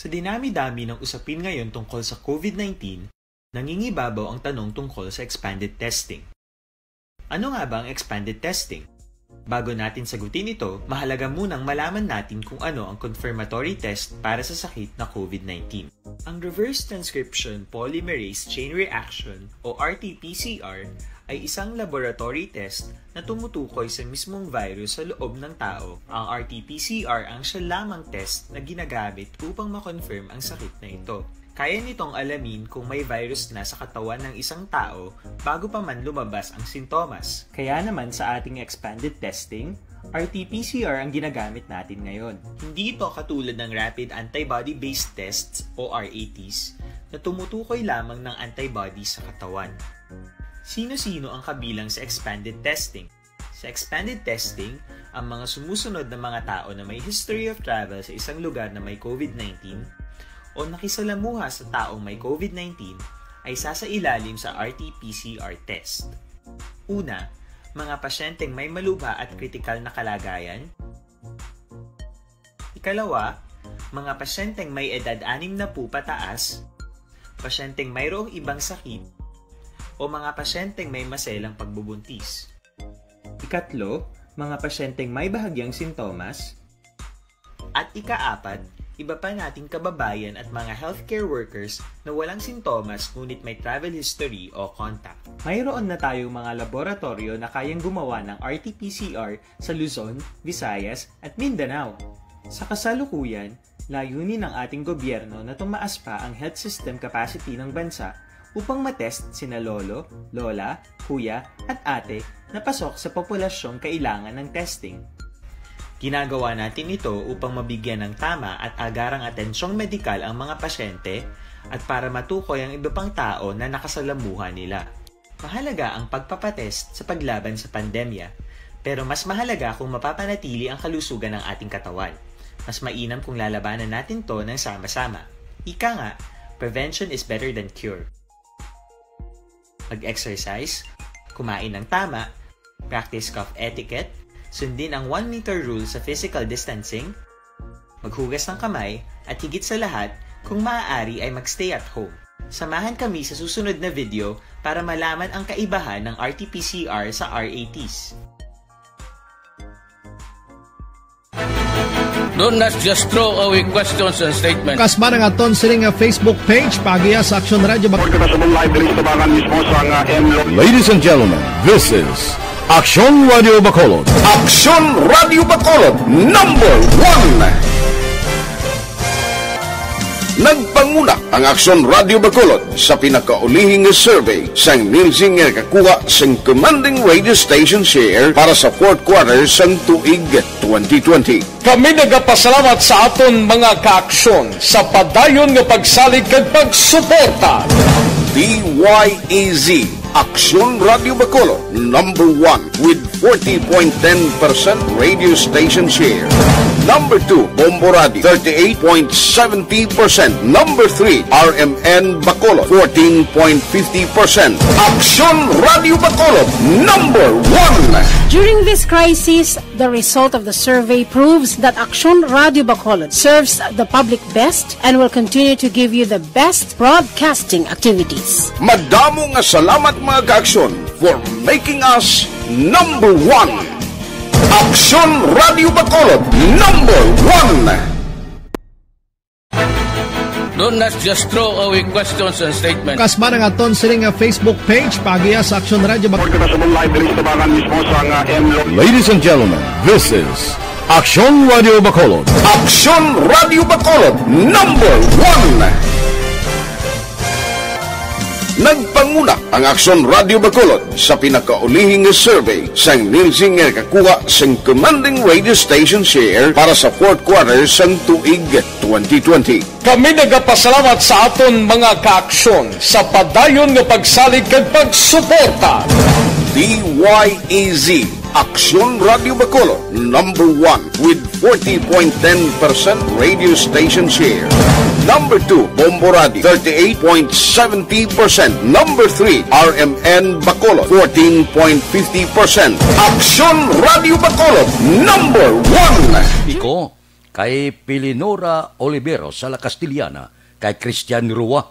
Sa dinami-dami ng usapin ngayon tungkol sa COVID nineteen, nangingibabaw ang tanong tungkol sa expanded testing. Ano nga ba ang expanded testing? Bago natin sagutin ito, mahalaga munang malaman natin kung ano ang confirmatory test para sa sakit na COVID nineteen. Ang reverse transcription polymerase chain reaction o R T P C R ay isang laboratory test na tumutukoy sa mismong virus sa loob ng tao. Ang R T P C R ang siya lamang test na ginagamit upang ma-confirm ang sakit na ito. Kaya nitong alamin kung may virus na sa katawan ng isang tao bago pa man lumabas ang sintomas. Kaya naman sa ating expanded testing, R T P C R ang ginagamit natin ngayon. Hindi ito katulad ng rapid antibody-based tests o R A Ts na tumutukoy lamang ng antibody sa katawan. Sino-sino ang kabilang sa expanded testing? Sa expanded testing, ang mga sumusunod na mga tao na may history of travel sa isang lugar na may COVID nineteen o nakisalamuha sa taong may COVID nineteen ay sasailalim sa R T P C R test. Una, mga pasyenteng may malubha at kritikal na kalagayan. Ikalawa, mga pasyenteng may edad anim na po pataas, pasyenteng mayroong ibang sakit, o mga pasyenteng may maselang pagbubuntis. Ikatlo, mga pasyenteng may bahagyang sintomas. At ikaapat, iba pa nating kababayan at mga healthcare workers na walang sintomas ngunit may travel history o contact. Mayroon na tayong mga laboratorio na kayang gumawa ng R T P C R sa Luzon, Visayas, at Mindanao. Sa kasalukuyan, layunin ng ating gobyerno na tumaas pa ang health system capacity ng bansa upang matest sina lolo, lola, kuya, at ate na pasok sa populasyong kailangan ng testing. Ginagawa natin ito upang mabigyan ng tama at agarang atensyong medikal ang mga pasyente at para matukoy ang iba pang tao na nakasalamuha nila. Mahalaga ang pagpapatest sa paglaban sa pandemya, pero mas mahalaga kung mapapanatili ang kalusugan ng ating katawan. Mas mainam kung lalabanan natin to ng sama-sama. Ika nga, prevention is better than cure. Mag-exercise, kumain ng tama, practice cough etiquette, sundin ang one meter rule sa physical distancing, maghugas ng kamay, at higit sa lahat, kung maaari ay mag-stay at home. Samahan kami sa susunod na video para malaman ang kaibahan ng R T P C R sa R A Ts. Do not just throw away questions and statements. Kasma nga aton sini nga Facebook page, paagiha sa Aksyon Radio Bacolod. Pagkakasabong live diri sa tabangan mismo sa nga M Lo. Ladies and gentlemen, this is Aksyon Radio Bacolod. Aksyon Radio Bacolod, number one. Nagpanguna ang Aksyon Radio Bacolod sa pinakaulihi nga survey sang Nielsen nga nakakuha sang commanding radio station share para sa fourth quarter sang tuig twenty twenty. Kami nagapasalamat sa aton mga kaaksyon sa padayon nga pagsalig kag pagsuporta. D Y E Z, Aksyon Radio Bacolod, number one with forty point ten percent radio station share. Number two, Bombo Radio, thirty-eight point seventy percent. Number three, R M N Bacolod, fourteen point fifty percent. Aksyon Radio Bacolod, number one. During this crisis, the result of the survey proves that Aksyon Radio Bacolod serves the public best and will continue to give you the best broadcasting activities. Madamo nga salamat, mga kaaksyon, for making us number one. Aksyon Radio Bacolod, number one. Do not just throw away questions and statements. Kasma nga aton sini nga Facebook page, paagiha sa Aksyon Radio Bacolod. Pagkakasabong live diri sa tabangan mismo sa nga M Lo. Ladies and gentlemen, this is Aksyon Radio Bacolod. Aksyon Radio Bacolod, number one. Nagpanguna ang Aksyon Radio Bacolod sa pinakaulihi nga survey sang Nielsen nga nakakuha sang commanding radio station share para sa fourth quarter sang tuig twenty twenty. Kami nagapasalamat sa aton mga kaaksyon sa padayon nga pagsalig kag pagsuporta. D Y E Z, Aksyon Radio Bacolod, number one with forty point ten percent radio station share. Number two, Bombo Radio, thirty-eight point seventy percent. Number three, R M N Bacolod, fourteen point fifty percent. Aksyon Radio Bacolod, number one. Iko kay Pilinora Olivero sa La Castellana, kay Christian Rua,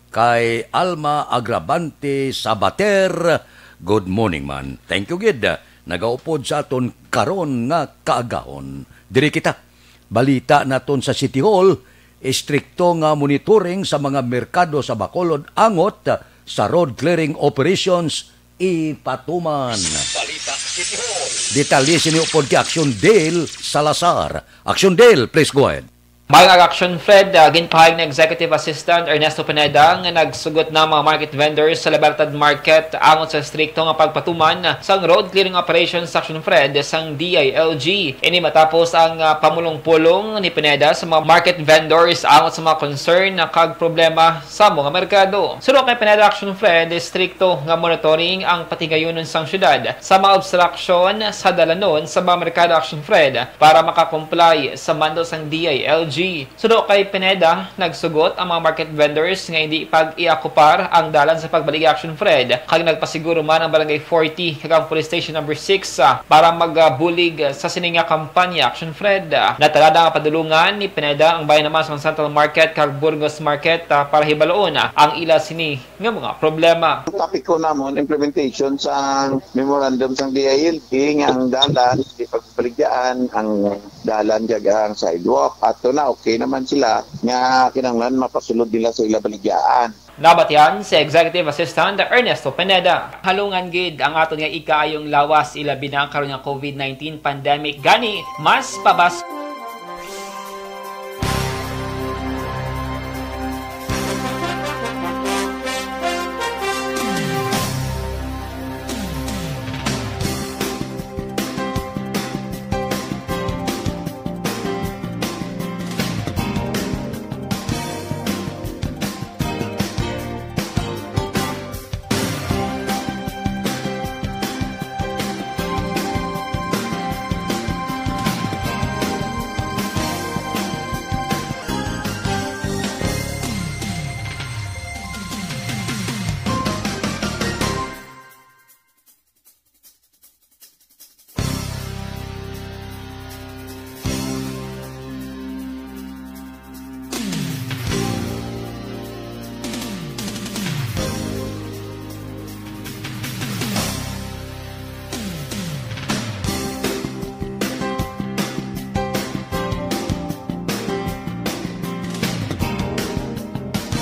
kay Alma Agravante Sabater. Good morning, man. Thank you, gid. Nagaupod sa aton karon nga kaagahon. Diri kita. Balita naton sa City Hall, istrikto nga monitoring sa mga merkado sa Bacolod angot sa road clearing operations ipatuman. Balita City Hall. Detalye sini upod kay Action Dale Salazar. Action Dale, please go ahead. Mga Action Fred, uh, ginpahayag ni Executive Assistant Ernesto Pineda nga nagsugot na mga market vendors sa Libertad Market angot sa estrikto nga pagpatuman sang road clearing operations sa Action Fred sang D I L G. Ini matapos ang uh, pamulong-pulong ni Pineda sa mga market vendors angot sa mga concern kag problema sa mga merkado. Suno kay Pineda Action Fred, estrikto nga monitoring ang patigayunon sang syudad sa mga obstruction sa dalanon sa mga merkado Action Fred para makakomply sa mando sang D I L G. Suno kay Pineda, nagsugot ang mga market vendors nga hindi pag-iakupar ang dalan sa pagbaligya Action Fred, kag nagpasiguro man ang Barangay forty kag ang Police Station Number six, ah, para magabulig sa sini nga kampanya Action Fred. Natalada nga padulungan ni Pineda ang bayan naman sa Central Market kag Burgos Market, ah, para hibaloon, ah, ang ila sini nga mga problema. Ang topiko namon, implementation sa memorandum sang D I L G nga ang dalan, di pagbaligyahan, ang dalan kag ang sidewalk. Ato na, okay naman sila nga kinahanglan mapasulod nila sa ila baligyaan. Nabatian si Executive Assistant Ernesto Pineda. Halungan gid ang aton nga ikaayong lawas, ilabi na karon nga COVID nineteen pandemic. Gani, mas pabas-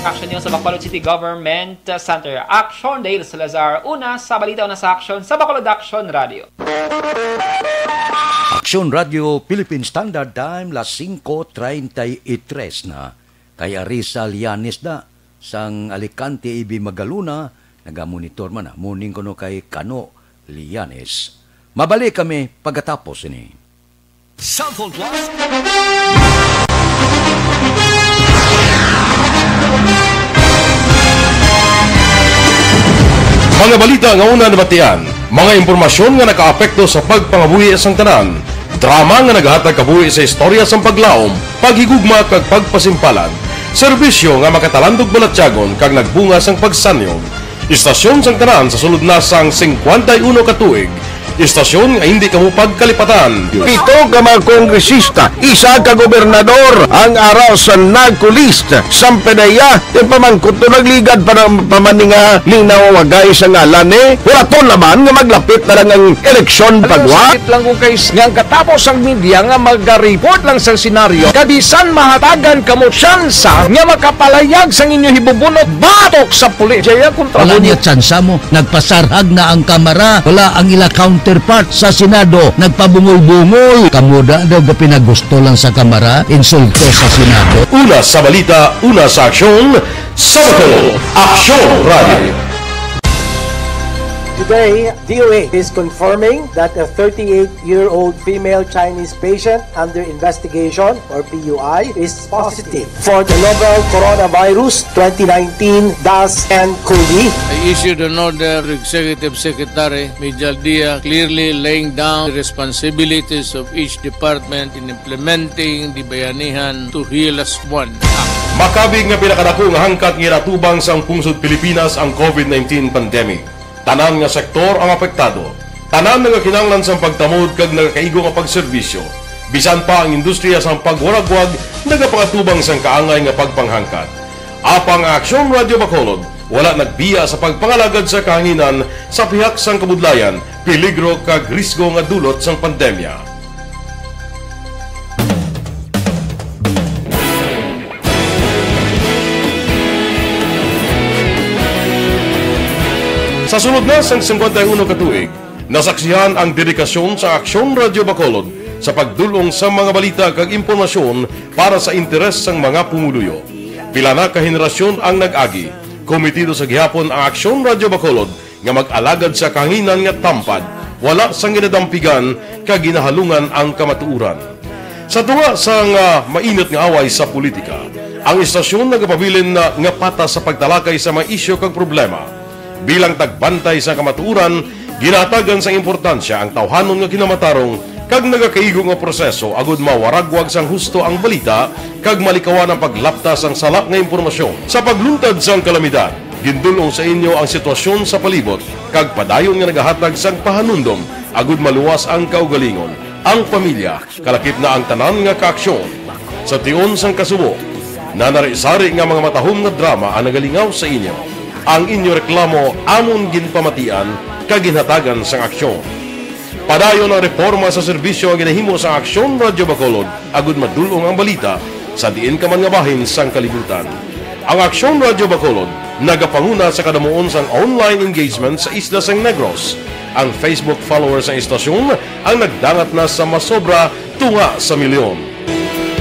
Action News sa Bacolod City Government Center. Action, Dale Salazar. Una sa balita, una sa action sa Bacolod Action Radio. Action Radio Philippine Standard Time, las singko treinta y tres na. Kay Arisa Lianes da, sang Alicante, Ibi Magaluna, nagamonitor man na. Morning kuno kay Kano Lianes. Mabalik kami pagkatapos ini. Sample Plus. Mga balita nga una nabatian, mga impormasyon nga nakaapekto sa pagpangabuhi sang tanan, drama nga nagahatag kabuhi sa istorya sang paglaom, paghigugma kag pagpasimpalan, serbisyo nga makatalandog balatyagon kag nagbunga sang pagsanyog. Istasyon sang tanan sa sulod na sang singkwenta y uno ka tuig. Istasyon nga hindi kamo pagkalipatan. Pito ka mga kongresista, isa ka gobernador ang ara sa NARCO list. Sang PDEA, ipamangkot to, nagligad pa na pa man ni nga linaw wagay sa ngalan ni. Hulaton naman nga maglapit na lang ang eleksyon, pagwa. Sakit lang ko kay s-, nga ang katapos ang media nga maga-report lang sa senaryo, kabisan mahatagan kamo tsansa nga makapalayag sang inyo hibubunot batok sa pulis. Jaya kontra Wala mo. Niya tsansa mo. Nagpasarhag na ang Kamara. Wala ang ila counterpart sa Senado. Nagpabungol-bungol. Kamo da daw ga pinagusto lang sa Kamara, insulto sa Senado. Una sa balita, una sa aksyon, sa Bacolod Aksyon Radio. Today, D O A is confirming that a thirty-eight-year-old female Chinese patient under investigation, or P U I, is positive for the novel coronavirus twenty nineteen dash N cov. I issued an order to Executive Secretary Mijal Dia, clearly laying down the responsibilities of each department in implementing the Bayanihan to Heal As One Act. Makabig nga pinakadako nga hangkat nga ginatubang sang pungsod Pilipinas ang covid nineteen pandemic. Tanan nga sektor ang apektado. Tanan nagakinahanglan sang pagtamod kag nagakaigo nga pagserbisyo. Bisan pa ang industriya sang pagwaragwag nagapangatubang sang kaangay nga pagpanghangkat. Apang ang Aksyon Radyo Bacolod wala nagbiya sa pagpangalagad sa kahanginan sa pihak sang kabudlayan, peligro kag risgo nga dulot sang pandemya. Sa sulod na sang singkwenta y uno ka tuig, nasaksihan ang dedikasyon sa Aksyon Radyo Bacolod sa pagdul-ong sa mga balita kag impormasyon para sa interes sang mga pumuluyo. Pila na ka henerasyon ang nag-agi. Komitido sa gihapon ang Aksyon Radyo Bacolod nga mag-alagad sa kahanginan nga tampad, wala sang ginadampigan kag ginahalungan ang kamatuoran. Sa tunga sang, ah, mainit nga away sa politika, ang istasyon nagapabilin na nga patas sa pagtalakay sa mga isyu kag problema. Bilang tagbantay sa kamatuoran, ginahatagan sang importansya ang tawhanon nga kinamatarong kag nagakaigo nga proseso agud mawaragwag sang husto ang balita kag malikawan ang paglapta sang sala nga impormasyon. Sa pagluntad sang kalamidad, gindul-ong sa inyo ang sitwasyon sa palibot kag padayon nga nagahatag sang pahanumdom agud maluwas ang kaugalingon, ang pamilya, kalakip na ang tanan nga kaaksyon. Sa tion sang kasubo, nanari-sari nga mga matahom nga drama ang nagalingaw sa inyo. Ang inyo reklamo amon ginpamatian kag ginhatagan sang aksyon. Padayon ang reporma sa serbisyo nga ginahimo sang Aksyon Radyo Bacolod agud madul-ong ang balita sa diin ka man nga bahin sang kalibutan. Ang Aksyon Radyo Bacolod nagapanguna sa kadamuon sang online engagement sa isla sang Negros. Ang Facebook followers sang istasyon ang nagdangat na sa masobra tunga sa milyon.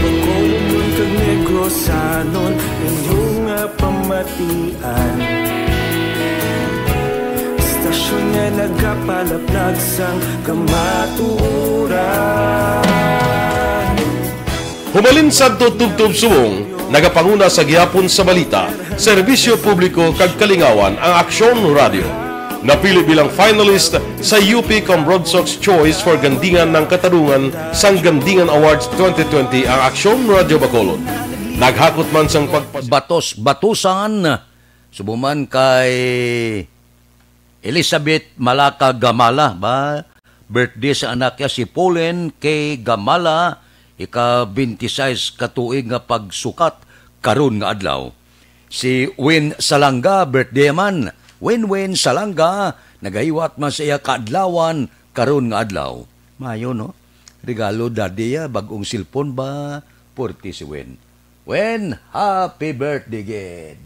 Bacolodnon kag Negrosanon, inyo nga pamatian. Istasyon nga nagapalaplag sang kamatuoran. Humalin sadto tubtob subong, nagapanguna sa gihapon sa balita, serbisyo publiko kag kalingawan ang Aksyon Radyo. Napili bilang finalist sa U P Cambrodsoc's Choice for Gandingan ng Katarungan sang Gandingan Awards twenty twenty ang Aksyon Radyo Bacolod. Naghakot man sang pagpas- Batos-batusan, subo man kay Elizabeth Malaka Gamala, ba? Birthday sa anak niya si Pauline K. Gamala, ika twenty-six ka tuig nga pagsukat karon nga adlaw. Si Win Salanga, birthday man. Win Win Salanga, nagahiwat man sa iya kaadlawan karon nga adlaw. Mayo, no? Regalo daddy, ah, bag-ong cellphone ba? Forty si Win. When happy birthday, gid.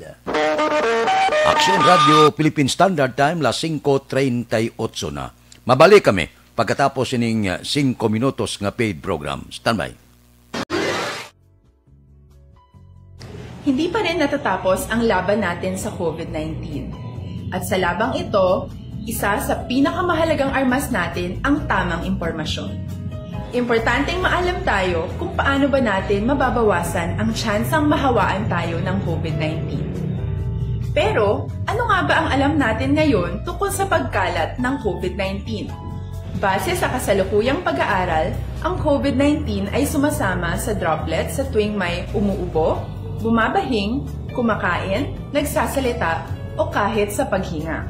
Action Radio Philippine Standard Time, las singko treinta y ocho na. Mabalik kami pagkatapos ining, uh, singko minutos nga paid program. Standby. Hindi pa rin natatapos ang laban natin sa covid nineteen. At sa labang ito, isa sa pinakamahalagang armas natin ang tamang impormasyon. Importanteng maalam tayo kung paano ba natin mababawasan ang tsansang mahawaan tayo ng covid nineteen. Pero, ano nga ba ang alam natin ngayon tungkol sa pagkalat ng covid nineteen? Base sa kasalukuyang pag-aaral, ang covid nineteen ay sumasama sa droplets sa tuwing may umuubo, bumabahing, kumakain, nagsasalita, o kahit sa paghinga.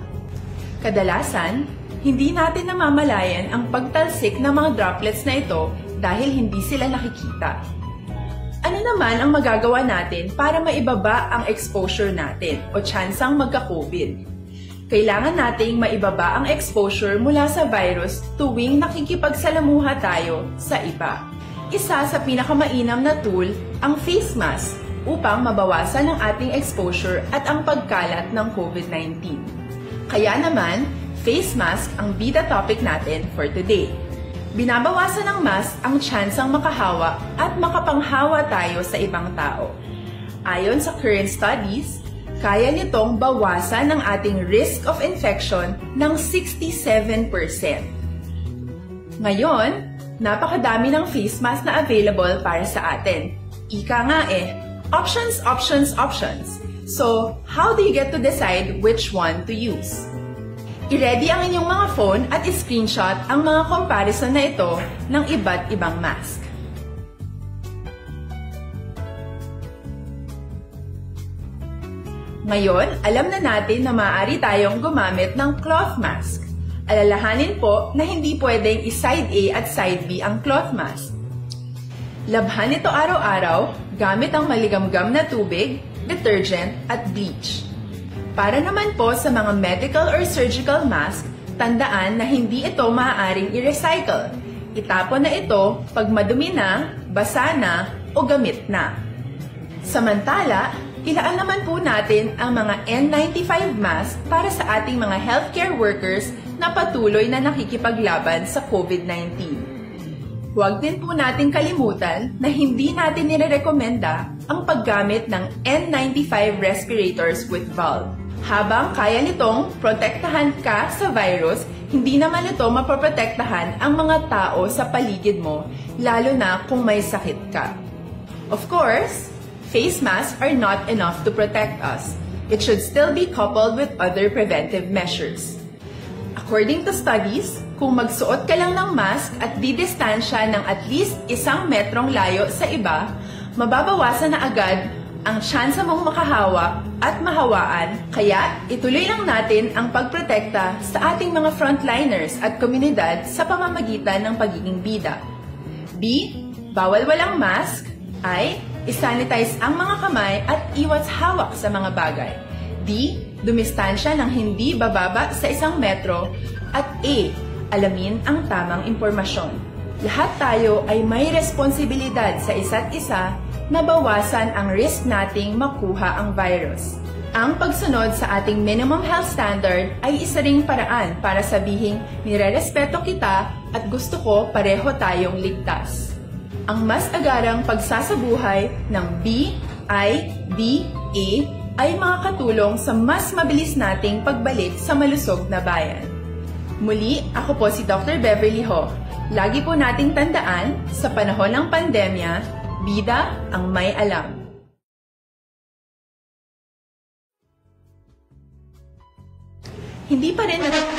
Kadalasan, hindi natin namamalayan ang pagtalsik ng mga droplets na ito dahil hindi sila nakikita. Ano naman ang magagawa natin para maibaba ang exposure natin o tsansang magka-covid? Kailangan nating maibaba ang exposure mula sa virus tuwing nakikipagsalamuha tayo sa iba. Isa sa pinakamainam na tool ang face mask upang mabawasan ang ating exposure at ang pagkalat ng covid nineteen. Kaya naman, face mask ang bida topic natin for today. Binabawasan ng mask ang tsansang makahawa at makapanghawa tayo sa ibang tao. Ayon sa current studies, kaya nitong bawasan ang ating risk of infection ng sixty-seven percent. Ngayon, napakadami ng face mask na available para sa atin. Ika nga eh, options, options, options. So, how do you get to decide which one to use? I-ready ang inyong mga phone at i-screenshot ang mga comparison na ito ng iba't ibang mask. Ngayon, alam na natin na maaari tayong gumamit ng cloth mask. Alalahanin po na hindi pwedeng i-side A at side B ang cloth mask. Labhan ito araw-araw gamit ang maligamgam na tubig, detergent, at bleach. Para naman po sa mga medical or surgical mask, tandaan na hindi ito maaaring i-recycle. Itapon na ito pag madumi na, basa na, o gamit na. Samantala, ilaan naman po natin ang mga N ninety-five mask para sa ating mga healthcare workers na patuloy na nakikipaglaban sa covid nineteen. Huwag din po nating kalimutan na hindi natin nirerekomenda ang paggamit ng N ninety-five respirators with valve. Habang kaya nitong protektahan ka sa virus, hindi naman ito mapoprotektahan ang mga tao sa paligid mo, lalo na kung may sakit ka. Of course, face masks are not enough to protect us. It should still be coupled with other preventive measures. According to studies, kung magsuot ka lang ng mask at didistansya ng at least isang metrong layo sa iba, mababawasan na agad ang tsansa mong makahawa at mahawaan. Kaya, ituloy lang natin ang pagprotekta sa ating mga frontliners at komunidad sa pamamagitan ng pagiging bida. B, bawal walang mask. I, isanitize ang mga kamay at iwas hawak sa mga bagay. D, dumistansya ng hindi bababa sa isang metro. At E, alamin ang tamang impormasyon. Lahat tayo ay may responsibilidad sa isa't isa na bawasan ang risk nating makuha ang virus. Ang pagsunod sa ating minimum health standard ay isa ring paraan para sabihing nirerespeto kita at gusto ko pareho tayong ligtas. Ang mas agarang pagsasabuhay ng B I D A ay makakatulong sa mas mabilis nating pagbalik sa malusog na bayan. Muli, ako po si Doctor Beverly Ho. Lagi po nating tandaan, sa panahon ng pandemya, bida ang may alam. Hindi pa rin nat-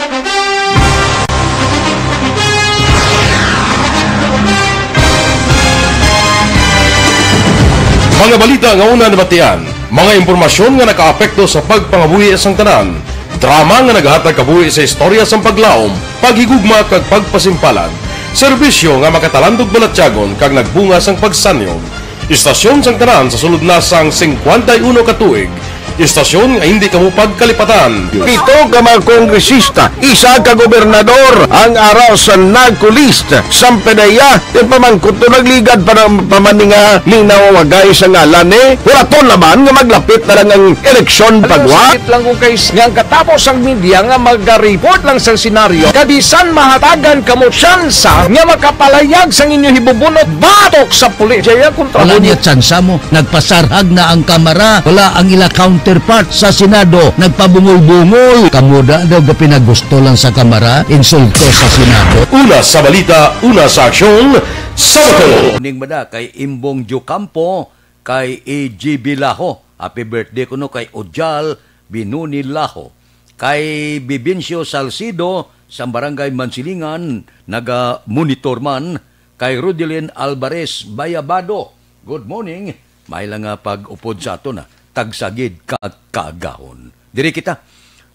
Mga balita nga una nabatian, mga impormasyon nga nakaapekto sa pagpangabuhi sang tanan, drama nga nagahatag kabuhi sa istorya sang paglaom, paghigugma kag pagpasimpalan, serbisyo nga makatalandog balatyagon kag nagbunga sang pagsanyog. Istasyon sang tanan sa sulod na sang singkwenta y uno ka tuig, Istasyon nga hindi kamo pagkalipatan. Pito ka mga kongresista, isa ka gobernador ang ara sa narco list. Sampedeya, ti pamangkot to nagligad pa ng pamaninga, linaw wagay sa ngalan ni. Wala to naman nga maglapit na lang ang eleksyon. Alam mo, pagwa. Sakit lang kung kay nga ang katapos ang media nga mag-report lang sa senaryo. Kabisan mahatagan kamo tsansa nga makapalayag sang inyo hibubunot batok sa pulis. Jaya kontra. Wala mo niya tsansa mo. Nagpasarhag na ang kamara. Wala ang ila counterpart sa Senado. Nagpabungol-bungol. Kamo da daw ga pinagusto lang sa kamara. Insulto sa Senado. Una sa balita, una sa aksyon, sa bato. Morning mada kay Imbong Diocampo, kay A G B Laho. Happy birthday kuno kay Ojal Binuni Laho. Kay Bibencio Salcido sa Barangay Mansilingan, naga-monitor man. Kay Rudelin Alvarez Bayabado, good morning. May lang nga pag-upod sa aton, ah. Tagsagid ka kaagahon. Diri kita.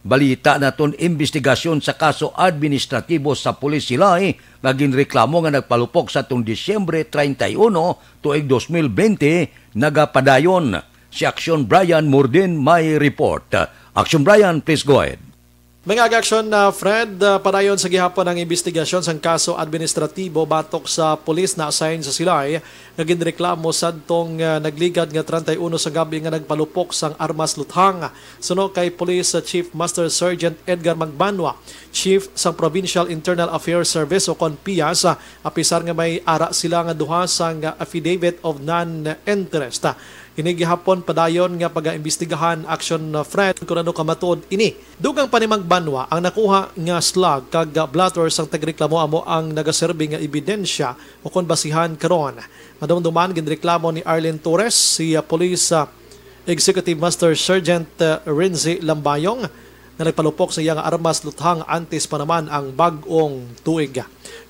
Balita naton, imbestigasyon sa kaso administratibo sa pulis Silay nga ginreklamo nga nagpalupok sa atong Disyembre treinta y uno, tuig dos mil bente, nagapadayon. Si Action Brian Morden may report. Action Brian, please go ahead. Mga aga-aksyon, ah, Fred, ah, padayon sa gihapon ang imbestigasyon sang kaso administratibo batok sa pulis na assign sa Silay nga ginreklamo sadtong, ah, nagligad nga treinta y uno sa gabi nga nagpalupok sang armas luthang. Suno kay Police, ah, Chief Master Sergeant Edgar Magbanwa, Chief sang Provincial Internal Affairs Service o kon pias, ah, apisar nga may ara sila nga duha sang, ah, affidavit of non-interest. Ini gihapon padayon nga pagaimbestigahan, Action, ah, Fred, kung ano kamatuod ini. Dugang pa ni Magbanwa ang nakuha nga slug kag blotter sang tagreklamo amo ang nagaserbi nga ebidensya o kon basihan karon. Madumduman, ginreklamo ni Arlene Torres, si, ah, Police, ah, Executive Master Sergeant, ah, Renzi Lambayong, nga nagpalupok sa iya nga armas luthang antes pa naman ang bag-ong tuig.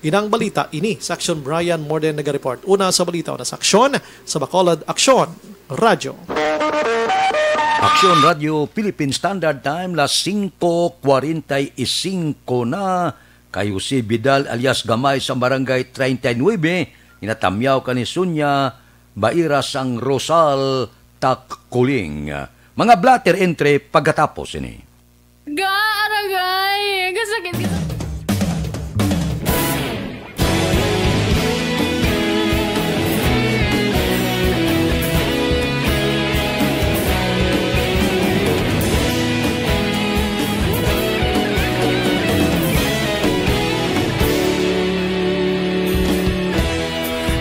Inang balita ini sa Action Brian Morden nagareport. Una sa balita, una sa aksyon, sa Bacolod, Aksyon Radyo. Aksyon Radyo Philippine Standard Time, las singko kwarenta y singko na. Kay Jose Vidal alias Gamay sa Barangay treinta y nuebe, ginatamyaw kani Sonia Baira sang Rosal, Takkuling. Mga blotter entry pagkatapos ini. Ga, aragay! Gasakit, gasakit.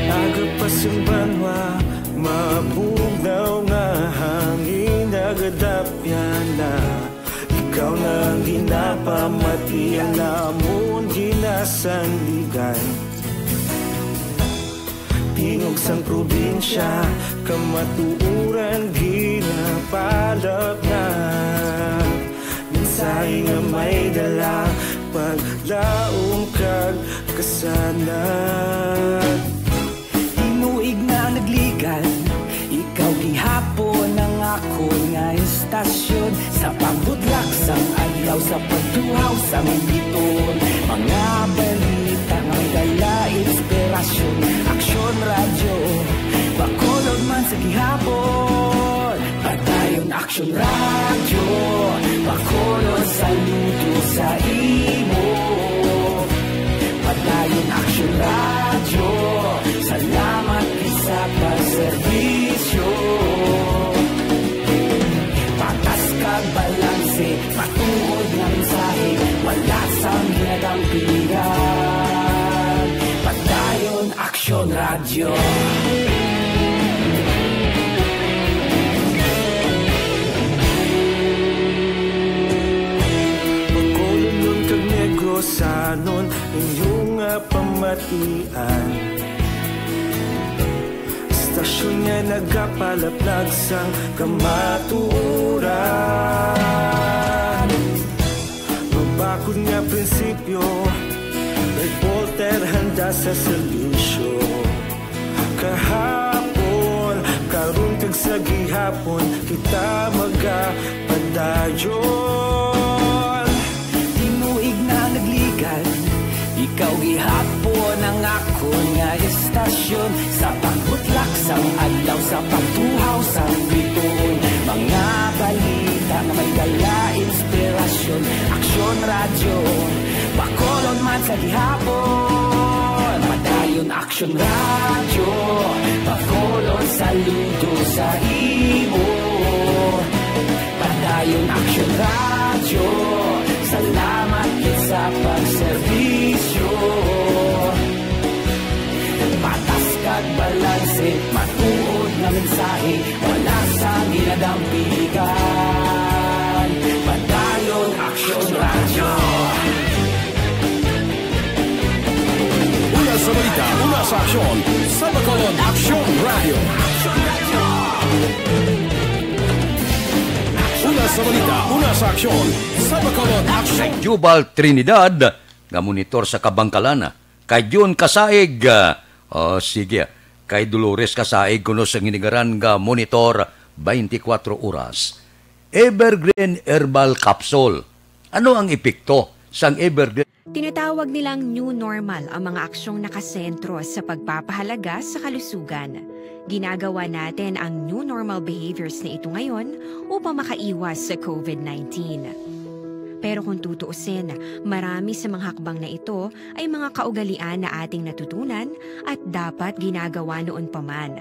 Aga pa sang banwa, mabugnaw nga hangin nagadapyan na. Ikaw na ang ginapamati, ang amon ginasandigan. Tingog sang probinsya, kamatuoran ginapalapnap. Mensahe nga may dala, paglaom kag kasanag. Tinuig na nagligad, ikaw gihapon ang akon nga estasyon. Sa pagbutlak sang adlaw, sa pagtuhaw sang bituon, mga balita nga may dala inspirasyon. Aksyon Radyo, Bacolod man sa gihapon. Padayon Aksyon Radyo, Bacolod, saludo sa imo. Padayon Aksyon Radyo, salamat sa pagserbisyo. Patas kag balanse, matuod nga mensahe, wala sang ginadampingan. Padayon Aksyon Radyo. Bacolodnon kag Negrosanon, inyo nga pamatian. Estasyon nga nagapalaplag sang kamatuoran. Mabakod nga prinsipyo, reporter handa sa serbisyo. Kahapon, karon kag sa gihapon, kita magapadayon. Tinuig na nagligad, ikaw gihapon ang akon nga estasyon. Sa pagbutlak sang adlaw, sa pagtuhaw sang bituon, mga balita Radyo, Bacolod man sa gihapon. Padayon Aksyon Radyo, Bacolod saludo sa imo. Padayon Aksyon Radyo, salamat gid sa pagserbisyo. Patas kag balanse, matuod nga mensahe, wala sang ginadampingan. Padayon Aksyon Radyo. Una sa balita, una sa aksyon, sa Bacolod Aksyon Radyo. Una sa balita, una sa aksyon, sa Bacolod Aksyon. Jubal Trinidad, nga monitor sa Kabangkalan, kay June Kasaig, ah, oh, sige, kay Dolores Kasaig kuno sa ginigaran nga monitor twenty-four oras. Evergreen Herbal Capsule. Ano ang epekto sang Evergreen? Tinatawag nilang new normal ang mga aksyong nakasentro sa pagpapahalaga sa kalusugan. Ginagawa natin ang new normal behaviors na ito ngayon upang makaiwas sa covid nineteen. Pero kung tutuusin, marami sa mga hakbang na ito ay mga kaugalian na ating natutunan at dapat ginagawa noon pa man.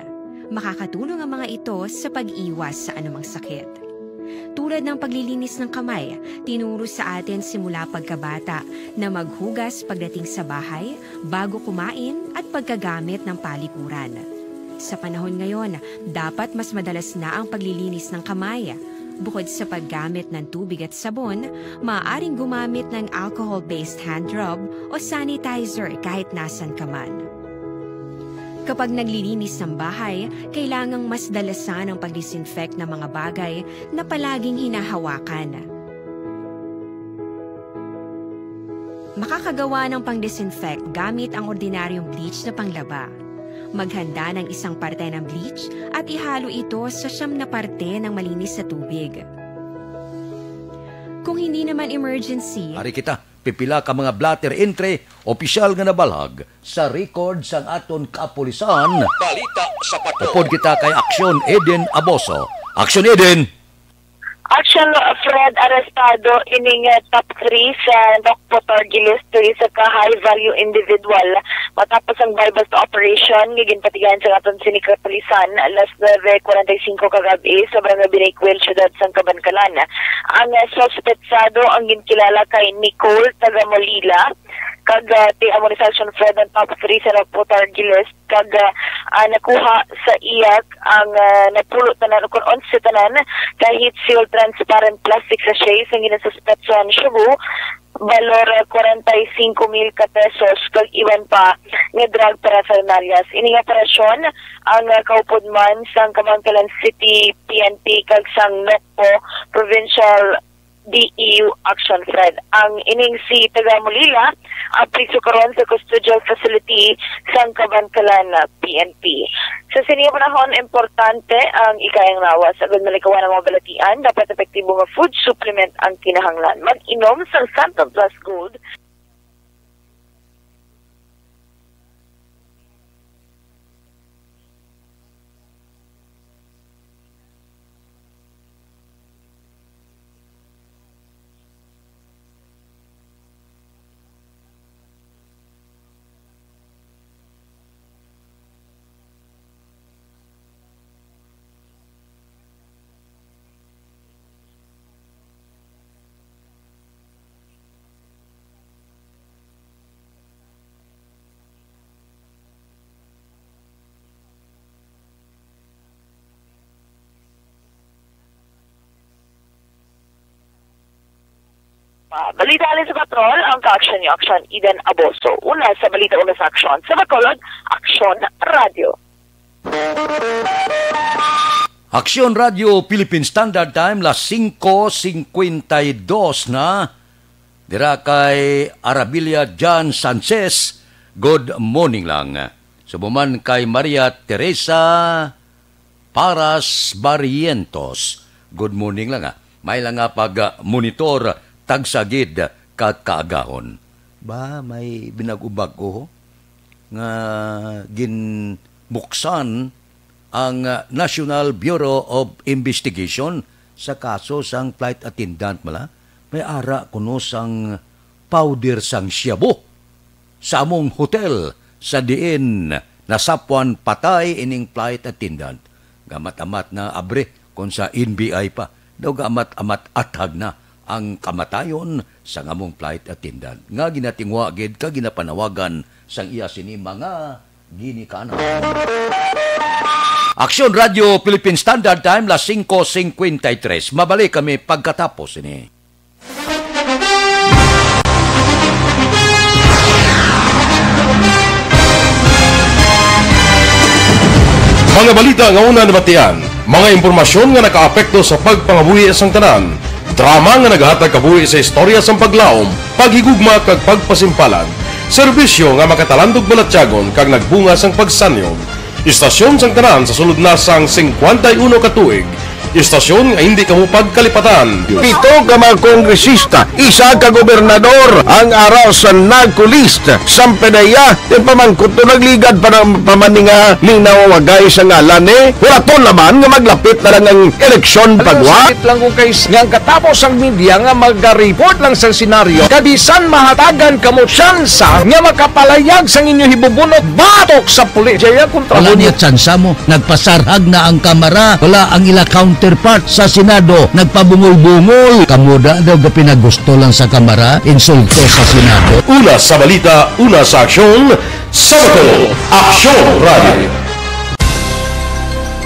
Makakatulong ang mga ito sa pag-iwas sa anumang sakit. Tulad ng paglilinis ng kamay, tinuro sa atin simula pagkabata na maghugas pagdating sa bahay, bago kumain at pagkagamit ng palikuran. Sa panahon ngayon, dapat mas madalas na ang paglilinis ng kamay. Bukod sa paggamit ng tubig at sabon, maaaring gumamit ng alcohol-based hand rub o sanitizer kahit nasan ka man. Kapag naglilinis ng bahay, kailangang mas dalasan ang pag-disinfect ng mga bagay na palaging hinahawakan. Makakagawa ng pang-disinfect gamit ang ordinaryong bleach na panglaba. Maghanda ng isang parte ng bleach at ihalo ito sa siyam na parte ng malinis na tubig. Kung hindi naman emergency, Ari kita, pipila ka mga blotter entry, opisyal nga nabalhag sa record sang aton kapulisan. Balita sa Patrol. Upod kita kay Aksyon Eden Aboso. Aksyon Eden! Action, Fred, arestado ining, eh, top three sa Nokpo Target List, three sa ka high value individual matapos ang buy-bust operation nga ginpatigayon sa aton sini kapulisan alas nuebe kuwarenta y singko kagab-i sa Barangay Binicuil, Siyudad sang Kabankalan. Ang, eh, suspetsado ang ginkilala kay Nicole, taga Molila, kag, ah, ti amo ni Section Fred ang top three sa Nokpo Target List. Kag, ah, ah, nakuha sa iya ang, ah, napulo tanan o kon onse tanan ka heat seal transparent plastic sachet sang ginasuspetsahan shabu, balor, ah, kwarenta y singko mil ka pesos, kag iban pa nga drug paraphernalias. Ining operasyon ang, ah, kaupod man sang Kabankalan City P N P kag sang Nokpo Provincial D E U Action Fred. Ang ining si taga Molila, ah, priso karon sa custodial facility sang Kabankalan, ah, P N P. Sa sini nga panahon, importante ang ikayang lawas. Agud malikawan ang mga balatian, dapat epektibo nga food supplement ang kinahanglan. Mag-inom sang Santon Plus Gold. Ah, balita halin sa Patrol, ang ka-action ni Action Eden Aboso. Una sa balita, una sa aksyon. Sa Bacolod, Aksyon Radyo. Aksyon Radyo Philippine Standard Time, las singko singkwenta y dos na. Dira kay Arabilia John Sanchez, good morning lang. Subo man kay Maria Teresa Paras Barrientos, good morning lang, ah. May lang nga pag-monitor, tagsa gid ka kaagahon. Ba, may binago-bago nga ginbuksan ang, ah, National Bureau of Investigation sa kaso sang flight attendant, mala. May ara kuno sang powder sang shabu sa among hotel sa diin nasapwan patay ining flight attendant. Gamat-amat na abre kon sa N B I pa. Daw gamat-amat athag na ang kamatayon sang among flight attendant nga ginatingwa gid kag ginapanawagan sang iya sini mga ginikanan. Aksyon Radio Philippine Standard Time, las singko singkwenta y tres. Mabalik kami pagkatapos ini. Mga balita nga una nabatian, mga impormasyon nga nakaapekto sa pagpangabuhi sang tanan, drama nga nagahatag kabuhi sa istorya sang paglaom, paghigugma kag pagpasimpalan, serbisyo nga makatalandog balatyagon kag nagbunga sang pagsanyog, istasyon sang tanan sa sulod na sang singkwenta y uno ka tuig, istasyon nga hindi kamo pagkalipatan. Pito ka mga kongresista, isa ka gobernador ang ara sa NAGCO list. Sampanaya, ti pamangkot to nagligad pa ng pamaninga ning nawawagay sa ngalan ni Huraton naman nga maglapit na lang ang eleksyon pagwa. Sakit lang kung kay nga ang katapos ang media nga magareport lang sa senaryo, kabisan mahatagan kamo tsansa nga makapalayag sang inyo hibubunot batok sa pulis. Jaya kontra Wala mo. Niya tsansa mo. Nagpasarhag na ang Kamara. Wala ang ila counterpart sa Senado. Nagpabungol-bungol. Kamo da daw gapinagusto lang sa Kamara. Insulto sa Senado. Una sa balita, una sa aksyon, sa Bacolod, Aksyon Radio.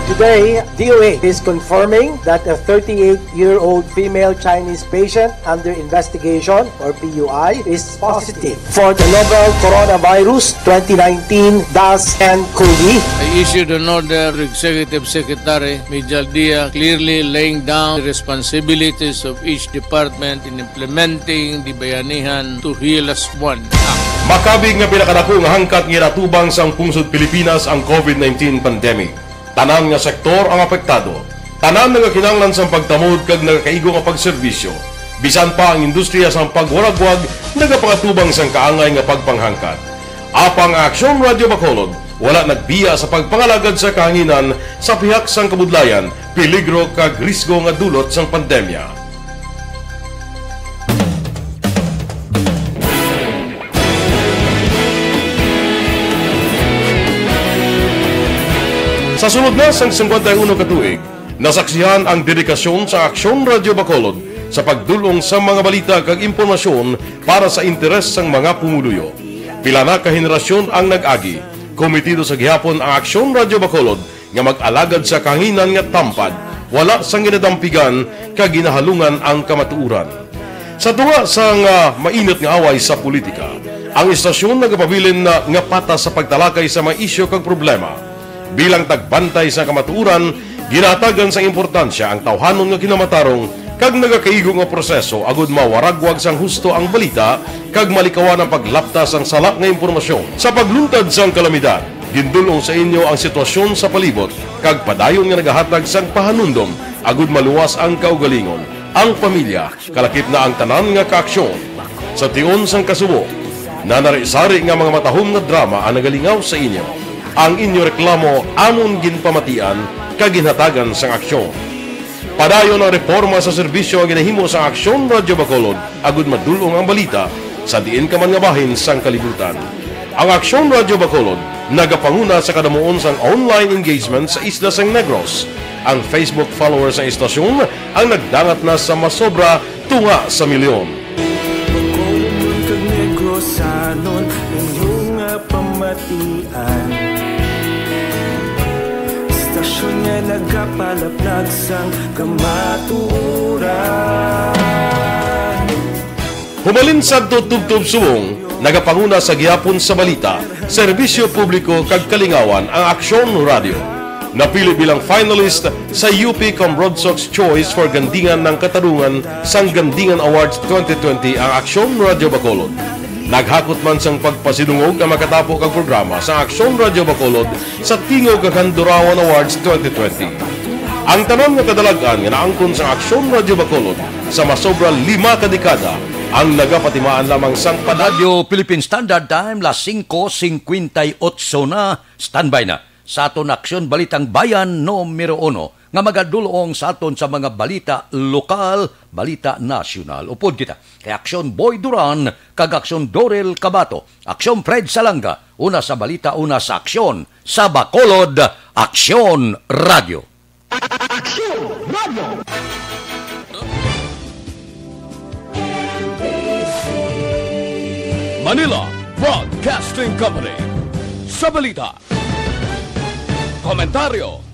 Today, D O H is confirming that a thirty-eight-year-old female Chinese patient under investigation, or P U I, is positive for the novel coronavirus twenty nineteen dash N cov. I issued an order to Executive Secretary Mijal Dia, clearly laying down the responsibilities of each department in implementing the Bayanihan to Heal Us One Act. Makabig nga pinakadako nga hangkat nga ginatubang sang pungsod Pilipinas ang COVID nineteen pandemic. Tanan nga sektor ang apektado. Tanan nagakinahanglan sang pagtamod kag nagakaigo nga pagserbisyo. Bisan pa ang industriya sang pagwaragwag nagapangatubang sang kaangay nga pagpanghangkat. Apang ang Aksyon Radio Bacolod wala nagbiya sa pagpangalagad sa kahanginan sa pihak sang kabudlayan, peligro kag risgo nga dulot sang pandemya. Sa sulod na sang singkwenta y uno ka tuig, nasaksihan ang dedikasyon sa Aksyon Radio Bacolod sa pagdul-ong sa mga balita kag impormasyon para sa interes sang mga pumuluyo. Pila na ka henerasyon ang nag-agi, kometido sa gihapon ang Aksyon Radio Bacolod nga mag-alagad sa kahanginan nga tampad, wala sang ginadampigan kag ginahalungan ang kamatuoran. Sa tunga sang, ah, mainit nga away sa politika, ang istasyon nagapabilin na nga patas sa pagtalakay sa mga isyu kag problema. Bilang tagbantay sa kamatuoran, ginahatagan sang importansya ang tawhanon nga kinamatarong kag nagakaigo nga proseso agud mawaragwag sang husto ang balita kag malikawan ang paglapta sang sala nga impormasyon. Sa pagluntad sang kalamidad, gindul-ong sa inyo ang sitwasyon sa palibot kag padayon nga nagahatag sang pahanumdom agud maluwas ang kaugalingon, ang pamilya, kalakip na ang tanan nga kaaksyon. Sa tion sang kasubo, nanari-sari nga mga matahom nga drama ang nagalingaw sa inyo. Ang inyo reklamo amon ginpamatian kag ginhatagan sang aksyon. Padayon ang reporma sa serbisyo nga ginahimo sang Aksyon Radio Bacolod agud madul-ong ang balita sa diin ka man nga bahin sang kalibutan. Ang Aksyon Radio Bacolod nagapanguna sa kadamuon sang online engagement sa isla sang Negros. Ang Facebook followers sang istasyon ang nagdangat na sa masobra tunga sa milyon. Bacolodnon kag Negrosanon, inyo nga pamatian. Istasyon nga nagapalaplag sang kamatuoran. Humalin sadto tubtob subong, nagapanguna sa gihapon sa balita, serbisyo publiko kag kalingawan ang Aksyon Radio. Napili bilang finalist sa U P Comrod Sox Choice for Gandingan ng Katarungan sang Gandingan Awards twenty twenty ang Aksyon Radio Bacolod. Naghakot man sang pagpasidungog ang makatapo kag programa sa Aksyon Radio Bacolod sa Tingog kag Handurawan Awards twenty twenty. Ang tanan nga kadalag-an nga naangkon sang Aksyon Radio Bacolod sa masobra lima ka dekada ang nagapatimaan lamang sang pala- Radyo Philippine Standard Time, las singko singkwenta y otso na. Standby na sa aton Aksyon Balitang Bayan numero uno. nga magadulong sa aton sa mga balita lokal, balita nasyonal. Upod kita kay Aksyon Boy Duran kag Aksyon Dorel Cabato, Aksyon Fred Salanga, una sa balita, una sa aksyon, sa Bacolod, Aksyon Radio. Aksyon Radio. Manila Broadcasting Company. Sa balita, komentaryo,